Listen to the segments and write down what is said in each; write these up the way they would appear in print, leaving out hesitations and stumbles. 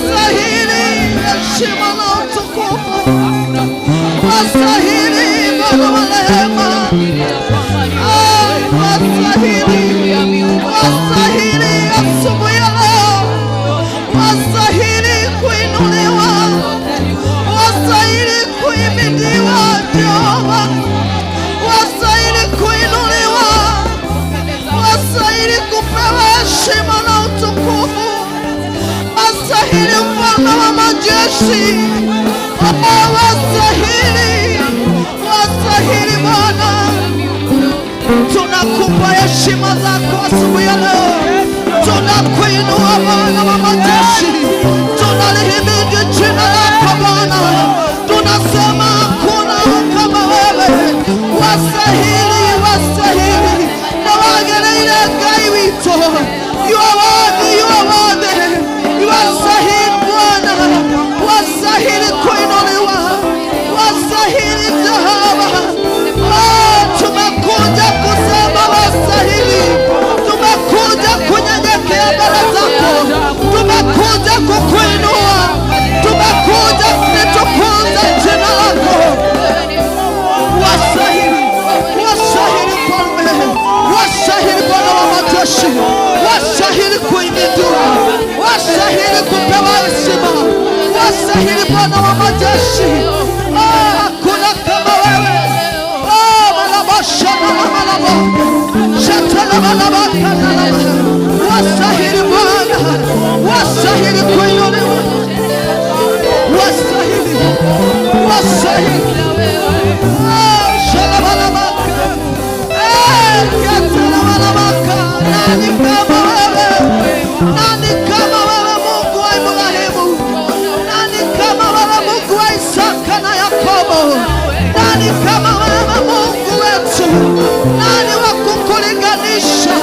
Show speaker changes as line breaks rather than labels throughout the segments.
Wastahili heshima na utukufu, wastahili Bwana wa rehema, wastahili, wastahili asubuhi ya leo, wastahili kuinuliwa, wastahili kuhimidiwa Jehova, wastahili kuinuliwa, wastahili kupewa heshima na utukufu, wastahili mfalme wa majeshi, oh, wastahili, wastahili Bwana. Tunakupa heshima zako asubuhi ya leo, tunakuinua Bwana wa majeshi, tunalihimidi jina lako Bwana, tunasema hakuna kama wewe, wastahili, wastahili na wagereire Ngai witũ. You are worthy, you are worthy, you are stahili Bwana, wastahili kuinuliwa, wastahili Jehova. Oh, tumekuja kusema wastahili, tumekuja kunyenyekea mbele zako, tumekuja kukuinua, tumekuja kulitukuza jina lako. Wastahili, wastahili Mfalme, wastahili Bwana wa majeshi, wastahili kuhimidiwa, wastahili kupewa heshima, wastahili Bwana wa majeshi. Ah, hakuna kama wewe. Ah, malabasha na malabo shatalabalabakatalaba. Wastahili Bwana, wastahili kuinuliwa, wastahili, wastahili. Ah, shalabalabaka. Eh, katalabalabaka. Nani kama wewe? Nani kama wewe Mungu wa Ibrahimu? Nani kama wewe Mungu wa Isaka na Yakobo? Nani kama wewe Mungu wetu? Nani wa kukulinganisha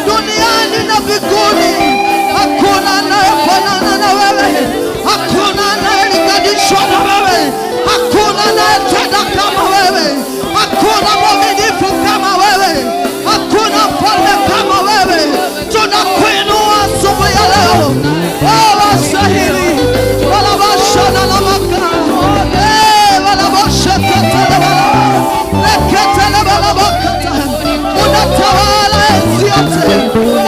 duniani na mbinguni? Hakuna anayefanana na wewe, hakuna anayelinganishwa na wewe, hakuna anayetenda kama wewe, hakuna mwaminifu kama wewe, hakuna mfalme kama wewe. Tunakuinua asubuhi ya leo. Oh, wastahili walabashana na maka eh, walabashakatalabala leketelebalabakata. Unatawala enzi yote,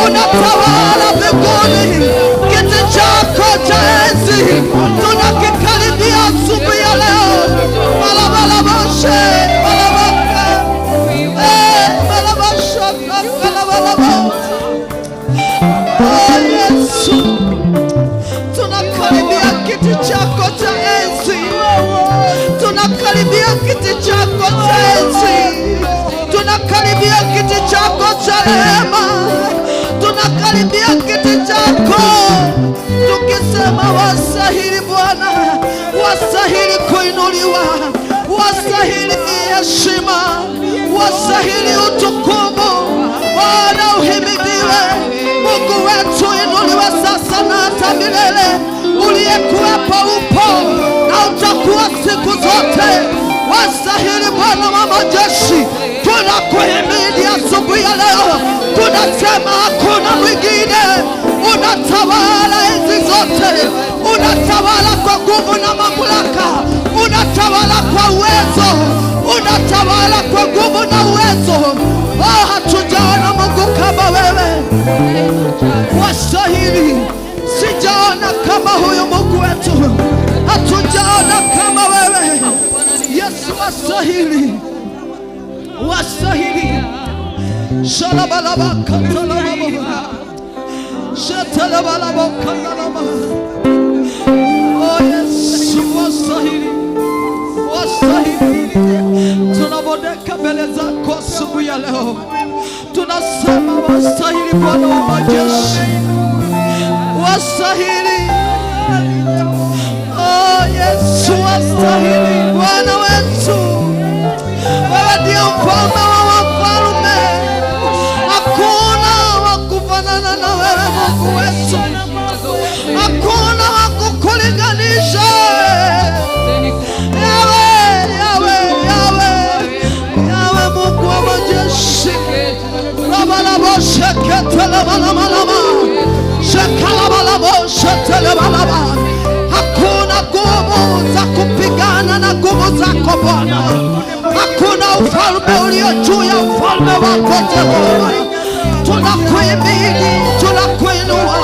unatawala mbinguni. Kiti chako cha enzi tunakikaribia asubuhi ya leo. Balabalabashe balabaka eh, balabashakakalabalaba. Oh, Yesu, tunakaribia kiti chako cha enzi, tunakaribia kiti chako cha enzi, tunakaribia kiti chako cha rehema, tunakaribia kiti chako tukisema, wastahili Bwana, wastahili kuinuliwa, wastahili heshima, wastahili utukufu. Bwana uhimidiwe, Mungu wetu inuliwe sasa na hata milele. Uliyekuwepo, upo na utakuwa siku zote. Wastahili Bwana wa majeshi, tunakuhimidi asubuhi ya leo, tunasema hakuna mwingine. Unatawala enzi zote, unatawala kwa nguvu na mamlaka, unatawala kwa uwezo, unatawala kwa nguvu na uwezo. Oh, hatujaona Mungu kama wewe, wastahili. Sijaona kama huyu Mungu wetu, hatujaona kama wewe Yesu, wastahili, wastahili. Shalabalabakatalababo shetalabalabokandalama. Oh Yesu, wastahili, wastahili. Tunabondeka mbele zako asubuhi ya leo, tunasema wastahili Bwana wa majeshi, wastahili. Oh Yesu, wastahili Bwana wetu, wewe ndiye mfalme wa wafalme, hakuna wa kufanana na wewe Mungu wetu, hakuna wa kukulinganisha. Yawe, Yawe, Yawe, Yawe Mungu wa majeshi. Rabalabo sheketelebalaba shekalabalabo shetelebalaba. ulio juu ya ufalme wako Jehova. Tunakuhimidi, tunakuinua.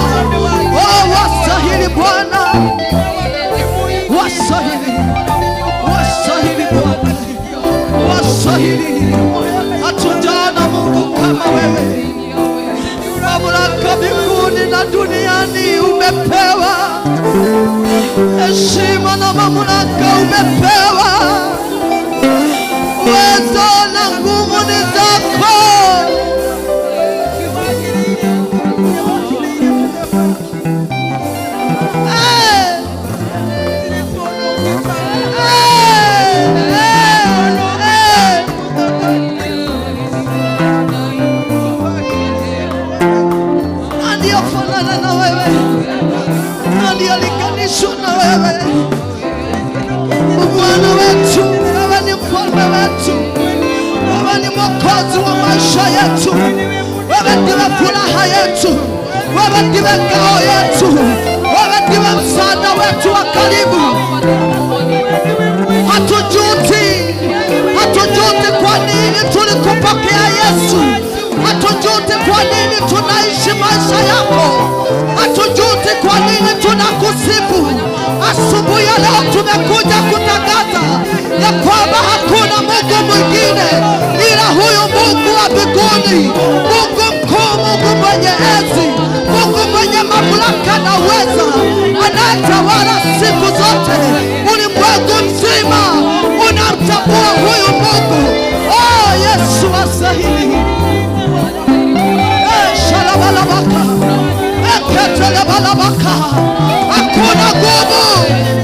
Oh, wastahili Bwana, wastahili, wastahili Bwana, wastahili. Hatujaona Mungu kama wewe. Mamlaka mbinguni na duniani umepewa, heshima na mamlaka umepewa, uwezo na nguvu ni zako. Eh, eh, eh, eh. Aliyofanana na wewe, aliyolinganishwa na wewe, Bwana wetu, wewe ni mfalme wetu, wewe ni mwokozi wa maisha yetu, wewe ndiwe furaha yetu, wewe ndiwe ngao yetu, wewe ndiwe msaada wetu wa karibu. Hatujuti, hatujuti kwa nini tulikupokea Yesu, hatujuti kwa nini tunaishi maisha yako, hatujuti kwa nini tunakusifu. Asubuhi ya leo tumekuja kutangaza ya kwamba hakuna Mungu mwingine ila huyu Mungu wa mbinguni, Mungu mkuu, Mungu mwenye enzi, Mungu mwenye mamlaka na uweza, anayetawala siku zote. Ulimwengu mzima unamtambua huyu Mungu. Oh, Yesu astahili. Eh, shalabalabaka. Eketelebalabaka. Hakuna nguvu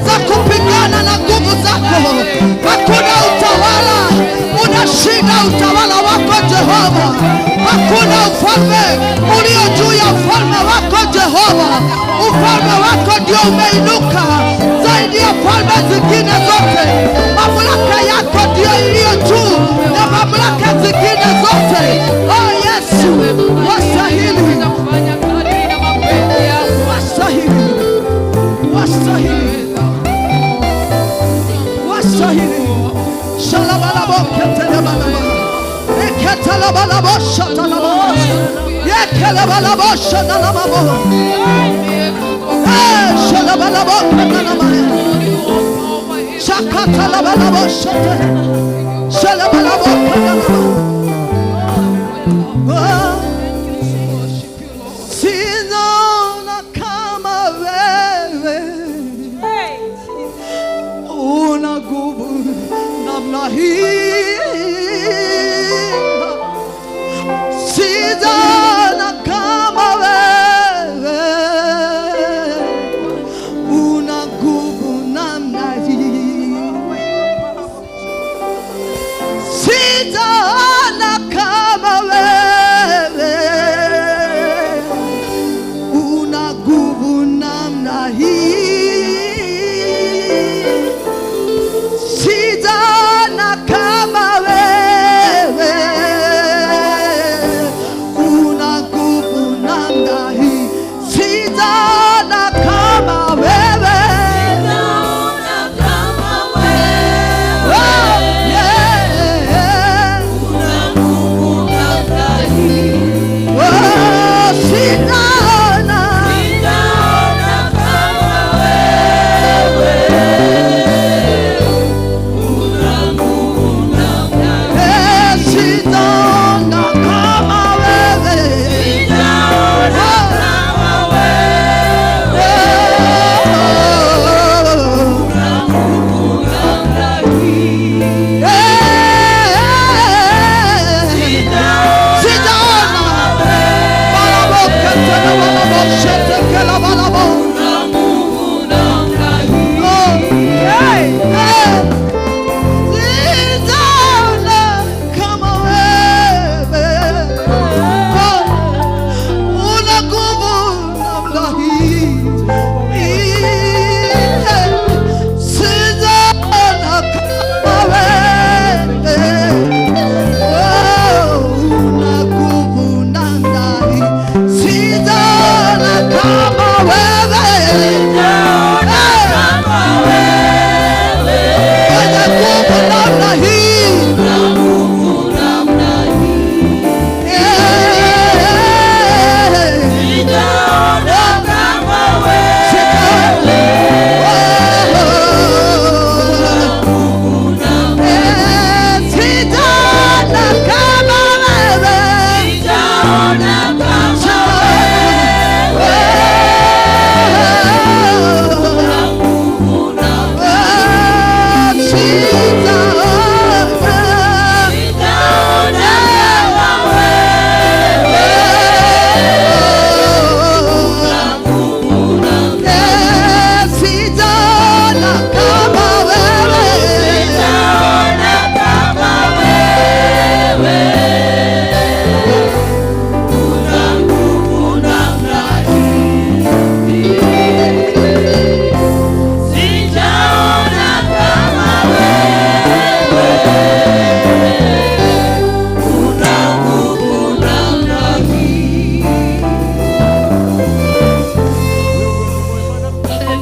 za kupigana na nguvu zako, hakuna utawala unashinda utawala wako Jehova, hakuna ufalme ulio juu ya ufalme wako Jehova. Ufalme wako ndio umeinuka zaidi ya falme zingine zote. Mamlaka yako ndio iliyo juu ya mamlaka zingine zote. Oh Yesu, wastahili, wastahili, wastahili, wastahili. Shalabalaboketelebalaba. Eketelebalaboshatalaba. Yekelebalaboshatalababo. Eh, shalabalaboketelebalaba. Shakatalabalabosate. Shalabalaboketelebalaba. Oh, sijaona kama wewe una nguvu namna hii, sijaona kama wewe una nguvu namna hii, sijaona kama wewe una nguvu namna hii, sijaona kama wewe.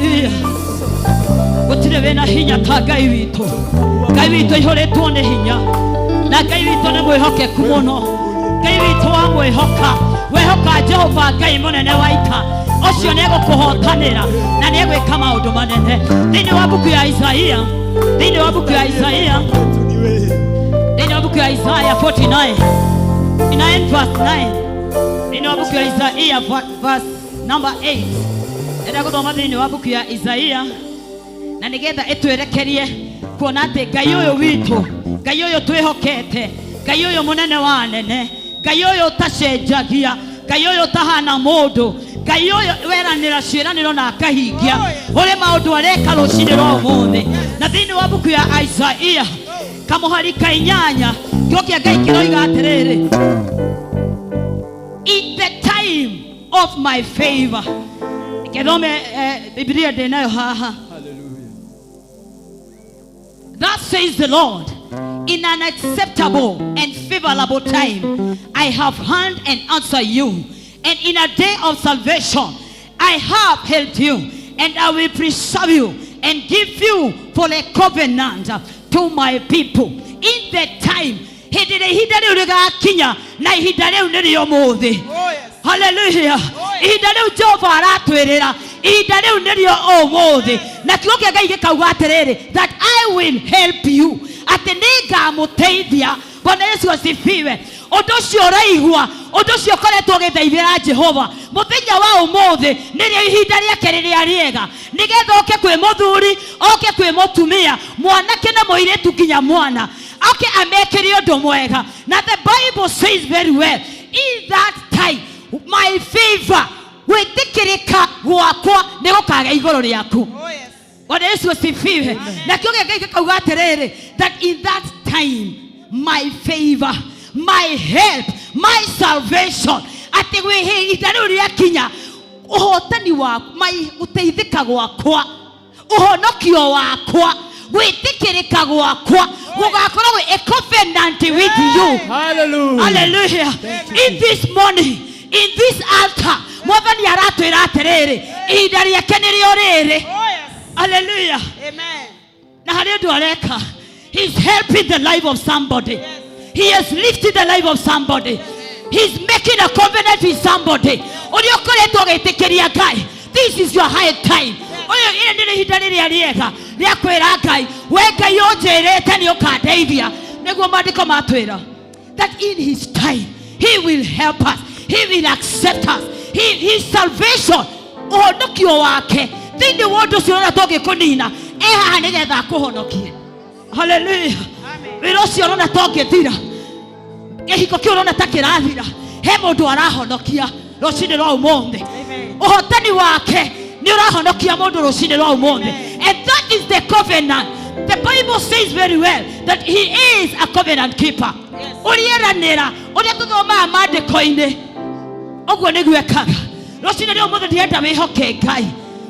Haleluya. Gũtirĩ wĩna hinya ta Ngai witũ. Ngai witũ aihũrĩtwo nĩ hinya, na Ngai witũ nĩ mwĩhokeku mũno. Ngai witũ wamwĩhoka, wehoka Jehova Ngai mũnene wa ita, ũcio nĩ egũkũhotanĩra na nĩ egwĩka maũndũ manene. Thĩinĩ wa mbuku ya Isaia, thĩinĩ wa mbuku ya Isaia, thĩinĩ wa mbuku ya Isaya 49 9 verse 9, thĩinĩ wa mbuku ya Isaia verse number 8, enda gũthoma thĩinĩ wa mbuku ya Isaia na nĩgetha ĩtwerekerie kuona atĩ Ngai ũyũ witũ, Ngai ũyũ twĩhokete, Ngai ũyũ mũnene wa anene, Ngai ũyũ ũtacenjagia, Ngai ũyũ ũtahana mũndũ, Ngai ũyũ weranĩra ciĩranĩro na akahingia, ũrĩ maũndũ areka rũcinĩ rwa ũmũthĩ. Na thĩinĩ wa mbuku ya Isaia kamũhari ka inyanya, kiugo kĩa Ngai kĩroiga atĩrĩrĩ, in the time of my favor. Ngĩthome Biblia ndĩ nayo haha. Thus says the Lord, in an acceptable and favorable time, I have heard and answered you. And in a day of salvation, I have helped you, and I will preserve you and give you for a covenant to my people. In the time, hĩndĩ ĩrĩa ihinda rĩu rĩgakinya, na ihinda rĩu nĩrĩo ũmũthĩ. Haleluya. Ihinda rĩu Jehova aratwĩrĩra, ihinda rĩu nĩrĩo ũmũthĩ. Na kiugo kĩa Ngai gĩkauga atĩrĩrĩ, that I will help you, atĩ nĩngamũteithia. Bwana Yesu asifiwe. Ũndũ ũcio ũraigua, ũndũ ũcio ũkoretwo ũgĩthaithĩra Jehova mũthenya wa ũmũthĩ nĩrĩo ihinda rĩake rĩrĩa rĩega, nĩgetha oke kwĩ mũthuri, oke kwĩ mũtumia, mwanake na mũirĩtu, nginya mwana, oke amekĩre ũndũ mwega. Na the Bible says very well, in that time my favor, gwĩtĩkĩrĩka gwakwa nĩ gũkagĩa igũrũ rĩaku. Bwana Yesu asifiwe. Na kiugo kĩa Ngai gĩkauga atĩrĩrĩ, that in that time my favor, my help, my salvation, atĩ gwĩ ihinda rĩu rĩakinya, ũhotani wa my gũteithĩka gwakwa, ũhonokio wakwa, gwĩtĩkĩrĩka gwakwa gũgakorwo gwĩ a covenant with you.
Hallelujah.
Hallelujah. In this morning, in this altar, mwathani aratwĩra atĩrĩrĩ, ihinda rĩake nĩrĩo rĩrĩ. Hallelujah. Na harĩ ũndũ areka. He's helping the life of somebody. He has lifted the life of somebody. He's making a covenant with somebody. Ũrĩa ũkoretwo ũgĩtĩkĩria Ngai, this is your high time. Ũyũ ĩrĩ nĩrĩo ihinda rĩrĩa rĩega rĩa kwĩra Ngai, we Ngai ũnjĩrĩte nĩ ũkandeithia. Nĩguo maandĩko matwĩra that in his time he will help us, he will accept us, his salvation, ũhonokio wake thĩinĩ wa ũndũ ũcio ũrĩa tũngĩkũnina, e haha nĩgetha akũhonokie. Haleluya. Wĩra ũcio ũrona tongĩthira, gĩhiko kĩu ũrona ta kĩrathira, he mũndũ arahonokia rũcinĩ rwa ũmũthĩ. Ũhotani wake nĩ ũrahonokia mũndũ rũcinĩ rwa ũmũthĩ. And that is the covenant. The Bible says very well that he is a covenant keeper. Ũrĩa eranĩra, ũrĩa tũthomaga maandĩko-inĩ, ũguo nĩguo ekaga. Rũcinĩ rwa ũmũthĩ ndĩrenda wĩhoke Ngai,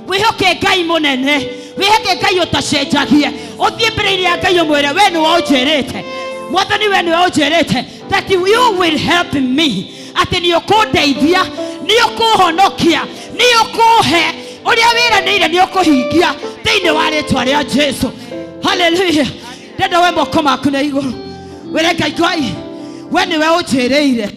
wĩhoke Ngai mũnene, wĩhoke Ngai ũtacenjagia. Ũthiĩ mbere-inĩ ya Ngai ũmwĩre, we nĩwe ũnjĩrĩte Mwathani, we nĩwe ũnjĩrĩte that you will help me, atĩ nĩ ũkũndeithia, nĩ ũkũhonokia, nĩ ũkũhe ũrĩa wĩranĩire, nĩ ũkũhingia thĩinĩ wa rĩtwa rĩa Jesu. Haleluya. Ndenda we moko maku na igũrũ wĩre Ngai, Ngai, we nĩwe ũnjĩrĩire,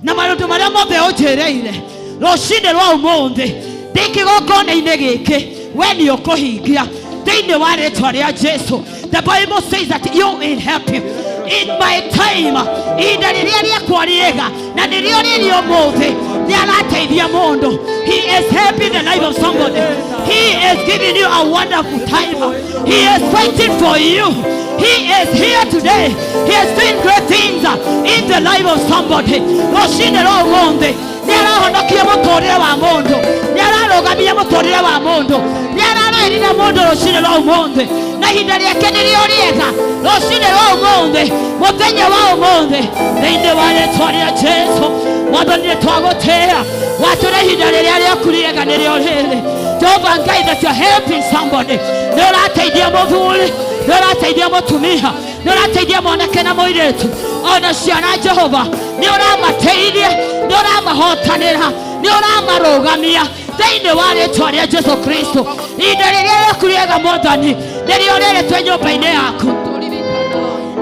na maũndũ marĩa mothe ũnjĩrĩire rũcinĩ rwa ũmũthĩ ndĩ kĩgongona-inĩ gĩkĩ, we nĩ ũkũhingia thĩinĩ wa rĩtwa rĩa Jesu. The Bible says that you will help you in my time, ihinda rĩrĩa rĩakwa rĩega, na nĩrĩo rĩrĩ ũmũthĩ. Nĩ arateithia mũndũ. He is helping the life of somebody. He is giving you a wonderful time. He is fighting for you. He is here today. He is doing great things in the life of somebody. Rũcinĩ rwa ũmũthĩ nĩ arahonokia mũtũrĩre wa mũndũ, nĩ ararũgamia mũtũrĩre wa mũndũ, nĩ ararũĩrĩra mũndũ rũcinĩ rwa ũmũthĩ, na ihinda rĩake nĩrĩo rĩega rũcinĩ rwa ũmũthĩ, mũthenya wa ũmũthĩ, thĩinĩ wa rĩtwa rĩa Jesu. Mwathani, nĩ twagũtĩĩa, watũra ihinda rĩrĩa rĩaku rĩega nĩrĩo rĩrĩ. Jehova Ngai, that you're helping somebody. Nĩ ũrateithia mũthuri, nĩ ũrateithia mũtumia, nĩ ũrateithia mwanake na mũirĩtu, ona ciana. Jehova, nĩ ũramateithia, nĩ ũramahotanĩra, nĩ ũramarũgamia. Thĩinĩ wa rĩtwa rĩa Jesu Kristo, ihinda rĩrĩa rĩaku rĩega Mwathani nĩrĩo rĩrĩ twĩ nyũmba-inĩ yaku.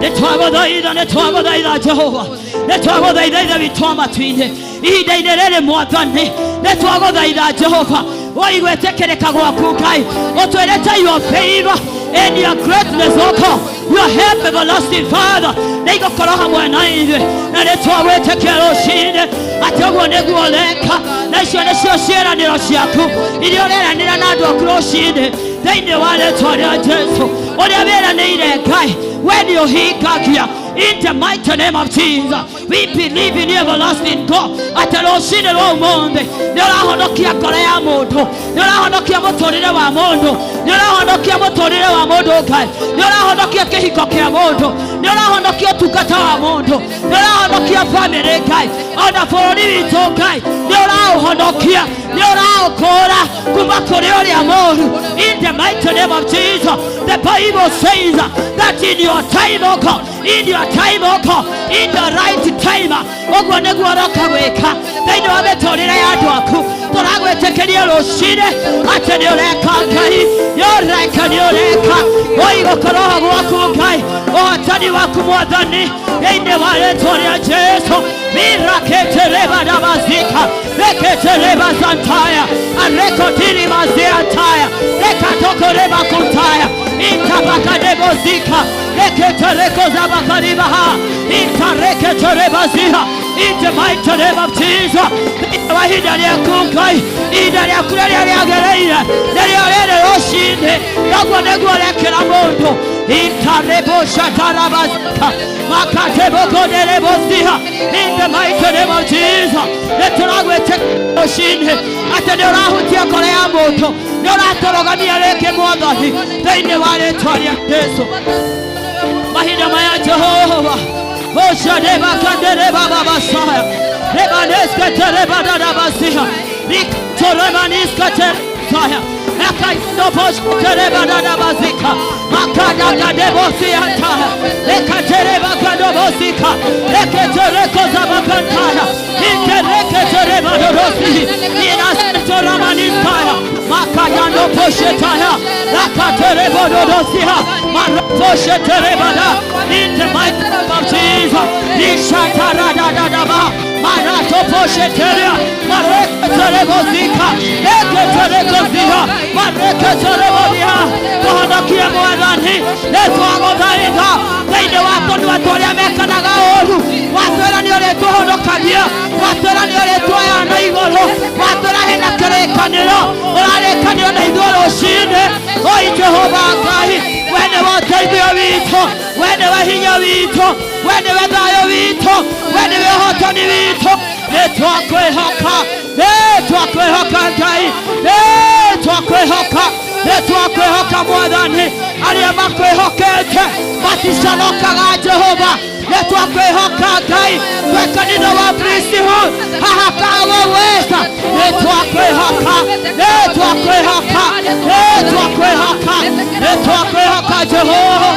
Nĩtwagũthaitha, nĩtwagũthaitha Jehova, nĩtwagũthaitha Ithe witũ wa matu-inĩ, ihinda-inĩ rĩrĩ Mwathani nĩtwagũthaitha Jehova, woi gwĩtĩkĩrĩka gwaku Ngai, ũtwĩrĩte your favor and your greatness, O God, your help, everlasting Father, nĩigũkorwo hamwe na ithuĩ, na nĩtwagwĩtĩkia rũcinĩ atĩ ũguo nĩguo ũreka, na icio nĩcio ciĩranĩro ciaku iria ũreranĩra na andũ aku rũcinĩ, thĩinĩ wa rĩtwa rĩa Jesu ũrĩa wĩranĩire Ngai, we nĩ ũhingagia. In the mighty name of Jesus, we believe in you, everlasting God, atĩ rũcinĩ rwa ũmũthĩ nĩ ũrahonokia ngoro ya mũndũ, nĩ ũrahonokia mũtũrĩre wa mũndũ, nĩ ũrahonokia mũtũrĩre wa mũndũ Ngai, nĩ ũrahonokia kĩhiko kĩa mũndũ, nĩ ũrahonokia ũtungata wa mũndũ, nĩ ũrahonokia bamĩrĩ Ngai, ona bũrũri witũ Ngai nĩ ũraũhonokia, nĩ ũraũkũra kuma kũrĩ ũrĩa mũru. In the mighty name of Jesus, the Bible says that in your time, O God, in your time, O God, in the right time, ũguo nĩguo ũroka gwĩka thĩinĩ wa mĩtũrĩre ya andũ aku. Tũragwĩtĩkĩria rũcinĩ atĩ nĩ ũreka Ngai, nĩ ũreka, nĩ ũreka oi gũkorwo gwaku Ngai, ũhotani waku Mwathani, thĩinĩ wa rĩtwa rĩa Jesu. Miraketerebadabazika reketerebazantaya arekotiribaziyantaya rekatokorebakuntaya intabakadebozika reketerekozabakaribaha intareketerebaziha. In the mighty name of Jesus, wa ihinda rĩaku Ngai, ihinda rĩaku rĩrĩa rĩagĩrĩire nĩrĩo rĩrĩ rũcinĩ, noguo nĩguo ũrekĩra mũndũ. Intareboshatarabazika makatebokonerebosiha. In the mighty name of Jesus, nĩtũragwĩtĩka rũcinĩ atĩ nĩ ũrahutia ngoro ya mũndũ, nĩ ũratũrũgamia rĩngĩ Mwathani, thĩinĩ wa rĩtwa rĩa Jesu. Mahinda maya Jehova oshadebakanderebababasaya rebanesketerebadadabasiha rikatorebaniskateresaya ekaindoposketerebadadabazika makadagadebosiantaya ekaterebakandobosika reketerekozabakantaya intereketerebadorosi inasentoramaniskaya makayandoposhetaya rakaterebododosiha maraposheterebada. In the mighty name of Jesus, ishataradadadaba maratoposheteria mareketerebozika eketerekoziha mareketerebodia. Tũhonokie Mwathani, nĩtwagũthaitha thĩinĩ wa tũnua tũrĩa mekanaga ũru. Watwĩra nĩ ũrĩtũhonokagia, watwĩra nĩ ũrĩtuoyaga na igũrũ, watwĩra hena kĩrĩkanĩro ũrarĩkanĩro na ithuĩ rũcinĩ. Oi Jehova Ngai, we nĩwe ũteithio witũ, we nĩwe hinya witũ, we nĩwe thayũ witũ, we nĩwe ũhotani witũ. Nĩtwakwĩhoka, nĩtwakwĩhoka Ngai, nĩtwakwĩhoka, nĩtwakwĩhoka Mwathani. Arĩa makwĩhokete maticonokaga Jehova. Nĩtwakwĩhoka Ngai, twĩ kanitha wa Priesthood haha Kahawa West. Nĩtwakwĩhoka, nĩtwakwĩhoka, nĩtwakwĩhoka, nĩtwakwĩhoka Jehova.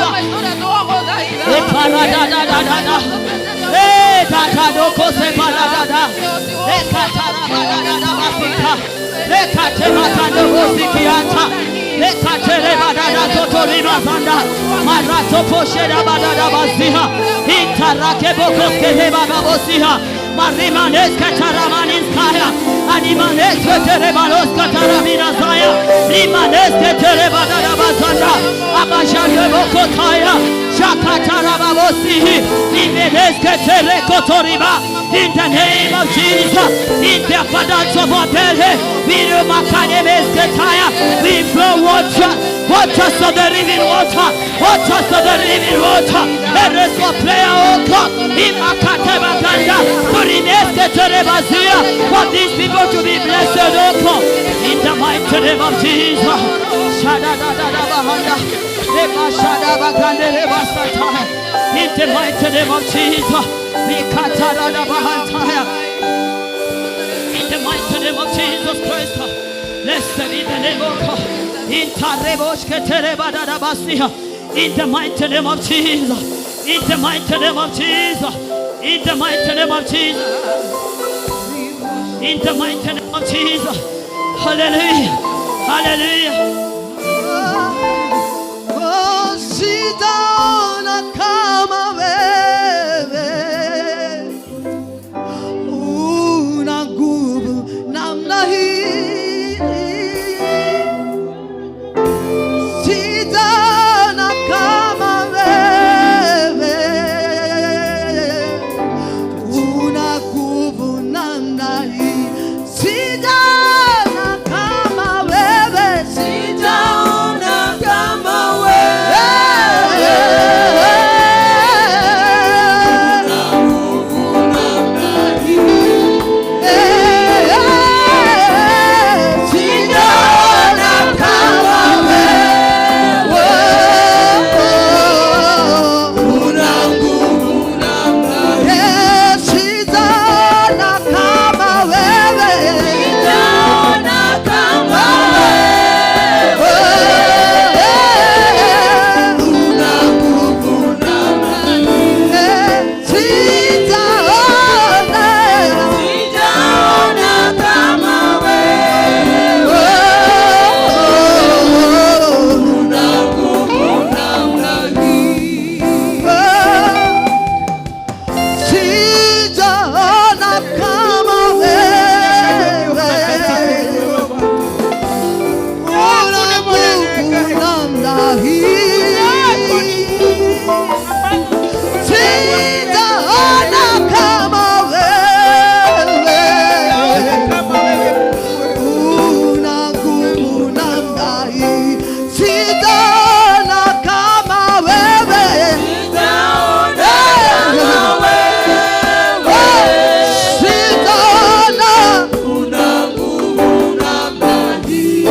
Eparadadadada. Edadadokosepalada. Ekatarabadadabasika. Ekatemakandobosikianta. Ekaterebadadakotoribazanda. Maratoposherabadadabaziha. Intarakebokoskerebababosiha. Marimaneskataramanskaya. Animanesketerebaloskataraminazaya. Rimanesketerebadadabazanda. Abashandebokotaya. Shakatarababosihi. Imenesketerekotoriba. In the name of Jesus, in the abundance of our belly, we we flow water, waters of the living water, waters of the living water. There is a prayer, oh God, Imakatebakanda, Turinesketerebazia, for these people to be blessed, oh God, in the mighty name of Jesus. Shadadadadabahanda, Rebashadabakanderebasataya. In the mighty name of Jesus. Mikatarabahantaya. In the mighty name of Jesus Christ. Blessed be the name of God. Intareboshketerebadadabasiha. In the mighty name of Jesus. In the mighty name of Jesus. In the mighty name of Jesus. In the mighty name of Jesus. Haleluya, haleluya.
Oh, sijaona kama wewe una nguvu namna hii, sijaona kama wewe una nguvu namna hii, sijaona kama wewe,
Sijaona kama wewe
wewe
namna hii.
Sijaona kama wewe
Una nguvu namna hii.
Sijaona kama wewe
Sijaona kama wewe una nguvu namna hii.
Sijaona
Sijaona kama wewe una nguvu namna hii.
Sijaona kama wewe una nguvu namna hii. Sijaona kama wewe una nguvu namna hii. Sijaona kama wewe.
Sijaona kama wewe
Sijaona
una nguvu namna hii.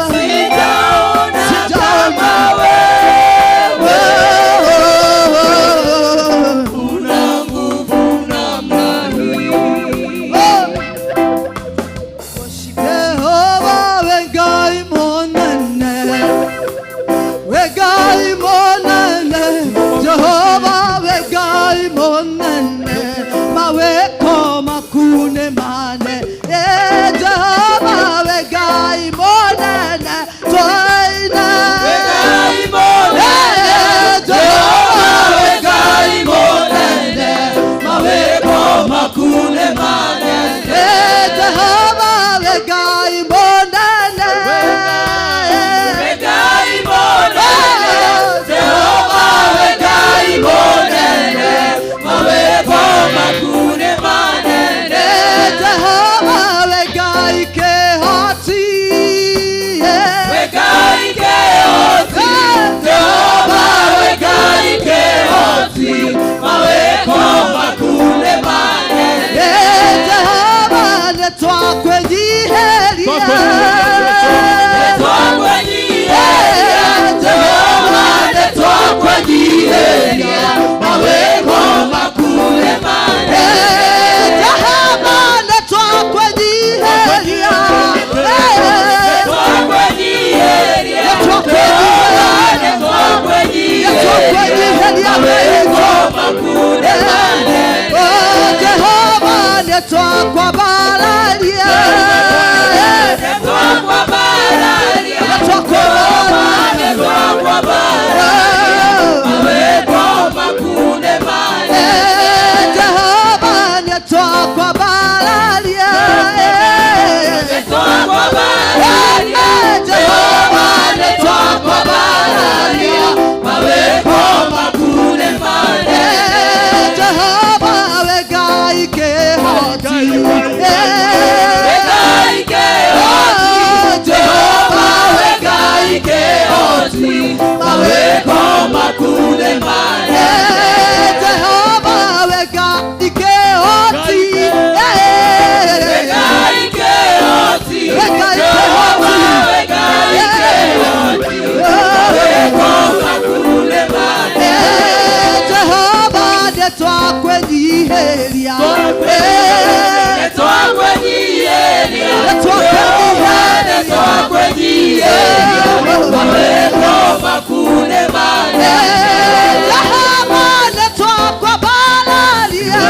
Sijaona kama wewe una nguvu namna hii.
Jehova wegai monene, wegai monene, Jehova wegai monene, maweko makune mane. Eh, Jehova wegai monene, twaina.
Wegai monene,
Eh,
Jehova wegai monene, maweko makune manene.
Eh, Jehova wegai monene.
Wegai monene, Jehova wegai monene, maweko makune manene.
Jehova wegai kehoti.
Wegai kehoti, Jehova wegai kehoti, maweko makune manene.
Jehova nĩtwakwenyiheria.
Nĩtwakwenyiheria, Jehova nĩtwakwenyiheria, maweko makune manene.
Jehova nĩtwakwenyiheria.
Nĩtwakwenyiheria, Jehova nĩtwakwenyiheria, maweko makune manene.
Jehova nĩtwakwambararia.
Nĩtwakwambararia, Jehova nĩtwakwambararia, maweko makune manene.
Jehova nĩtwakwambararia.
Nĩtwakwambararia, Jehova nĩtwakwambararia, maweko makune manene.
Jehova wegai kehoti.
Wegai kehoti, Jehova wegai kehoti, maweko makune manene.
Jehova wegai kehoti.
Wegai kehoti,
Wegai
Jehova
kehoti.
wegai kehoti, maweko makune manene.
Jehova nĩtwakwenyiheria.
Nĩtwakwenyiheria,
Nĩtwakwenyiheria.
Nĩtwakwenyiheria, maweko makune manene.
Jehova nĩtwakwambararia.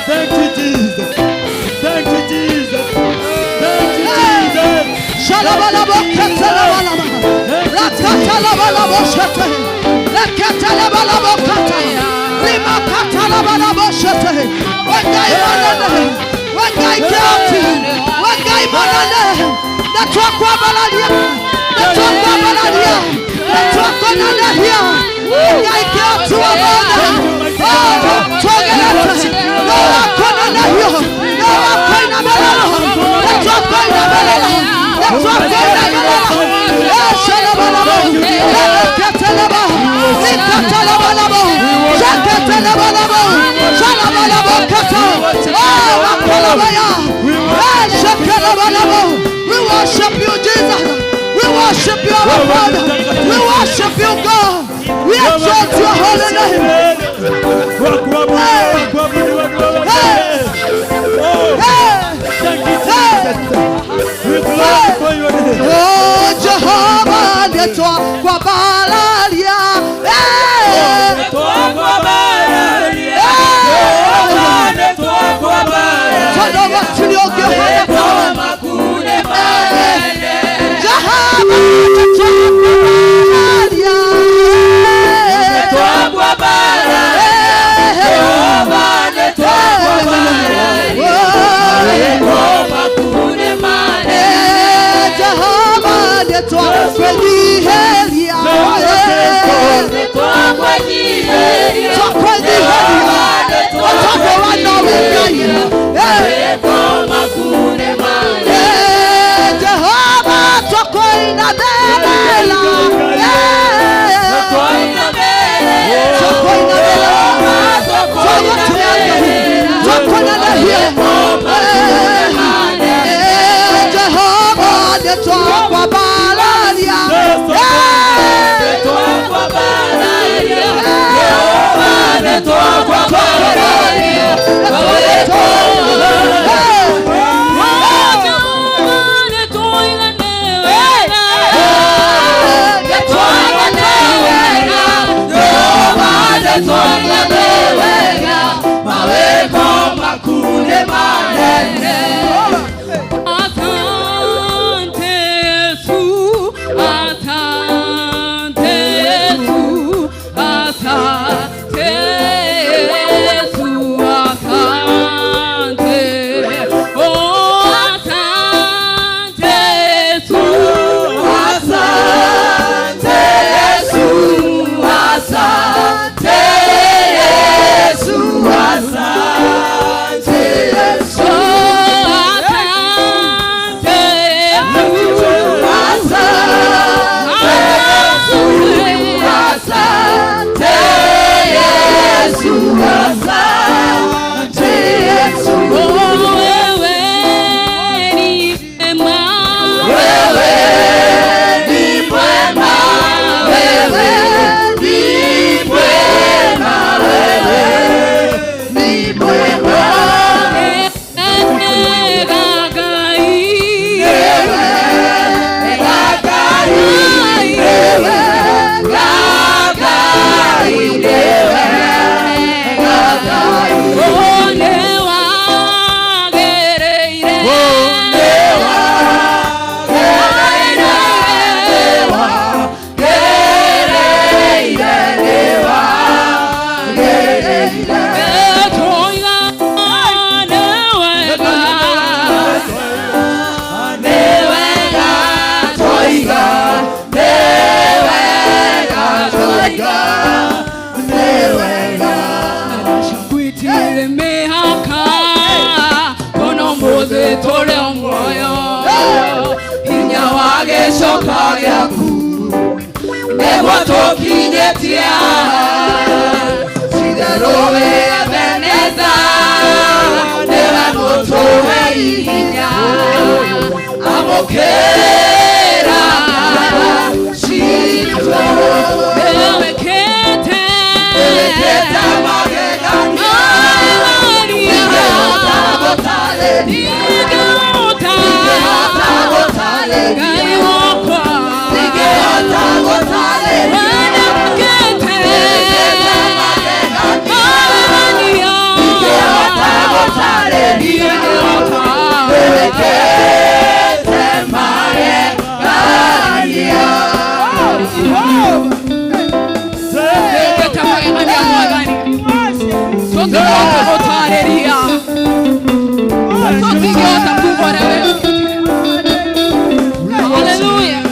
Thank you, Jesus. Thank you, Jesus. Thank you, Jesus.
We worship you, Jesus. We worship you, our Father. We worship you, God. We exalt your holy name. Hey.
Thank you, Jesus. We glorify your name.
Oh, Jehovah, netwa kwa balalia.
Asante Yesu, asante Yesu, asante.
Twaringire mĩhaka ona ũmũthĩ tũrĩ o muoyo hinya wa gĩcoka gĩaku nĩguo tũkinyĩtie itherũ wĩ Ebeneza nĩwe mũtũhei hinya amũkĩra citũ nĩwĩkĩte magegania Ngai wakwa Hallelujah.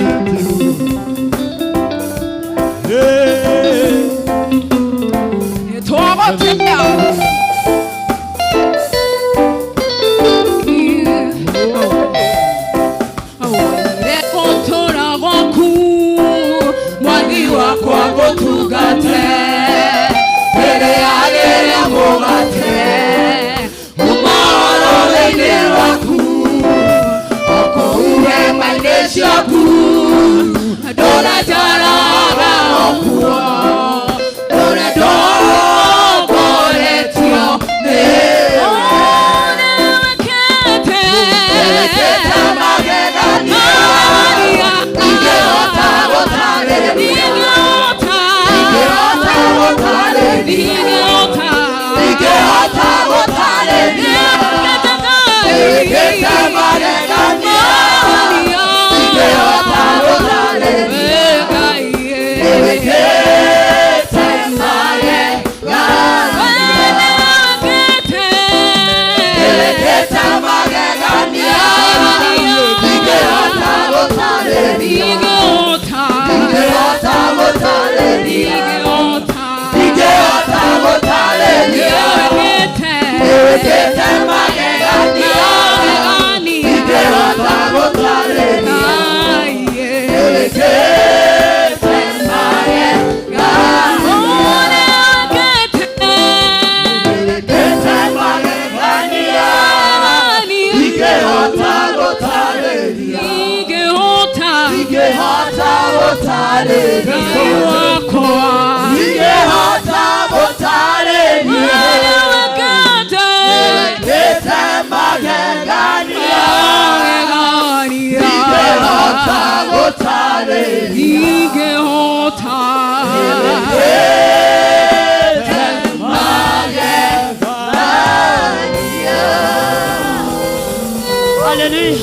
Hallelujah.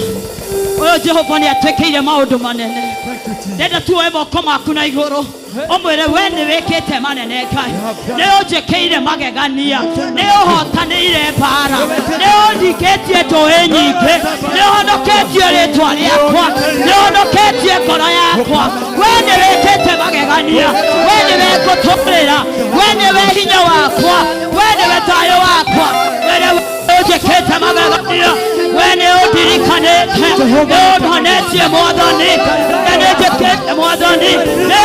Oyo Jehova nĩ atwĩkĩire maũndũ manene. Ndenda tuoe moko maku na igũrũ ũmwĩre we nĩ wĩkĩte manene Ngai, nĩ ũnjĩkĩire magegania, nĩ ũhotanĩire mbara, nĩ ũndikĩtie ndũĩ nyingĩ, nĩ ũhonoketie rĩtwa rĩakwa, nĩ ũhonoketie ngoro yakwa. We nĩ wĩkĩte magegania, we nĩwe ngũtũrĩra, we nĩwe hinya wakwa, we nĩwe thayũ wakwa, we nĩwe ũnjĩkĩte magegania, we nĩ ũndirikanĩte, nĩ ũnhonetie Mwathani, we nĩ njĩkĩte Mwathani, nĩ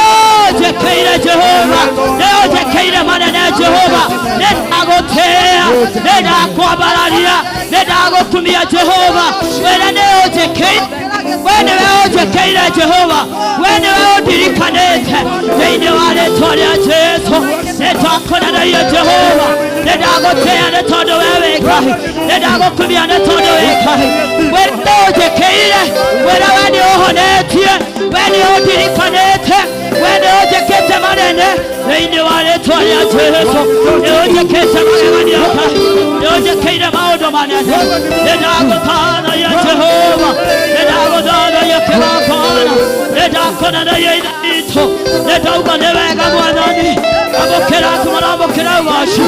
ũnjĩkĩire Jehova, nĩ ũnjĩkĩire manene Jehova, nĩ ndagũtĩĩa, nĩ ndakwambararia, nĩ ndagũkumia Jehova, wĩra nĩ ũnjĩkĩire, we nĩwe ũnjĩkĩire Jehova, we nĩwe ũndirikanĩte thĩinĩ wa rĩtwa rĩa Jesũ, nĩ twakũneneria Jehova, nĩ ndagũtĩĩa nĩ tondũ we wĩ Ngai, nĩ ndagũkumia nĩ tondũ wĩ Ngai, we nĩ ũnjĩkĩire, wĩra we nĩ ũhonetie, we nĩ ũndirikanĩte, we nĩ ũnjĩkĩte manene thĩinĩ wa rĩtwa rĩa Jesũ, nĩ ũnjĩkĩte magegania Ngai, nĩ ũnjĩkĩire maũndũ manene, nĩ ndagũthathaiya Jehova, nĩ ndagũthathaiya kĩgongona, nĩ ndakũneneria Ithe witũ, nĩ ndauga nĩ wega Mwathani, amũkĩra amũkĩra ũgoci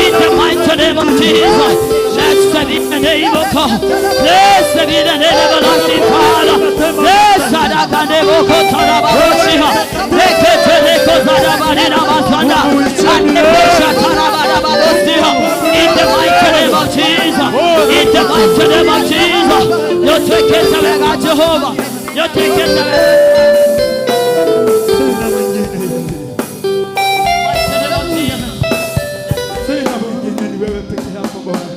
in the mighty name of Jesus. Blessed be the name of God. Blessed be the name of everlasting Father. Blessed the name of God. In the Jesus. In the mighty name of Jesus. Nĩũtuĩkĩte wega Jehova. Nĩũtuĩkĩte wega.
Sina mwingine,
Mighty name of Jesus.
sina mwingine, ni wewe peke yako Bwana.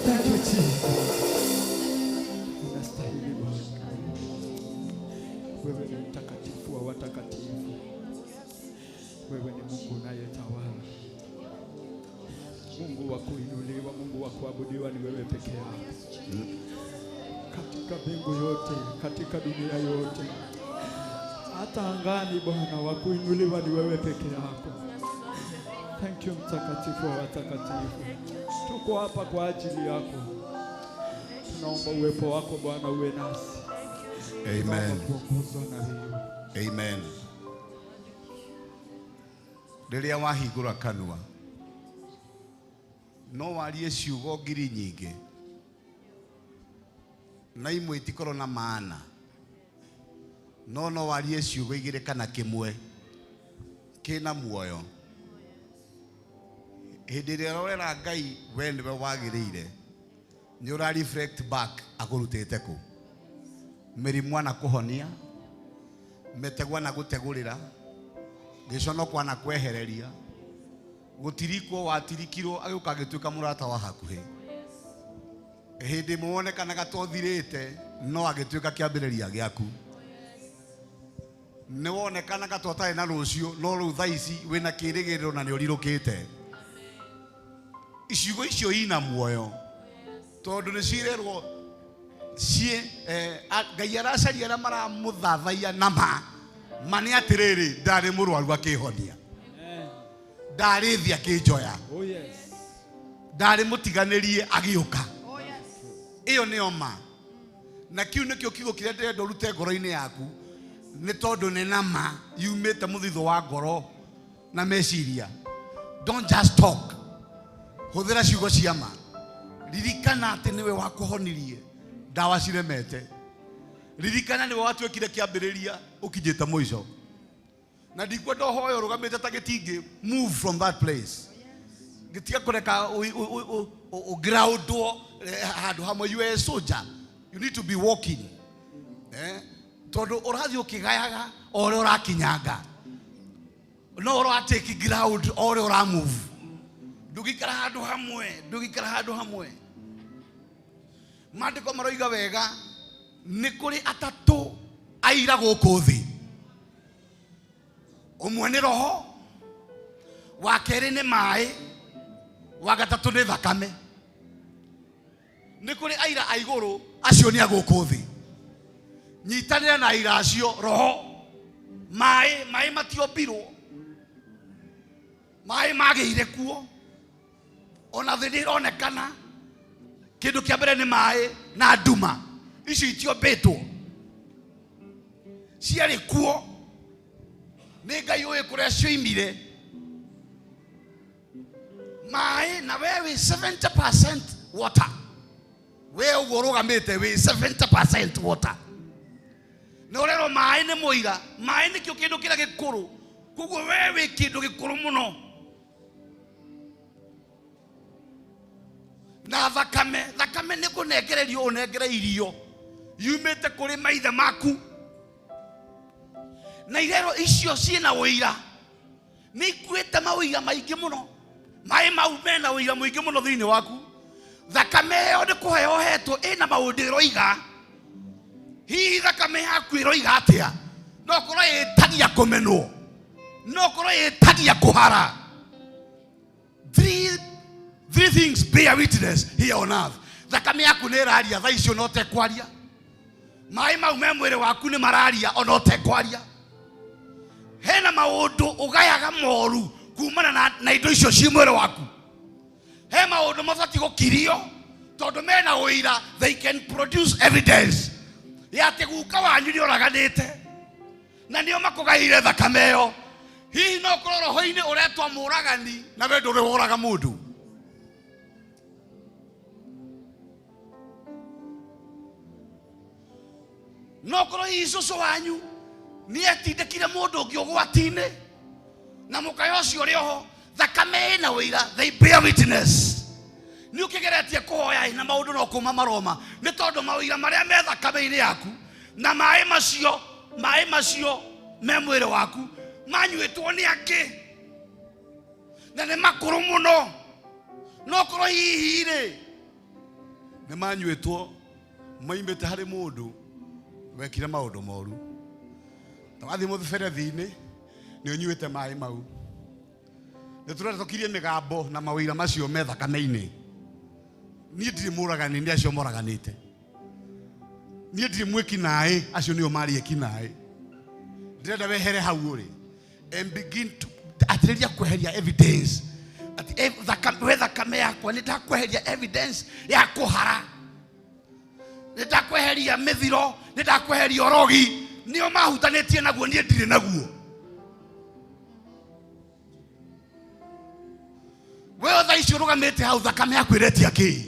Thank you Jesus. Unastahili Bwana. Wewe ni mtakatifu wa watakatifu. Wewe ni Mungu unayetawala. Mungu wa kuinuliwa, Mungu wa kuabudiwa ni wewe peke yako. Katika mbingu yote, katika dunia yote, hata angani Bwana, wa kuinuliwa ni wewe peke yako. Thank you mtakatifu wa watakatifu. Tuko hapa kwa ajili yako. Tunaomba uwepo wako Bwana uwe nasi.
Amen.
Tunaomba kuongozwa na wewe.
Amen. Rĩrĩa wahingũra kanua no warie ciugo ngiri nyingĩ na imwe itikorwo na maana no no warie ciugo igĩrĩ kana kĩmwe kĩna muoyo. Hĩndĩ ĩrĩa ũrorera Ngai we nĩwe wagĩrĩire, nĩ ũra reflect back akũrutĩte kũ, mĩrimũ anakũhonia, mĩtego anagũtegũrĩra, gĩconoko anakwehereria, gũtirikwo watirikirwo agĩũka agĩtuĩka mũrata wa hakuhĩ. Hĩndĩ ĩmwe wonekanaga ta ũthirĩte no agĩtuĩka kĩambĩrĩria gĩaku. Nĩ wonekanaga ta ũtarĩ na rũciũ no rĩu thaa ici wĩna kĩrĩgĩrĩro na nĩ ũrirũkĩte. Ciugo icio ina muoyo tondũ nĩ cirerwo ciĩ Ngai aracaria arĩa maramũthathaiya na ma ma nĩ atĩrĩrĩ, ndarĩ mũrwaru akĩhonia, ndarĩ thi akĩnjoya,
Oh yes.
ndarĩ mũtiganĩrie agĩũka. Ĩyo nĩyo ma, na kĩu nĩkĩo kiugo kĩrĩa ndĩrenda ũrute ngoro-inĩ yaku, nĩ tondũ nĩ na ma yumĩte mũthithũ wa ngoro na meciria. Don't just talk, hũthĩra ciugo cia ma. Ririkana atĩ nĩwe wakũhonirie ndawa ciremete. Ririkana nĩwe watuĩkire kĩambĩrĩria ũkinyĩte mũico. Na ndikwenda ũhoe ũrũgamĩte ta gĩtingĩ. Move from that place. Gĩtiga kũreka ũgroundwo handũ hamwe. You are a soldier, you need to be walking, tondũ ũrathiĩ ũkĩgayaga o ũrĩa ũrakinyanga, no ũra take ground o ũrĩa ũra move. Ndũgĩikara handũ hamwe, ndũgĩikara handũ hamwe. Maandĩko maroiga wega nĩ kũrĩ atatũ aira gũkũ thĩ. Ũmwe nĩ roho, wa kerĩ nĩ maĩ, wa gatatũ nĩ thakame. Nĩ kũrĩ aira a igũrũ, acio nĩ a gũkũ thĩ. Nyitanĩra na aira acio, roho, maĩ. Maĩ matiombirwo, maĩ magĩire kuo, ona thĩ nĩ ĩronekana. Kĩndũ kĩa mbere nĩ maĩ na nduma, icio itiombĩtwo, ciarĩ kuo. Nĩ Ngai ũĩ kũrĩa cioimire maĩ. Na we wĩ 70% water, we ũguo ũrũgamĩte wĩ 70% water. Na ũrerwo maĩ nĩ mũira, maĩ nĩkĩo kĩndũ kĩrĩa gĩkũrũ, koguo we wĩ kĩndũ gĩkũrũ mũno. Na thakame, thakame nĩ kũnengererio ũnengereirio yumĩte kũrĩ maithe maku. Na irero icio ciĩna ũira, nĩ ikuĩte maũira maingĩ mũno. Maĩ mau mena ũira mũingĩ mũno thĩinĩ waku. Thakame ĩyo nĩ kũheo hetwo, ĩna maũndũ ĩroiga. Hihi thakame yaku ĩroiga atĩa? No korwo ĩtagia kũmenwo, no korwo ĩtagia kũhara. Three things bear witness here on earth. Thakame yaku nĩ ĩraria thaa icio no tekwaria. Maĩ mau me mwĩrĩ waku nĩ mararia ona ũtekwaria. Hena maũndũ ũgayaga moru kumana na indo icio ci mwĩrĩ waku. He maũndũ mabatiĩ gũkirio tondũ mena ũira, they can produce evidence ya atĩ guka wanyu nĩ ũraganĩte na nĩo makũgaire thakame ĩyo. Hihi no korwo roho-inĩ ũretwo mũragani na we ndũrĩ woraga mũndũ. No korwo hihi cũcũ wanyu nĩ etindĩkire mũndũ ũngĩ ũgwati-inĩ na mũkayo ũcio ũrĩ oho. Thakame ĩna ũira, they bear witness. Nĩ ũkĩgeretie kũhoya ĩ na maũndũ no kũma maroma, nĩ tondũ mawĩira marĩa me thakame-inĩ yaku na maĩ macio, maĩ macio me mwĩrĩ waku manyuĩtwo nĩ angĩ na nĩ makũrũ mũno, no korwo hihi rĩ nĩ manyuĩtwo maimĩte harĩ mũndũ wekire maũndũ moru. Ta wathiĩ mũberethi-inĩ nĩ ũnyuĩte maĩ mau. Nĩ tũrenda tũkirie mĩgambo na mawĩira macio me thakame-inĩ. Niĩ ndirĩ mũragani, nĩ acio moraganĩte. Niĩ ndirĩ mwĩki naĩ, acio nĩo marĩ eki naĩ. Ndĩrenda wehere hau ũrĩ and begin to atĩrĩria kweheria evidence atĩ we thakame yakwa nĩ ndakweheria evidence ya kũhara, nĩ ndakweheria mĩthiro, nĩ ndakweheria ũrogi, nĩo mahutanĩtie naguo, niĩ ndirĩ naguo. We thaa ici ũrũgamĩte hau thakame yaku ĩretia kĩ?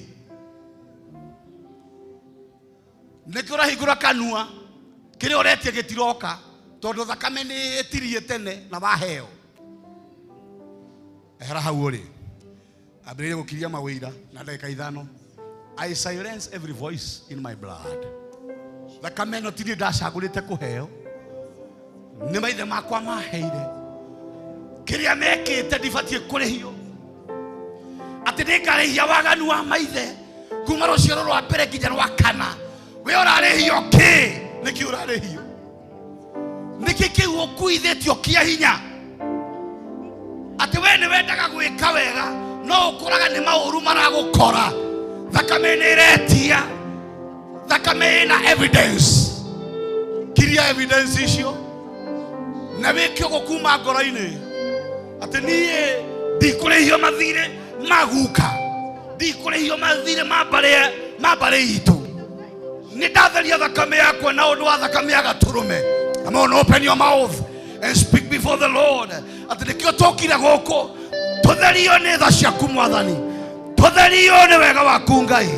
Nĩkĩo ũrahingũra kanua, kĩrĩa ũretia gĩtiroka tondũ thakame nĩ ĩtirie tene na waheo. Ehera hau ũrĩ, ambĩrĩria gũkiria mawĩira na ndagĩka 5. I silence every voice in my blood. Thakame ĩno ti niĩ ndacagũrĩte kũheo, nĩ maithe makwa maheire. Kĩrĩa mekĩte ndibatiĩ kũrĩhio, atĩ nĩngarĩhia waganu wa maithe kuma rũciaro rwa mbere nginya rwa kana. We ũrarĩhio kĩ? Nĩkĩ ũrarĩhio? Nĩkĩ kĩu ũkuithĩtio kĩa hinya atĩ we nĩ wendaga gwĩka wega no ũkoraga nĩ maũru maragũkora? Thakame nĩ ĩretia, thakame ĩna evidence. Kiria evidence icio na wĩke ũguo kuma ngoro-inĩ atĩ niĩ ndikũrĩhio mathirĩ ma guka, ndikũrĩhio mathirĩ ma mbarĩ itũ. Nĩ ndatheria thakame yakwa na ũndũ wa thakame ya gatũrũme. Come on, open your mouth and speak before the Lord atĩ nĩkĩo tũkire gũkũ tũtherio nĩ tha ciaku Mwathani, tũtherio nĩ wega waku Ngai.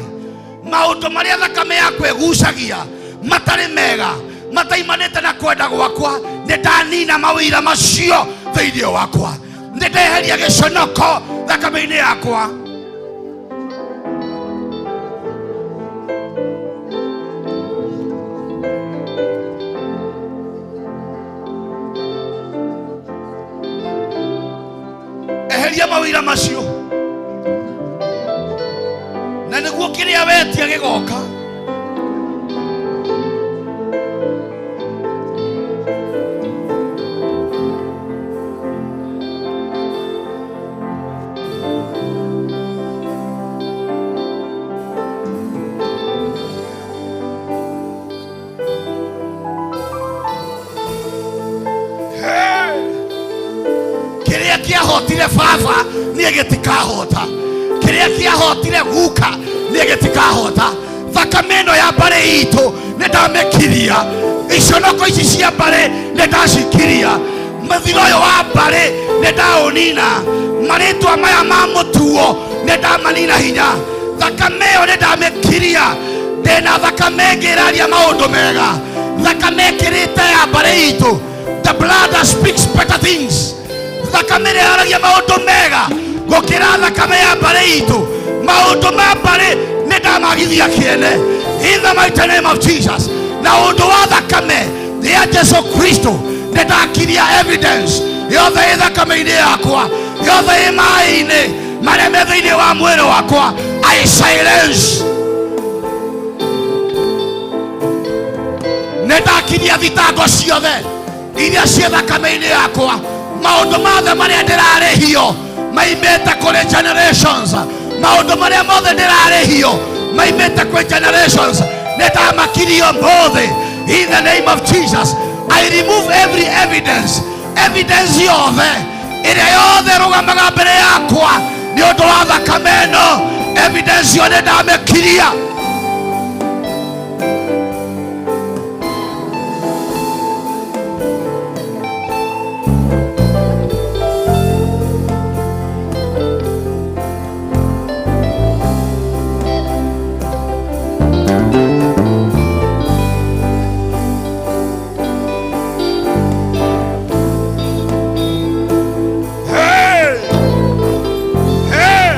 Maũndũ marĩa thakame yakwa ĩgucagia matarĩ mega, mataimanĩte na kwenda gwakwa, nĩ ndanina mawĩira macio thĩinĩ wakwa, nĩ ndeheria gĩconoko thakame-inĩ yakwa. Eheria mawĩira macio na nĩguo kĩrĩa wetia gĩgoka. Kĩrĩa kĩahotire baba niĩ gĩtikahota, kĩrĩa kĩahotire guka niĩ gĩtikahota. Thakame ĩno ya mbarĩ itũ nĩ ndamĩkiria, iconoko ici cia mbarĩ nĩ ndacikiria, mũthiro ũyũ wa mbarĩ nĩ ndaũnina, marĩtwa maya ma mũtuo nĩ ndamanina hinya. Thakame ĩyo nĩ ndamĩkiria, ndĩna thakame ĩngĩ ĩraria maũndũ mega, thakame ĩkĩrĩte ya mbarĩ itũ, the blood that speaks better things, thakame ĩrĩa yaragia maũndũ mega gũkĩra thakame ya mbarĩ itũ. Maũndũ ma mbarĩ nĩ ndamagithia kĩene in the mighty name of Jesus. Na ũndũ wa thakame ya Jesu Kristo nĩ ndakiria evidence yothe ĩ thakame-inĩ yakwa, yothe ĩ maĩ-inĩ marĩa me thĩinĩ wa mwĩrĩ wakwa. I silence. Nĩ ndakiria thitango ciothe iria ciĩ thakame-inĩ yakwa. Maũndũ mothe marĩa ndĩrarĩhio maimĩte kũrĩ generations, maũndũ marĩa mothe ndĩrarĩhio maimĩte kwĩ generations, nĩ ndamakirio mothe in the name of Jesus. I remove every evidence, evidence yothe ĩrĩa yothe ĩrũgamaga mbere yakwa nĩ ũndũ wa thakame ĩno, evidence yo nĩ ndamĩkiria. Hey! Hey!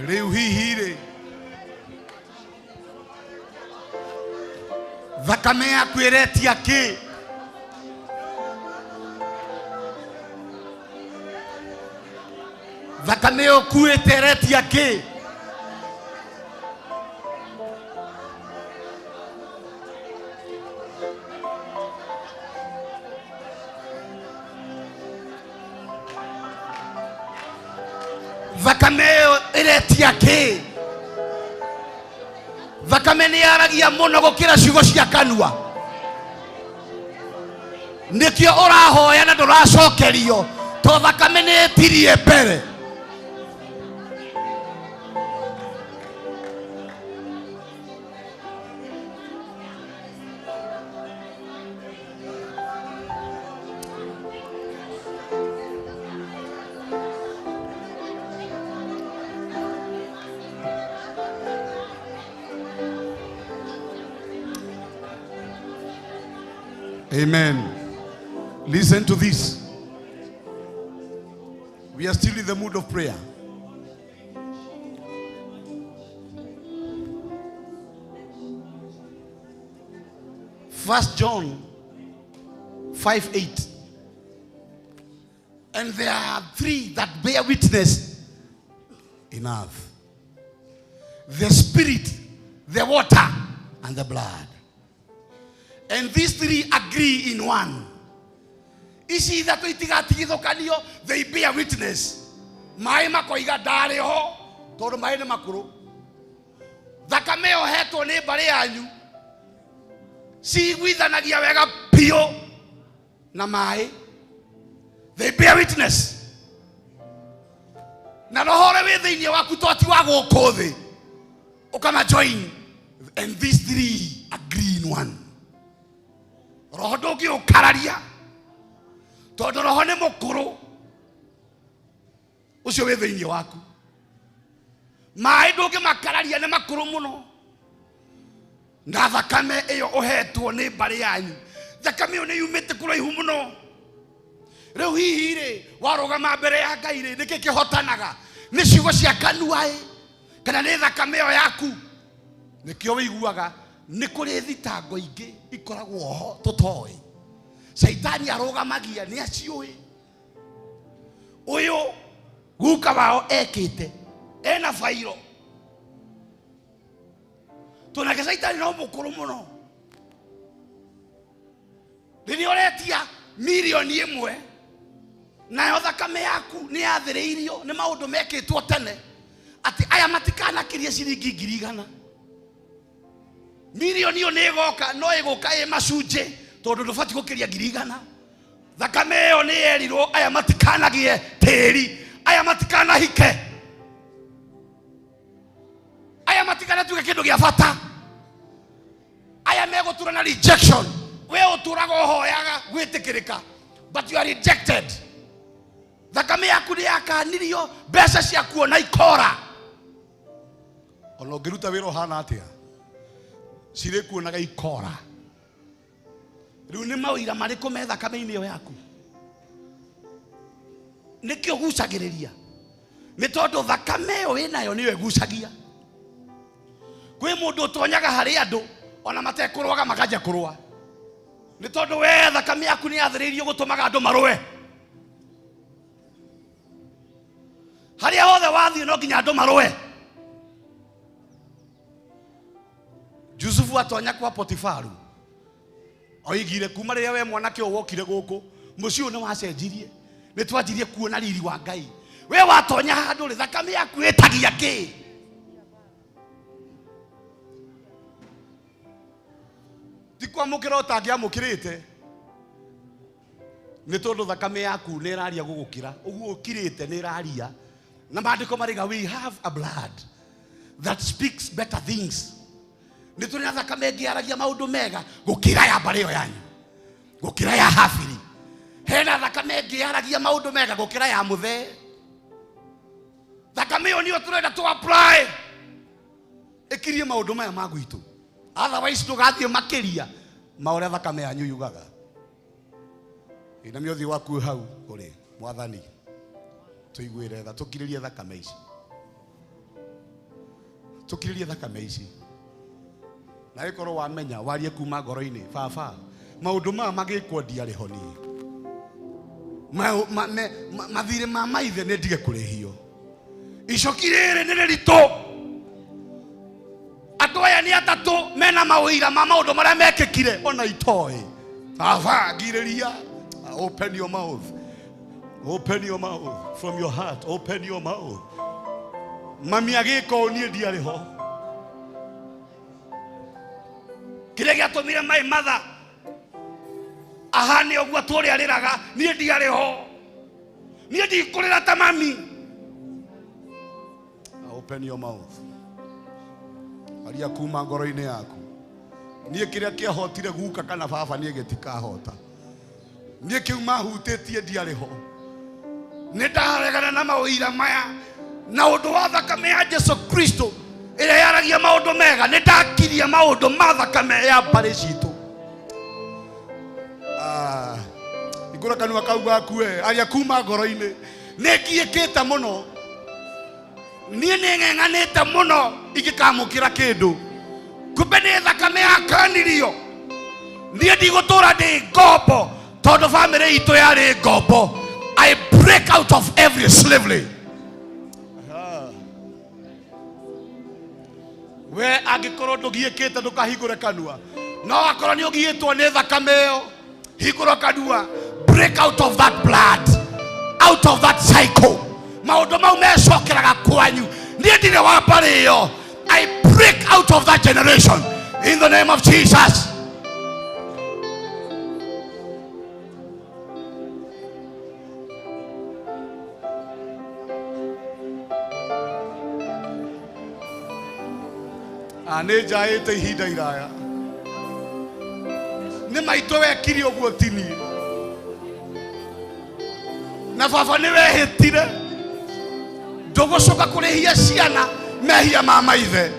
Rĩu hihi rĩ, thakame yaku ĩretia kĩ? Thakame ĩyo ũkuĩte ĩretia kĩ? Thakame ĩyo ĩretia kĩ? Thakame nĩ yaragia mũno gũkĩra ciugo cia kanua. Nĩkĩo ũrahoya na ndũracokerio, to thakame nĩ ĩtirie mbere. Amen. Listen to this. We are still in the mood of prayer. 1 John 5:8. And there are three that bear witness in earth: the spirit, the water, and the blood. And these three agree in one. Ici ithatũ itigatigithũkanio, they bear witness. Maĩ makoiga ndarĩ ho, tondũ maĩ nĩ makũrũ. Thakame ĩyo hetwo nĩ mbarĩ yanyu ciguithanagia wega biũ na maĩ. They bear witness. Na roho ũrĩa wĩ thĩinĩ waku to ti wa gũkũ thĩ, ũkama join, and these three agree in one. Roho ndũngĩũkararia tondũ roho nĩ mũkũrũ ũcio wĩ thĩinĩ waku. Maĩ ndũngĩmakararia, nĩ makũrũ mũno. Na thakame ĩyo ũhetwo nĩ mbarĩ yanyu, thakame ĩyo nĩ yumĩte kũraihu mũno. Rĩu hihi rĩ, warũgama mbere ya Ngai rĩ, nĩkĩ kĩhotanaga? Nĩ ciugo cia kanua ĩ, kana nĩ thakame ĩyo yaku? Nĩkĩo wĩiguaga nĩ kũrĩ thitango ingĩ ikoragwo ho tũtoĩ. Caitani arũgamagia nĩ aciũĩ. Ũyũ guka wao ekĩte ena bairo, tondũ caitani no mũkũrũ mũno. Rĩrĩa ũretia 1 million, nayo thakame yaku nĩ yathĩrĩirio nĩ maũndũ mekĩtwo tene atĩ aya matikanakirie ciringi 100,000, mirioni ĩyo nĩ ĩgoka, no ĩgũka ĩ macunjĩ, tondũ ndũbatiĩ gũkĩria 100,000. Thakame ĩyo nĩ yerirwo aya matikanagie tĩri, aya matikanahike, aya matikanatuĩke kĩndũ gĩa bata, aya megũtura na rejection. We ũtũraga ũhoyaga gwĩtĩkĩrĩka, but you are rejected. Thakame yaku nĩ yakanirio, mbeca ciaku ona ikora. Ona ũngĩruta wĩra ũhana atĩa, cirĩkuonaga ikora. Rĩu nĩ mawĩra marĩkũ me thakame-inĩ ĩyo yaku? Nĩkĩo gucagĩrĩria, nĩ tondũ thakame ĩyo wĩnayo nĩyo ĩgucagia. Kwĩ mũndũ ũtonyaga harĩ andũ ona matekũrũaga makanjia kũrũa, nĩ tondũ we thakame yaku nĩ yathĩrĩirio gũtũmaga andũ marũe. Harĩa hothe wathiĩ no nginya andũ marũe. Jusufu atonya kwa Potifaru oigire kuma rĩrĩa we mwanake ũyũ wokire gũkũ mũciĩ ũyũ nĩ wacenjirie, nĩ twanjirie kuona riri wa Ngai. We watonya handũ rĩ, thakame yaku ĩtagia kĩ? Ti kwamũkĩra ũtangĩamũkĩrĩte, nĩ tondũ thakame yaku nĩ ĩraria gũgũkĩra. Ũguo ũkirĩte nĩ ĩraria, na maandĩko marĩga we have a blood that speaks better things. Nĩ tũrĩ na thakame ĩngĩ yaragia maũndũ mega gũkĩra ya mbarĩ ĩyo yanyu, gũkĩra ya Habili. Hena thakame ĩngĩ yaragia maũndũ mega gũkĩra ya mũthee. Thakame ĩyo nĩyo tũrenda tũ apply ĩkirie maũndũ maya ma gwitũ, otherwise ndũgathiĩ makĩria ma ũrĩa thakame yanyu yugaga. Inamia ũthiũ waku hau ũrĩ, Mwathani tũiguĩre tha, tũkirĩrie thakame ici, tũkirĩrie thakame ici. Na ĩkorwo wamenya warie kuma ngoro-inĩ, baba maũndũ maya magĩkwo ndiarĩ ho niĩ, mathirĩ ma maithe nĩ ndige kũrĩhio, icoki rĩrĩ nĩ rĩritũ. Andũ aya nĩ atatũ mena maũira ma maũndũ marĩa mekĩkire ona itoĩ. Baba ngirĩria, open your mouth, open your mouth from your heart, open your mouth. Mami agĩka ũũ niĩ ndiarĩ ho. Kĩrĩa gĩatũmire my mother ahane ũguo atũrĩa arĩraga, niĩ ndiarĩ ho. Niĩ ndikũrĩra ta mami. Open your mouth, aria kuma ngoro-inĩ yaku. Niĩ kĩrĩa kĩahotire guka kana baba niĩ gĩtikahota. Niĩ kĩu mahutĩtie ndiarĩ ho. Nĩ ndaregana na maũira maya na ũndũ wa thakame ya Jesu Kristo ĩrĩa yaragia maũndũ mega. Nĩ ndakiria maũndũ ma thakame ya mbarĩ citũ. Hingũra kanua kau gaku we, aria kuma ngoro-inĩ. Nĩ ngiĩkĩte mũno, niĩ nĩ ng'eng'anĩte mũno ingĩkamũkĩra kĩndũ, kumbe nĩ thakame yakanirio. Niĩ ndigũtũra ndĩ ngombo tondũ bamĩrĩ itũ yarĩ ngombo. I break out of every slavery. We angĩkorwo ndũgiĩkĩte ndũkahingũre kanua, no akorwo nĩ ũgiĩtwo nĩ thakame ĩyo, hingũra kanua. Break out of that blood, out of that cycle. Maũndũ mau mecokeraga kwanyu, niĩ ndirĩ wa mbarĩ ĩyo. I break out of that generation in the name of Jesus. Nĩ njaĩte ihinda iraya, nĩ maitũ wekire ũguo ti niĩ, na baba nĩ wehĩtire ndũgũcoka kũrĩhia ciana mehia ma maithe.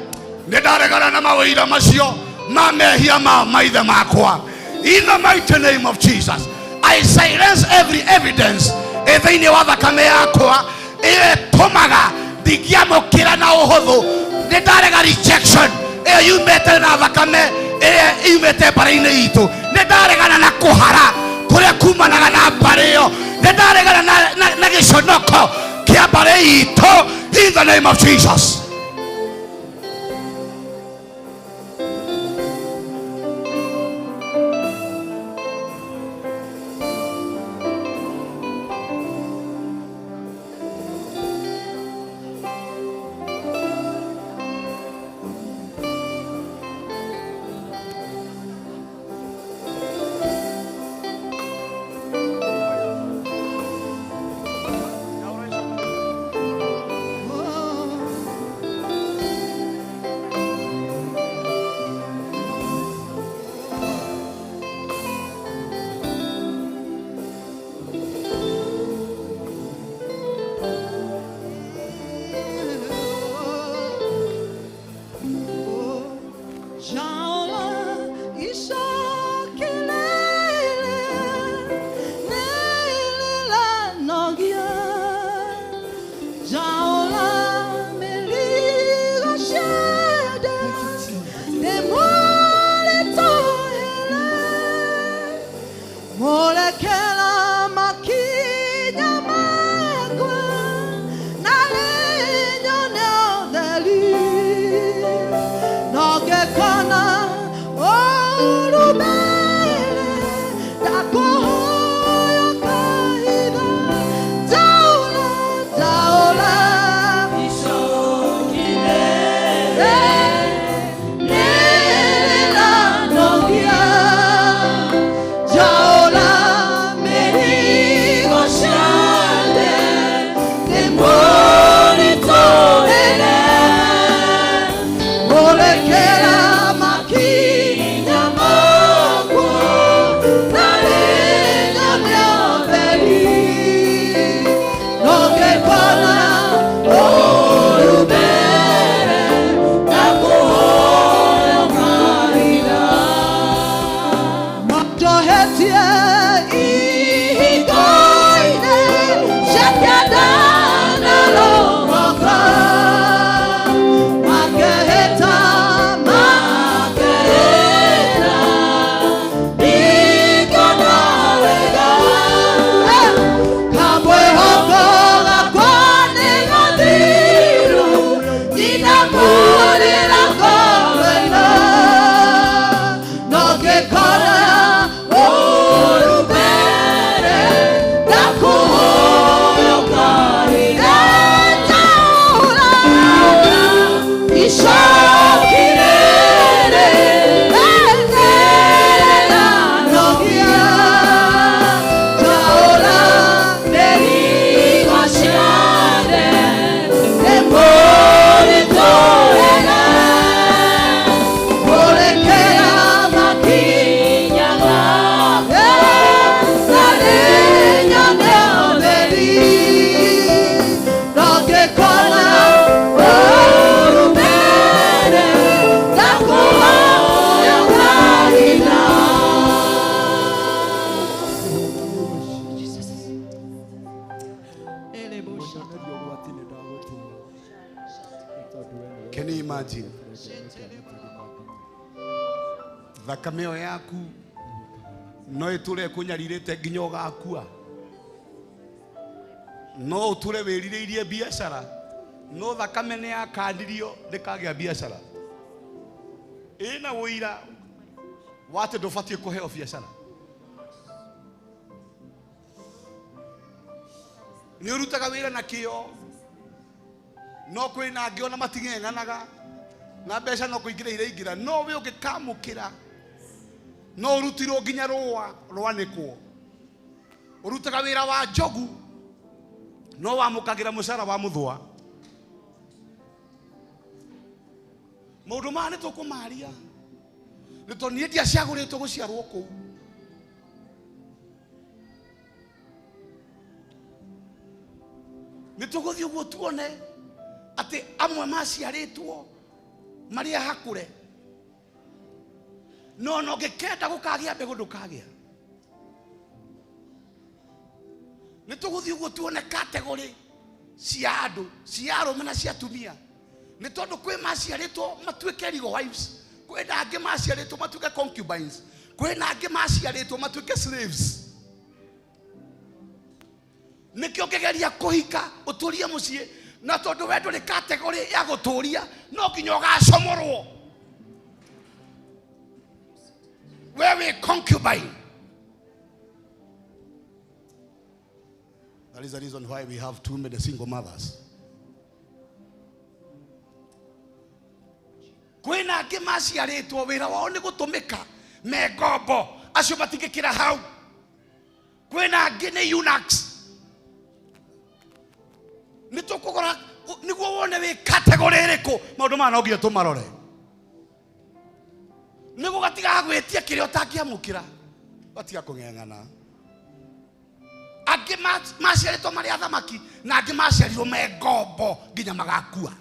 Nĩ ndaregana na mawĩira macio ma mehia ma maithe makwa. In the mighty name of Jesus, I silence every evidence ĩ thĩinĩ wa thakame yakwa ĩyo ĩtũmaga ndingĩamũkĩra na ũhũthũ. Nĩ ndarega rejection ĩyo yumĩte na thakame ĩrĩa yumĩte mbarĩ-inĩ itũ. Nĩ ndaregana na kũhara kũrĩa kumanaga na mbarĩ ĩyo. Nĩ ndaregana na gĩconoko kĩa mbarĩ itũ in the name of Jesus.
Nyoneria ũgwati nĩ ndagũtiga. Nĩ tondũ we nĩwe
Can you imagine? Thakame ĩyo yaku no ĩtũre ĩkũnyarirĩte nginya ũgakua. No ũtũre wĩrirĩirie biacara, no thakame nĩ yakanirio ndĩkagĩa biacara. Ĩna ũira wa atĩ ndũbatiĩ kũheo biacara. Nĩ ũrutaga wĩra na kĩo, no kwĩna angĩ ona mating'eng'anaga na mbeca no kũingĩra iraingĩra, no we ũngĩkamũkĩra no ũrutirwo nginya rũa rwanĩkwo. Ũrutaga wĩra wa njogu no wamũkagĩra mũcara wa mũthũa. Maũndũ maya nĩ tũkũmaria nĩ tondũ niĩ ndiacagũrĩtwo gũciarwo kũu. Nĩ tũgũthiĩ ũguo tuone atĩ amwe maciarĩtwo marĩ ahakũre, no ona ũngĩkenda gũkagĩa mbegũ ndũkagĩa. Nĩ tũgũthiĩ ũguo tuone kategorĩ cia andũ, cia arũme na cia atumia, nĩ tondũ kwĩ maciarĩtwo matuĩke legal wives, kwĩ na angĩ maciarĩtwo matuĩke concubines, kwĩ na angĩ maciarĩtwo matuĩke slaves. Nĩkĩo ũngĩgeria kũhika ũtũrie mũciĩ, na tondũ we ndũrĩ kategorĩ ya gũtũria, no nginya ũgacomorwo. We wĩ concubine. That is the reason why we have too many single mothers. Kwĩna angĩ maciarĩtwo wĩra wao nĩ gũtũmĩka me ngombo, acio matingĩkĩra hau. Kwĩna angĩ nĩ eunuchs. Nĩ tũkũgũra nĩguo wone wĩ category ĩrĩkũ. Maũndũ maya no nginya tũmarore nĩguo gatigaga gwĩtia kĩrĩa ũtangĩamũkĩra, gatiga kũng'eng'ana. Angĩ maciarĩtwo marĩ athamaki na angĩ maciarirwo me ngombo nginya magakua.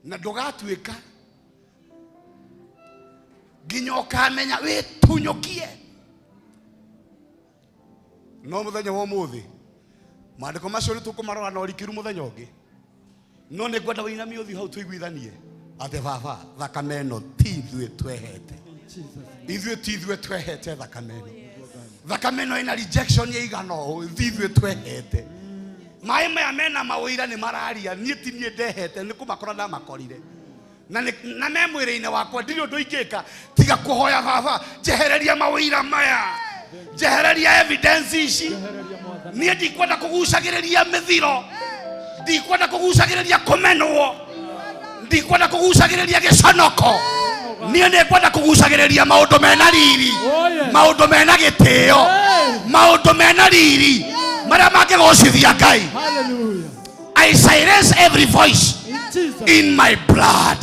Na ndũgatuĩka nginya ũkamenya wĩtunyũkie. No mũthenya wa ũmũthĩ maandĩko macio nĩ tũkũmarora na ũrikĩru mũthenya ũngĩ, no nĩ ngwenda wĩinamie ũthiũ hau tũiguithanie atĩ baba, thakame ĩno ti ithuĩ twehete. Ithuĩ ti ithuĩ twehete thakame ĩno. Thakame ĩno ĩna rejection ĩigana ũũ, ti ithuĩ twehete. Maĩ maya mena mawĩira nĩ mararia, niĩ ti niĩ ndehete, nĩ kũmakora ndamakorire. Na na me mwĩrĩ-inĩ wakwa ndirĩ ũndũ ingĩka tiga kũhoya baba, njehereria mawĩira maya, njehereria evidence ici. Niĩ ndikwenda kũgucagĩrĩria mĩthiro, ndikwenda kũgucagĩrĩria kũmenwo, ndikwenda kũgucagĩrĩria gĩconoko. Niĩ nĩ ngwenda kũgucagĩrĩria maũndũ mena riri, maũndũ mena gĩtĩo, maũndũ mena riri marĩa mangĩgocithia Ngai.
Hallelujah.
I silence every voice
In Jesus.
in my blood.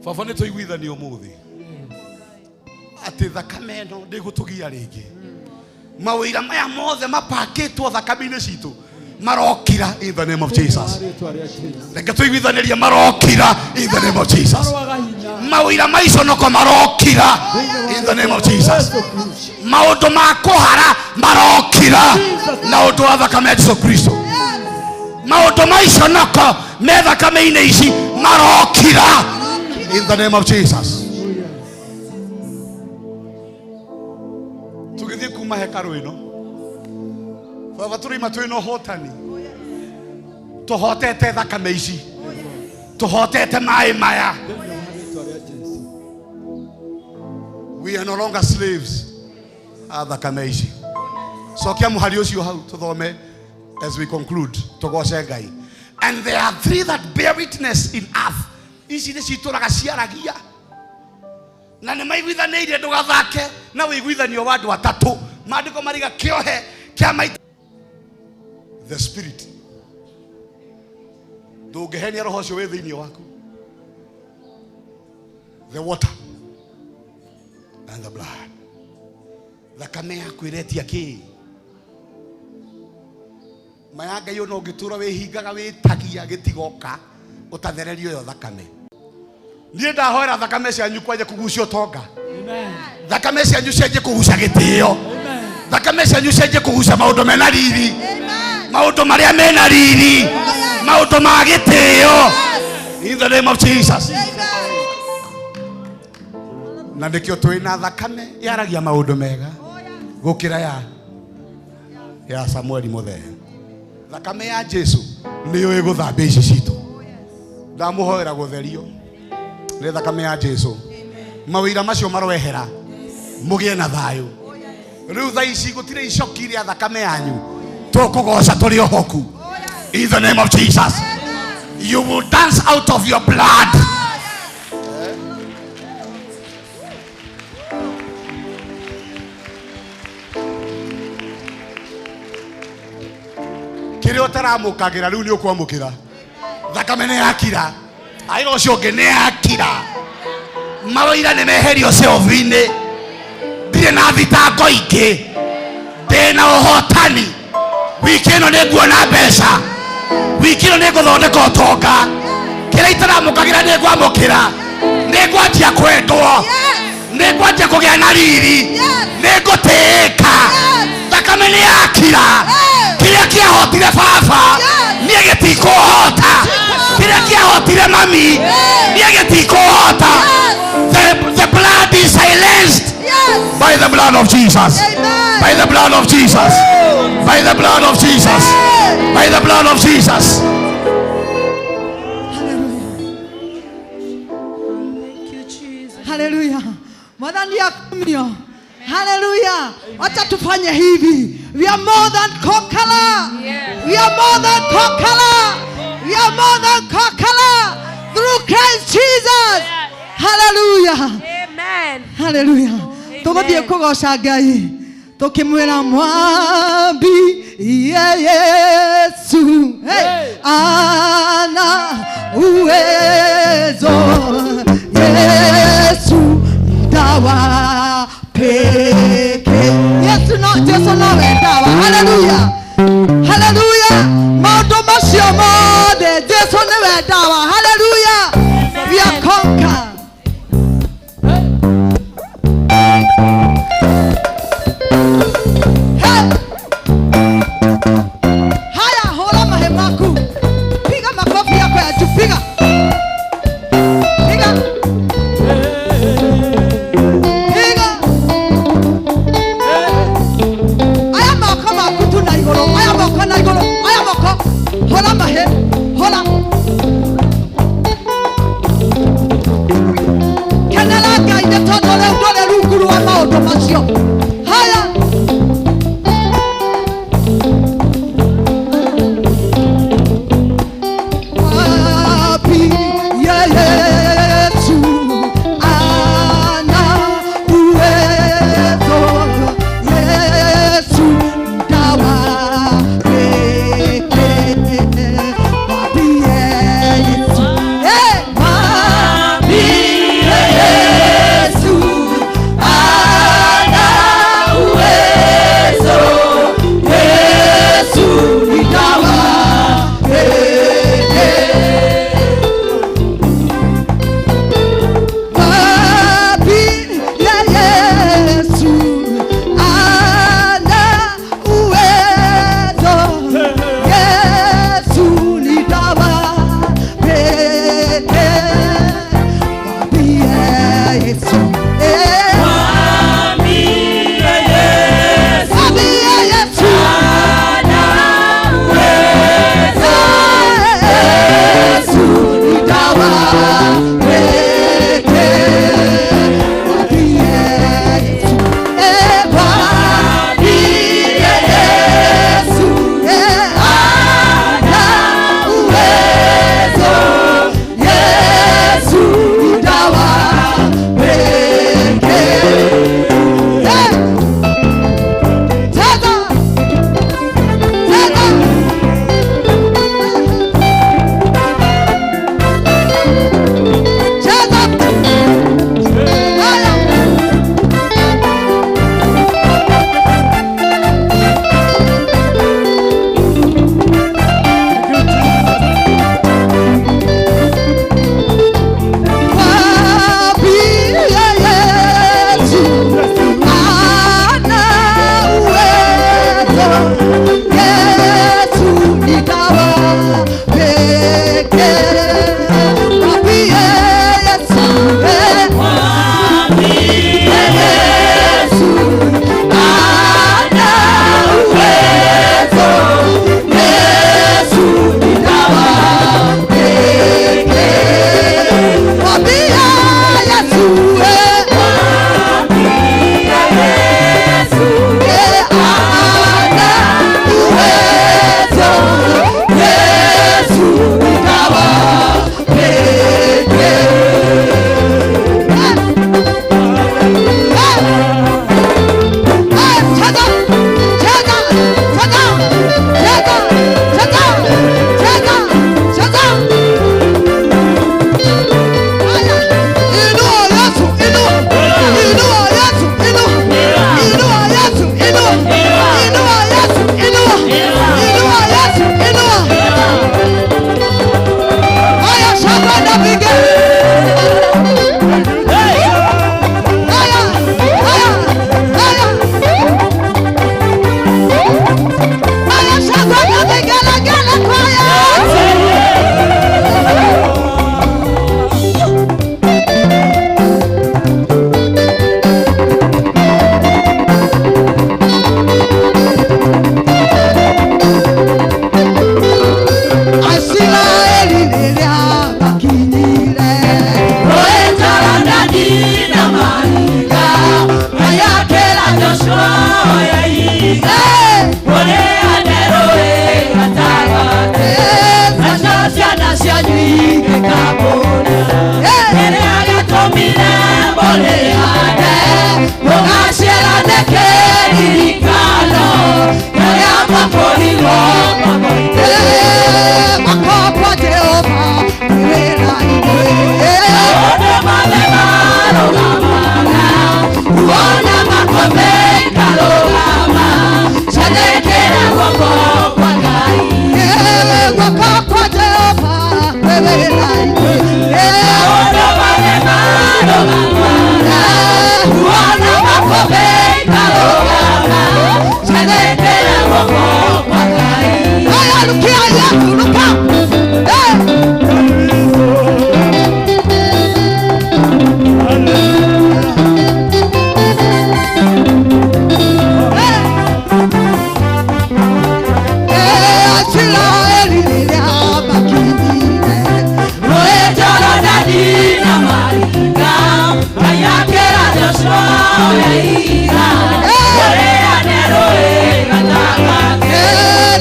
Baba, nĩ tũiguithanie ũmũthĩ atĩ thakame ĩno ndĩgũtũgia rĩngĩ. Mawĩra maya mothe mapakĩtwo thakame-inĩ citũ marokira in the name of Jesus.
Rĩtwa rĩa Jesu.
Reke tũiguithanĩrie, marokira in the name of Jesus.
Marwaga hinya.
Mawĩra ma iconoko marokira in the name of Jesus.
Yesu Kristo.
Maũndũ ma kũhara marokira na ũndũ wa thakame ya Jesu Kristo. Maũndũ ma iconoko me thakame-inĩ ici marokira in the name of Jesus.
Oh, yes.
Tũgĩthiĩ kuma hekarũ ĩno, baba, tũraima twĩna ũhotani, tũhotete thakame ici, tũhotete maĩ maya.
Thĩinĩ wa rĩtwa rĩa Jesu.
We are no longer slaves a thakame ici. Cokia mũhari ũcio hau tũthome as we conclude, tũgoce Ngai. And there are three that bear witness in earth. Ici nĩ citũraga ciaragia na nĩ maiguithanĩirie, ndũgathake na ũiguithanio wa andũ atatũ. Maandĩko mariga kĩohe kĩa maita the spirit, ndũngĩhenia roho ũcio wĩ thĩinĩ waku. The water and the blood. Thakame yaku ĩretia kĩ maya Ngai ona ũngĩtũra wĩhingaga wĩtagia gĩtigoka ũtathererio ĩyo thakame. Niĩ ndahoera thakame cianyu kwanja kũgucia ũtonga.
Amen.
Thakame cianyu cianjie kũguca gĩtĩo. Thakame cianyu cianjie kũguca maũndũ mena riri. Maũndũ marĩa mena riri. Maũndũ ma gĩtĩo. In the name of Jesus. Na nĩkĩo twĩ na thakame yaragia maũndũ mega gũkĩra ya Samueli Mũthee. Thakame ya Jesu nĩyo ĩgũthambia ici citũ. Ndamũhoera gũtherio nĩ thakame ya Jesu. Mawĩra macio maroehera mũgĩe na thayũ. Rĩu thaa ici gũtirĩ icoki rĩa thakame yanyu. Tũkũgoca tũrĩ ohoku. In the name of Jesus. You will dance out of your blood. Kĩrĩa ũtaramũkagĩra rĩu nĩ ũkwamũkĩra. Thakame nĩ yakira. Aira ũcio ũngĩ nĩ yakira. Maroira nĩ meherio shelf-inĩ. Ndirĩ na thitango ingĩ. Ndĩ na ũhotani. Wiki ĩno nĩ nguona mbeca. Wiki ĩno nĩ ngũthondeka ũtonga. Kĩrĩa itaramũkagĩra nĩ ngwamũkĩra. Nĩ ngwanjia kwendwo. Nĩ ngwanjia kũgĩa na riri. Nĩ ngũtĩĩka. Thakame nĩ yakira. Kĩrĩa kĩahotire baba niĩ gĩtikũhota. Kĩrĩa kĩahotire mami niĩ gĩtikũhota. The blood is silenced by the blood of Jesus. By the blood of Jesus. By the blood of Jesus. By the blood of Jesus.
Thank you, Jesus.
Haleluya. Mwathani akumio. Haleluya. Wacha tufanye hivi. We are more than conqueror.
Yes.
We are more than conqueror. We are more than conqueror through Christ Jesus. Hallelujah.
Amen.
Haleluya. Tũgũthiĩ kũgoca Ngai tũkĩmwĩra mwambi ye Yesu. Hey. Ana uwezo Yesu dawa pekee. Yesu no Jesu nowe dawa. Haleluya. Haleluya. Maũndũ macio mothe Jesu nĩwe dawa. Haleluya. We are conquer. Hey! Haya, hũra mahe maku. Piga makofi yako ya juu, piga. Piga. Piga. Aya moko maku tu na igũrũ, aya moko na igũrũ, aya moko. Hũra mahe, hũra. Kenera Ngai nĩ tondũ rĩu ndũrĩ rungu rwa maũndũ macio. Haya. Wapi Yesu ana uwezo, Yesu dawa pekee. Wapi Yesu, eh, wapi Yesu ana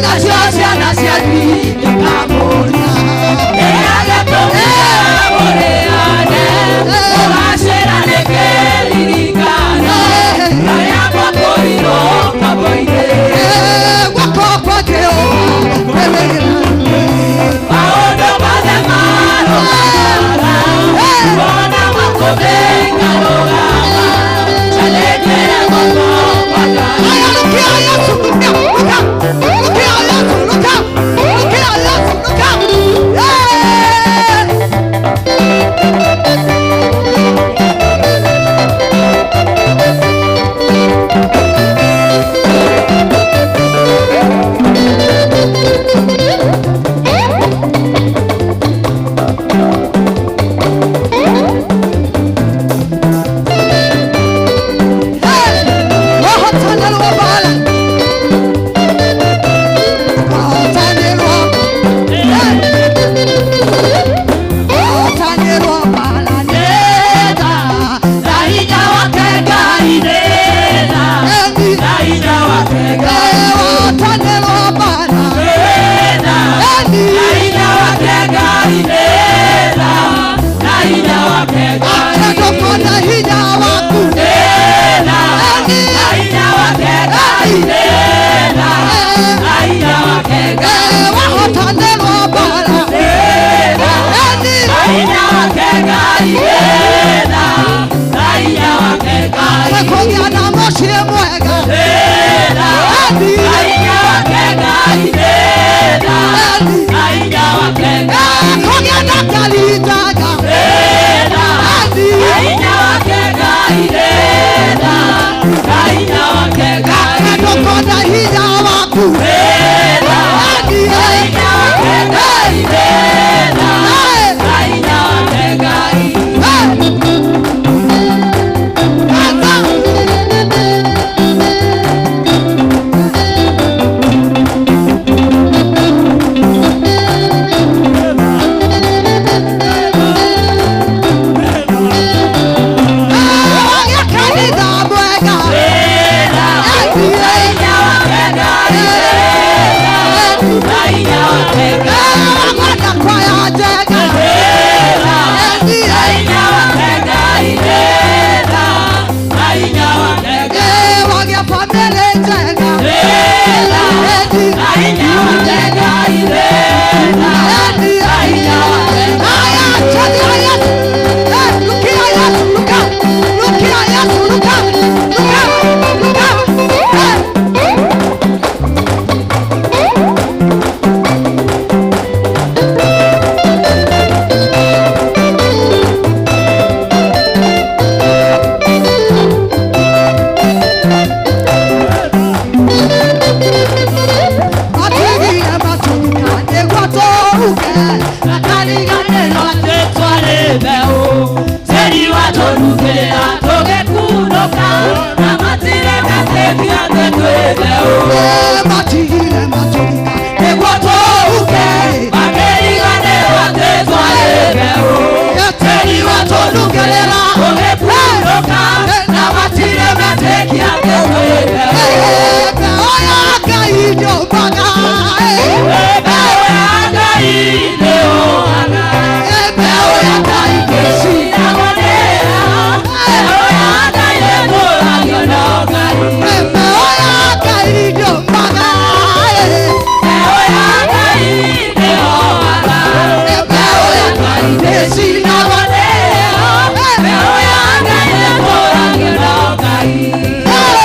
Nacio ciana cianyu ikamũria. Guoko kwa Jehova kwĩ wĩra. Aya, look here, Yesu, look here, look up, look here, Yesu, look up, look here, Yesu, look up. Yeah. Wahotanelwa bala. Wahotanelwa. Wahotanelwa bala neta. Eni. Wahotanelwa bala. Eni. Akendokona hinya waku. Eni. Wahotanelwa bala. Eni. Akũgĩa na mũciĩ mwega. Eni. Eni. Kũgĩa na ngari njega. Eni. Akendokona hinya waku. Eni. Kanitha mwega. Eni. Wagwenda kwaya njega. Eni. Wagĩa bamĩrĩ njega. Eni. Eni. Aya, chani, aya. Look here, yes, look up. Look here, yes, look up. Look up, look up. Matigire matuka nĩguo tũhuke.
Akariganĩrwo atĩ twarĩ mbeũ tĩri watũnukĩra tũgĩkunũka na matirĩ metĩkia atĩ twĩ mbeũ.
Matigire matuka nĩguo tũhuke.
Makĩriganĩrwo atĩ twarĩ mbeũ
Tĩri watũnukĩrĩra
tũgĩkunũka na matirĩ metĩkia atĩ twĩ mbeũ.
Mbeũ ya Ngai ndĩũmaga.
Mbeũ ya Ngai ndĩũmaga.
Mbeũ ya Ngai
Ndĩcinagwo nĩ heho. Mbeũ ya Ngai ĩkũragio no Ngai.
Mbeũ ya Ngai ndĩũmaga.
Mbeũ ya Ngai ndĩũmaga.
Mbeũ ya Ngai ndĩcinagwo
Ndĩcinagwo nĩ heho. Mbeũ ya Ngai ĩkũragio no Ngai.
Hey!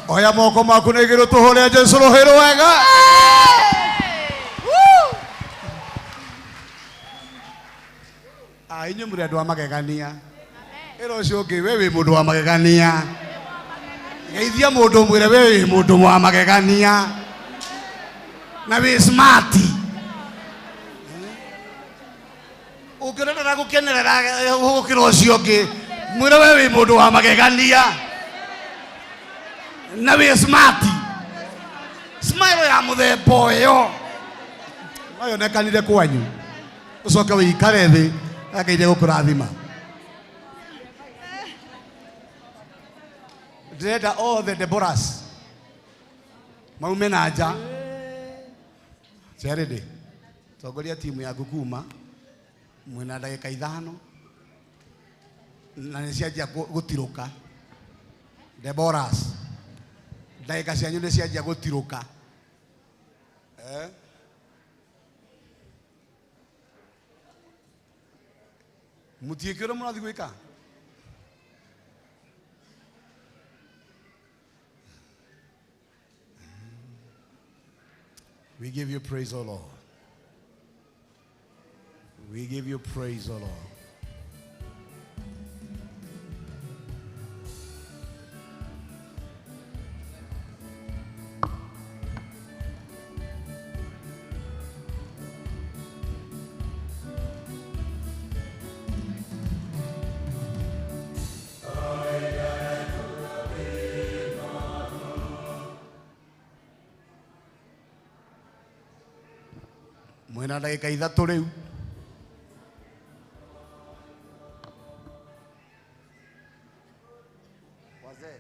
Oya moko maku na iguru tuhore Jesu ruhi rwega. Ah, inyuĩ mũrĩ andũ a magegania. Ĩra ũcio ũngĩ we wĩ mũndũ wa magegania. Geithia mũndũ mwĩre we wĩ mũndũ wa magegania. Na wĩ smart. Ũngĩona ndaragukenerera gũkĩra ũcio ũngĩ, mwĩre we wĩ mũndũ wa magegania. Na wĩ smart. Smile ya mũthemba ũyũ no yonekanire kwanyu. Ũcoke wĩikare thĩ Ngai gũkũrathima. Ndĩrenda othe Deborahs maume na nja. Charity, tongoria timu yaku kuma mwĩna ndagĩka 5 na nĩ cianjia gũtirũka. Deborahs, ndagĩka cianyu nĩ cianjia gũtirũka. Mũtiĩke ũrĩa mũrathiĩ gwĩka. We give you praise, O Lord. We give you praise, O Lord. Mwena ndagĩka 3 rĩu. Wazee.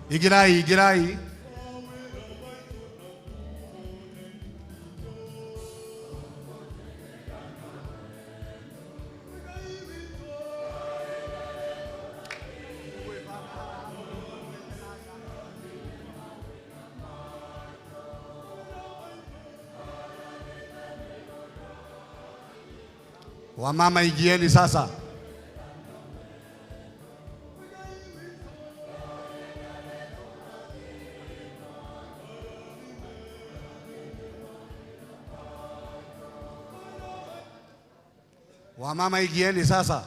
Igirai, igirai. Wamama ingieni sasa. Wamama ingieni sasa.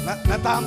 Na tam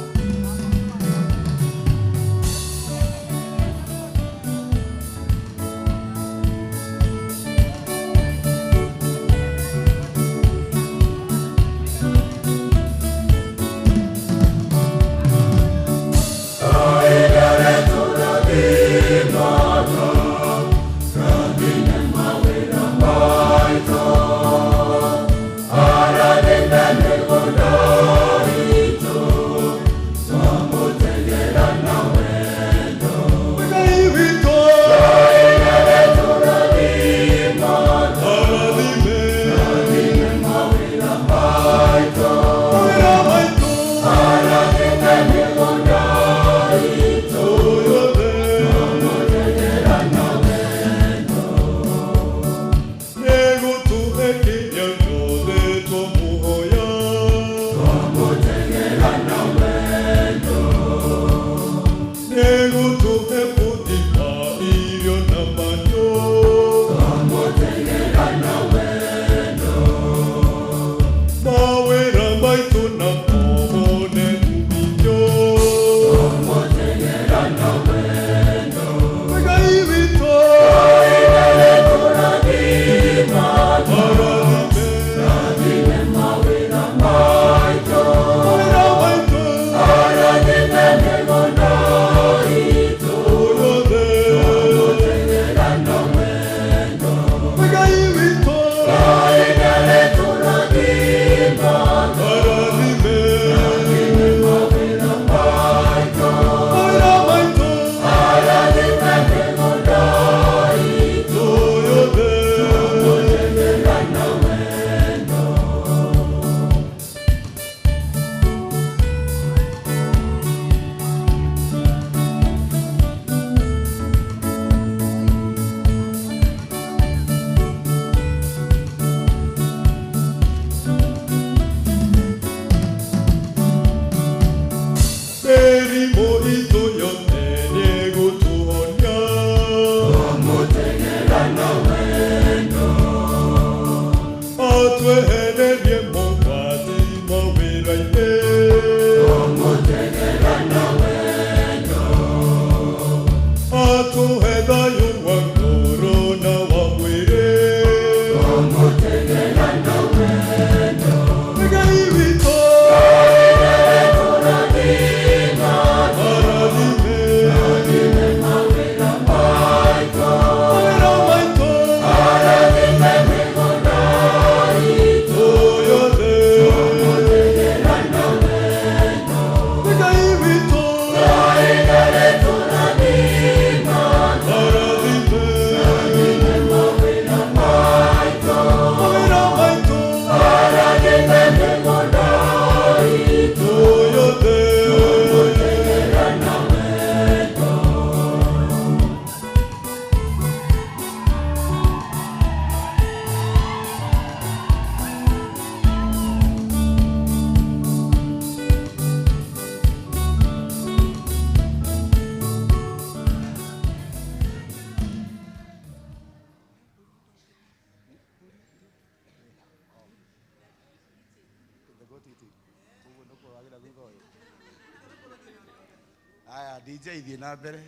Aya DJ thiĩ na mbere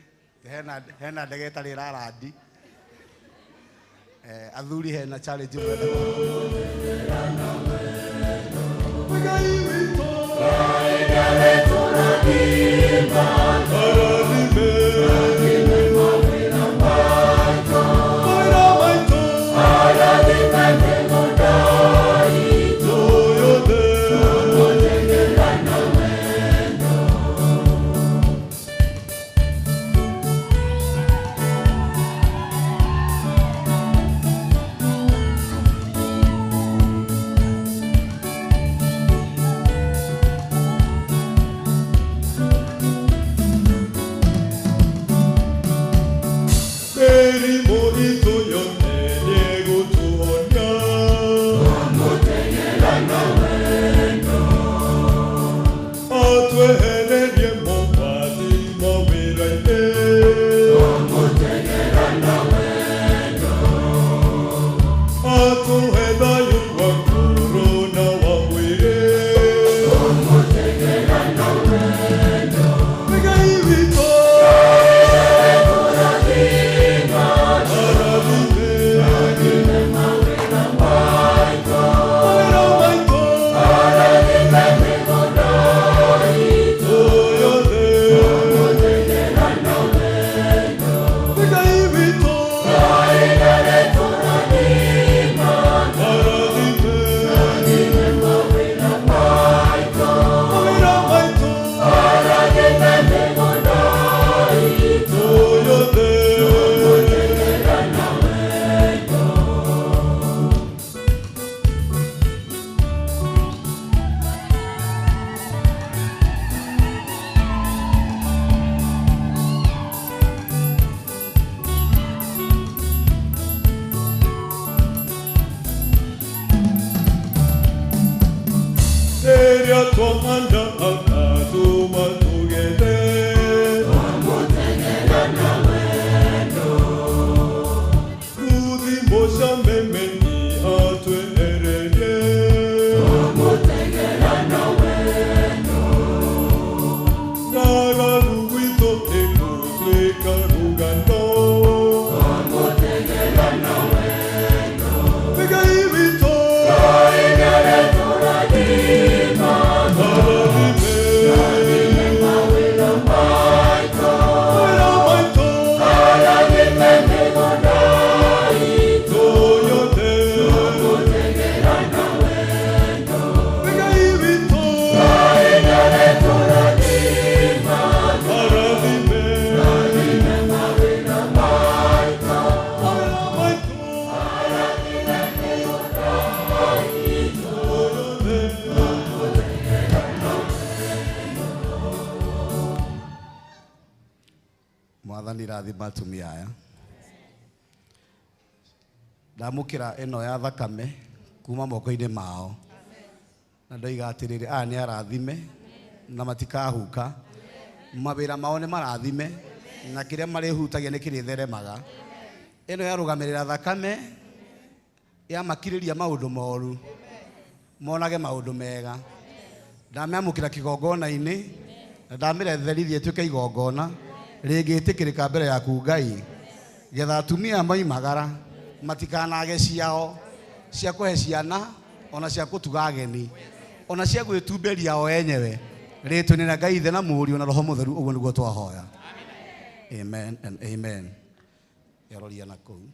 hena ndege ĩtarĩ ĩrarandi athuri hena challenge mwenda.
Rĩrĩa twahanda akatũma tũgethe. Thuthi mũcame menyi atwehererie. Ng'aragu gwitũ ĩgũtuĩka rũgano. Ngai witũ. Arathime. Mawĩra maitũ. Itũ yothe. Ngai witũ. Arathime. Mawĩra maitũ.
Mwathani rathima atumia aya. Ndamũkĩra ĩno ya thakame kuma moko-inĩ mao, na ndoiga atĩrĩrĩ, aya nĩ arathime na matikahuka, mawĩra mao nĩ marathime na kĩrĩa marĩhutagia nĩ kĩrĩtheremaga. Ĩno yarũgamĩrĩra thakame yamakirĩria maũndũ moru monage maũndũ mega. Ndamĩamũkĩra kĩgongona-inĩ na ndamĩretherithia ĩtuĩke igongona rĩngĩtĩkĩrĩka mbere yaku Ngai, getha atumia moimagara matikanage ciao cia kũhe ciana ona cia kũtuga ageni ona cia gwĩtumberia o enyewe. Rĩtwa-inĩ rĩa Ngai Ithe na Mũriũ na Roho Mũtheru, ũguo nĩguo twahoya. Amen and amen. Yaroria na kũu.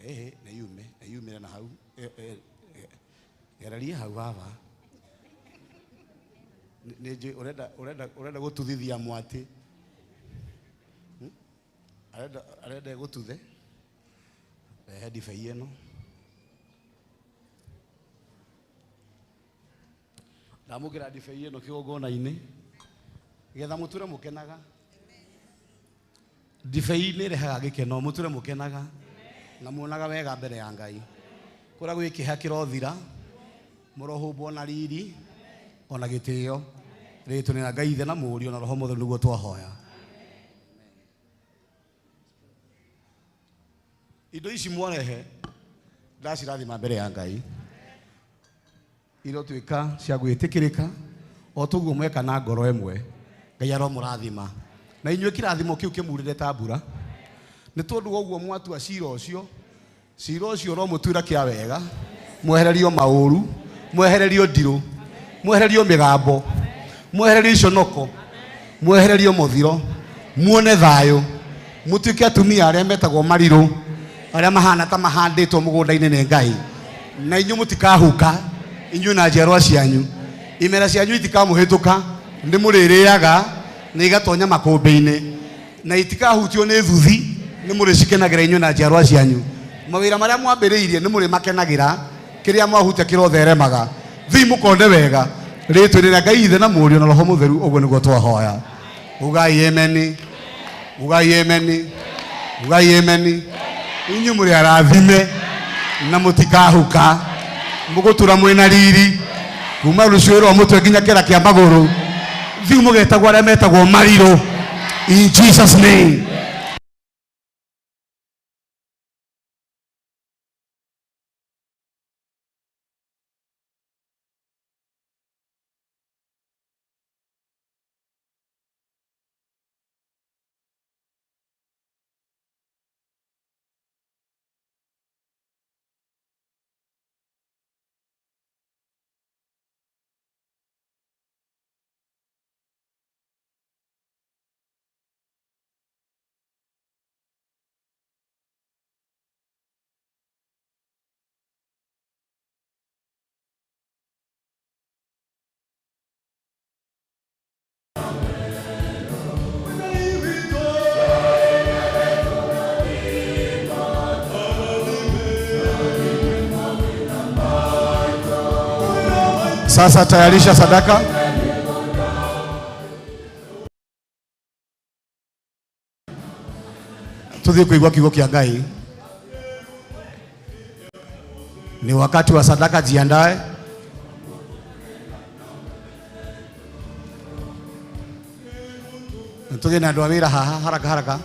Ĩhĩ, nĩ yume, nĩ yumĩre na hau. Gereria hau baba. Nĩ njũĩ ũrenda ũrenda ũrenda gũtuthithia mwatĩ. Arenda arenda gũtuthe. Rehe ndibei ĩno. Ndamũkĩra ndibei ĩno kĩgongona-inĩ getha mũtũre mũkenaga. Ndibei nĩ ĩrehaga gĩkeno, mũtũre mũkenaga na muonaga wega mbere ya Ngai. Kũrĩa gwĩ kĩeha kĩrothira, mũrohumbwo na riri ona gĩtĩo. Rĩtwa-inĩ rĩa Ngai Ithe na Mũriũ na Roho Mũtheru nĩguo twahoya. Indo ici mwarehe ndacirathima mbere ya Ngai, irotuĩka cia gwĩtĩkĩrĩka o toguo mweka na ngoro ĩmwe. Ngai aromũrathima na inyuĩ kĩrathimo kĩu kĩmurĩre ta mbura, nĩ tondũ wa ũguo mwatua cira ũcio, cira ũcio ũromũtuĩra kĩa wega, mwehererio maũru, mwehererio ndirũ, mwehererio mĩgambo, mwehererio iconoko, mwehererio mũthiro, muone thayũ, mũtuĩke atumia arĩa metagwo marirũ, arĩa mahana ta mahandĩtwo mũgũnda-inĩ nĩ Ngai, na inyuĩ mũtikahuka, inyuĩ na njiarwa cianyu, imera cianyu itikamũhĩtũka, nĩ mũrĩrĩaga na igatonya makũmbĩ-inĩ, na itikahutio nĩ thuthi, nĩ mũrĩcikenagĩra inyuĩ na njiarwa cianyu. Mawĩra marĩa mwambĩrĩirie nĩ mũrĩmakenagĩra, kĩrĩa mwahutia kĩrotheremaga. Thiĩ mũkone wega. Rĩtwa-inĩ rĩa Ngai Ithe na Mũriũ na Roho Mũtheru, ũguo nĩguo twahoya. Ugai ameni. Ugai ameni. Ugai ameni. Inyuĩ mũrĩ arathime na mũtikahuka, mũgũtũra mwĩna riri kuma rũcuĩ rwa mũtwe nginya kĩara kĩa magũrũ. Thiĩ mũgetagwo arĩa metagwo marirũ. In Jesus name. Sasa tayarisha sadaka. Tuthie kuigua kiugo kia Ngai. Ni wakati wa sadaka, jiandae. Tũgĩe na andũ a wĩra haha haraka haraka.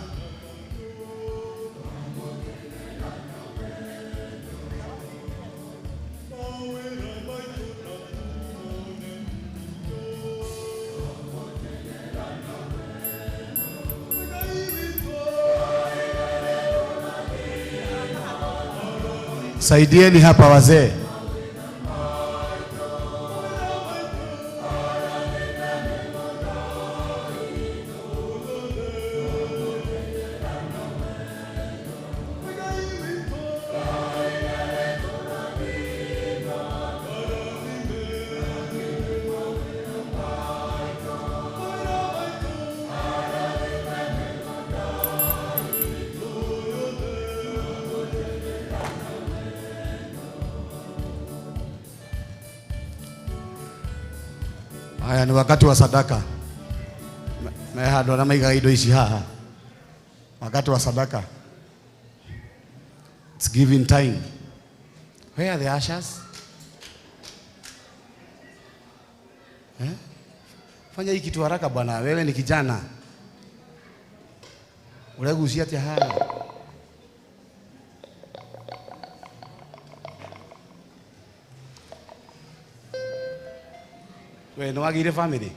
Saidieni hapa wazee. Haya ni wakati wa sadaka. Me handũ arĩa maigaga indo ici haha. Wakati wa sadaka. It's giving time. Where are the ushers? Eh? Fanya hii kitu haraka bwana, wewe ni kijana. Uregucia atia haha? We nĩ wagĩire family?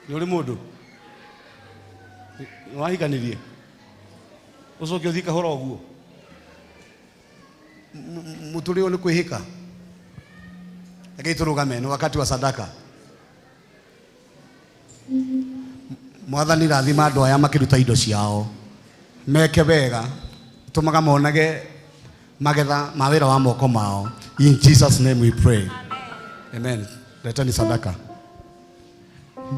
Nĩ ũrĩ mũndũ? Nĩ wahikanirie? Ũcoke ũthiĩ kahora ũguo? Mũtũrĩre ũyũ nĩ kwĩhĩka. Rekei tũrũgame, nĩ wakati wa sadaka. Mwathani rathima andũ aya makĩruta indo ciao. Meke wega, tũmaga monage magetha ma wĩra wa moko mao. In Jesus name we pray. Amen. Leteni sadaka.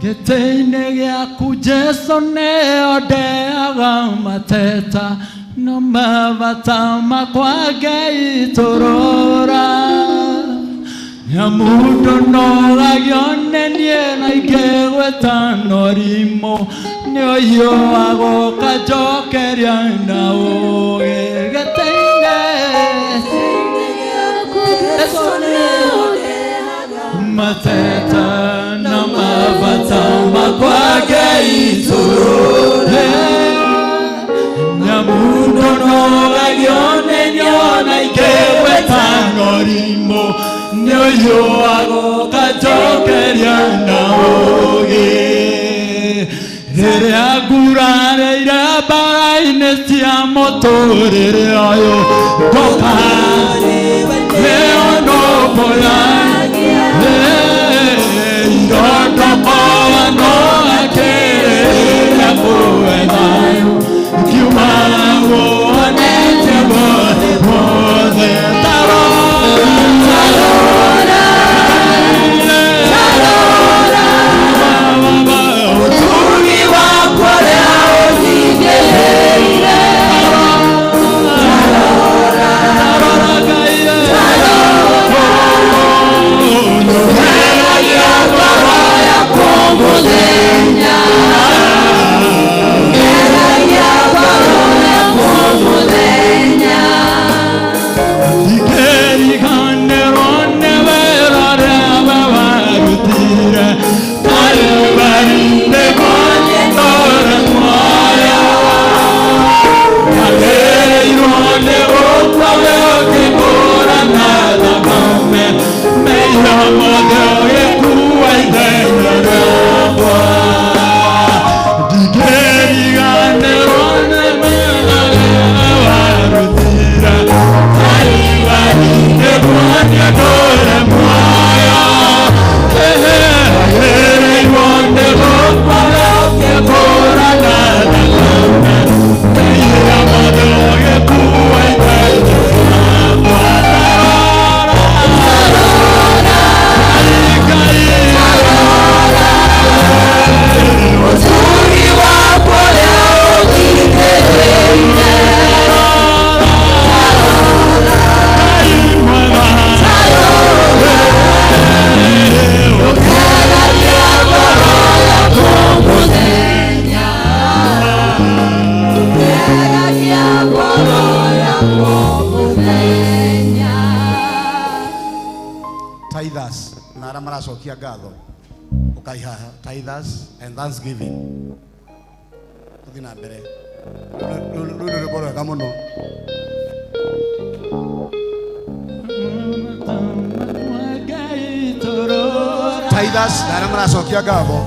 Gĩtĩ-inĩ gĩaku Jesũ nĩo ndeaga mateta no mabata makwa ngeitũrũra Nyamundu nogagio nĩ niĩ na ingĩgwĩta norimũ nĩ ũyũ agũka njokeria na ũũgĩ gĩtĩ-inĩ Jesũ nĩo mateta na mabata makwa ngeitũrũre Nyamundu nogagio nĩ niĩ na ingĩgwĩta norimũ nĩ ũyũ agũka njokeria na ũũgĩ Rĩrĩa ngurarĩire mbara-inĩ cia mũtũrĩre ũyũ ndoka nĩyo nũmbũyagia
Ũkai haha, tithers and thanksgiving. Tũthiĩ na mbere. Rũu nĩ rwĩmbo rwega mũno. Tithers na arĩa maracokia ngatho.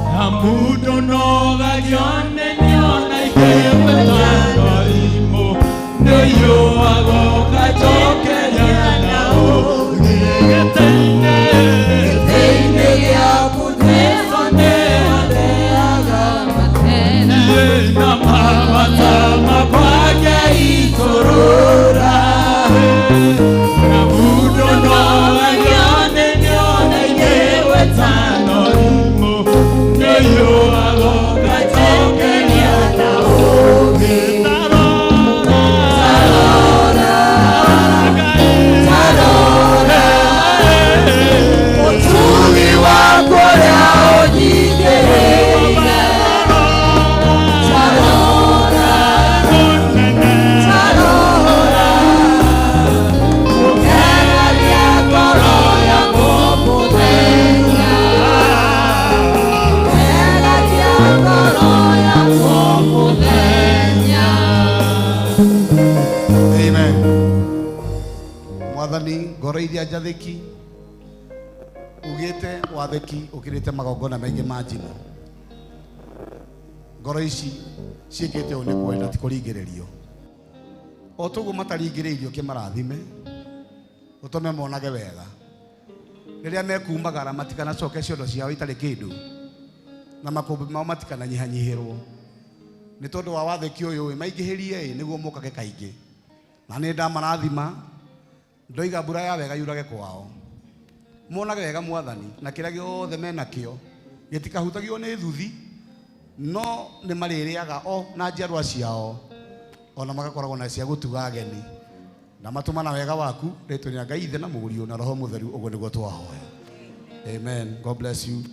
Amen. Mwathani, ngoro iria njathĩki ugĩte wathĩki ũkĩrĩte magongona maingĩ ma njino. Ngoro ici ciĩkĩte ũũ nĩ kwenda ti kũringĩrĩrio. O toguo mataringĩrĩirio kĩmarathime, ũtũme monage wega. Rĩrĩa mekumagara matikanacoke ciondo ciao itarĩ kĩndũ, na makũmbĩ mao matikananyihanyihĩrwo. Nĩ tondũ wa wathĩki ũyũ ĩ, maingĩhĩrie ĩ, nĩguo mokage kaingĩ. Na nĩ ndamarathima, ndoiga mbura ya wega yurage kwao. Monage wega Mwathani, na kĩrĩa gĩothe menakĩo gĩtikahutagio nĩ thuthi, no nĩ marĩrĩaga o na njiarwa ciao, ona magakoragwo na cia gũtuga ageni. Na matũmana wega waku, rĩtwa rĩa Ngai Ithe na Mũriũ na Roho Mũtheru, ũguo nĩguo twahoya. Amen. God bless you.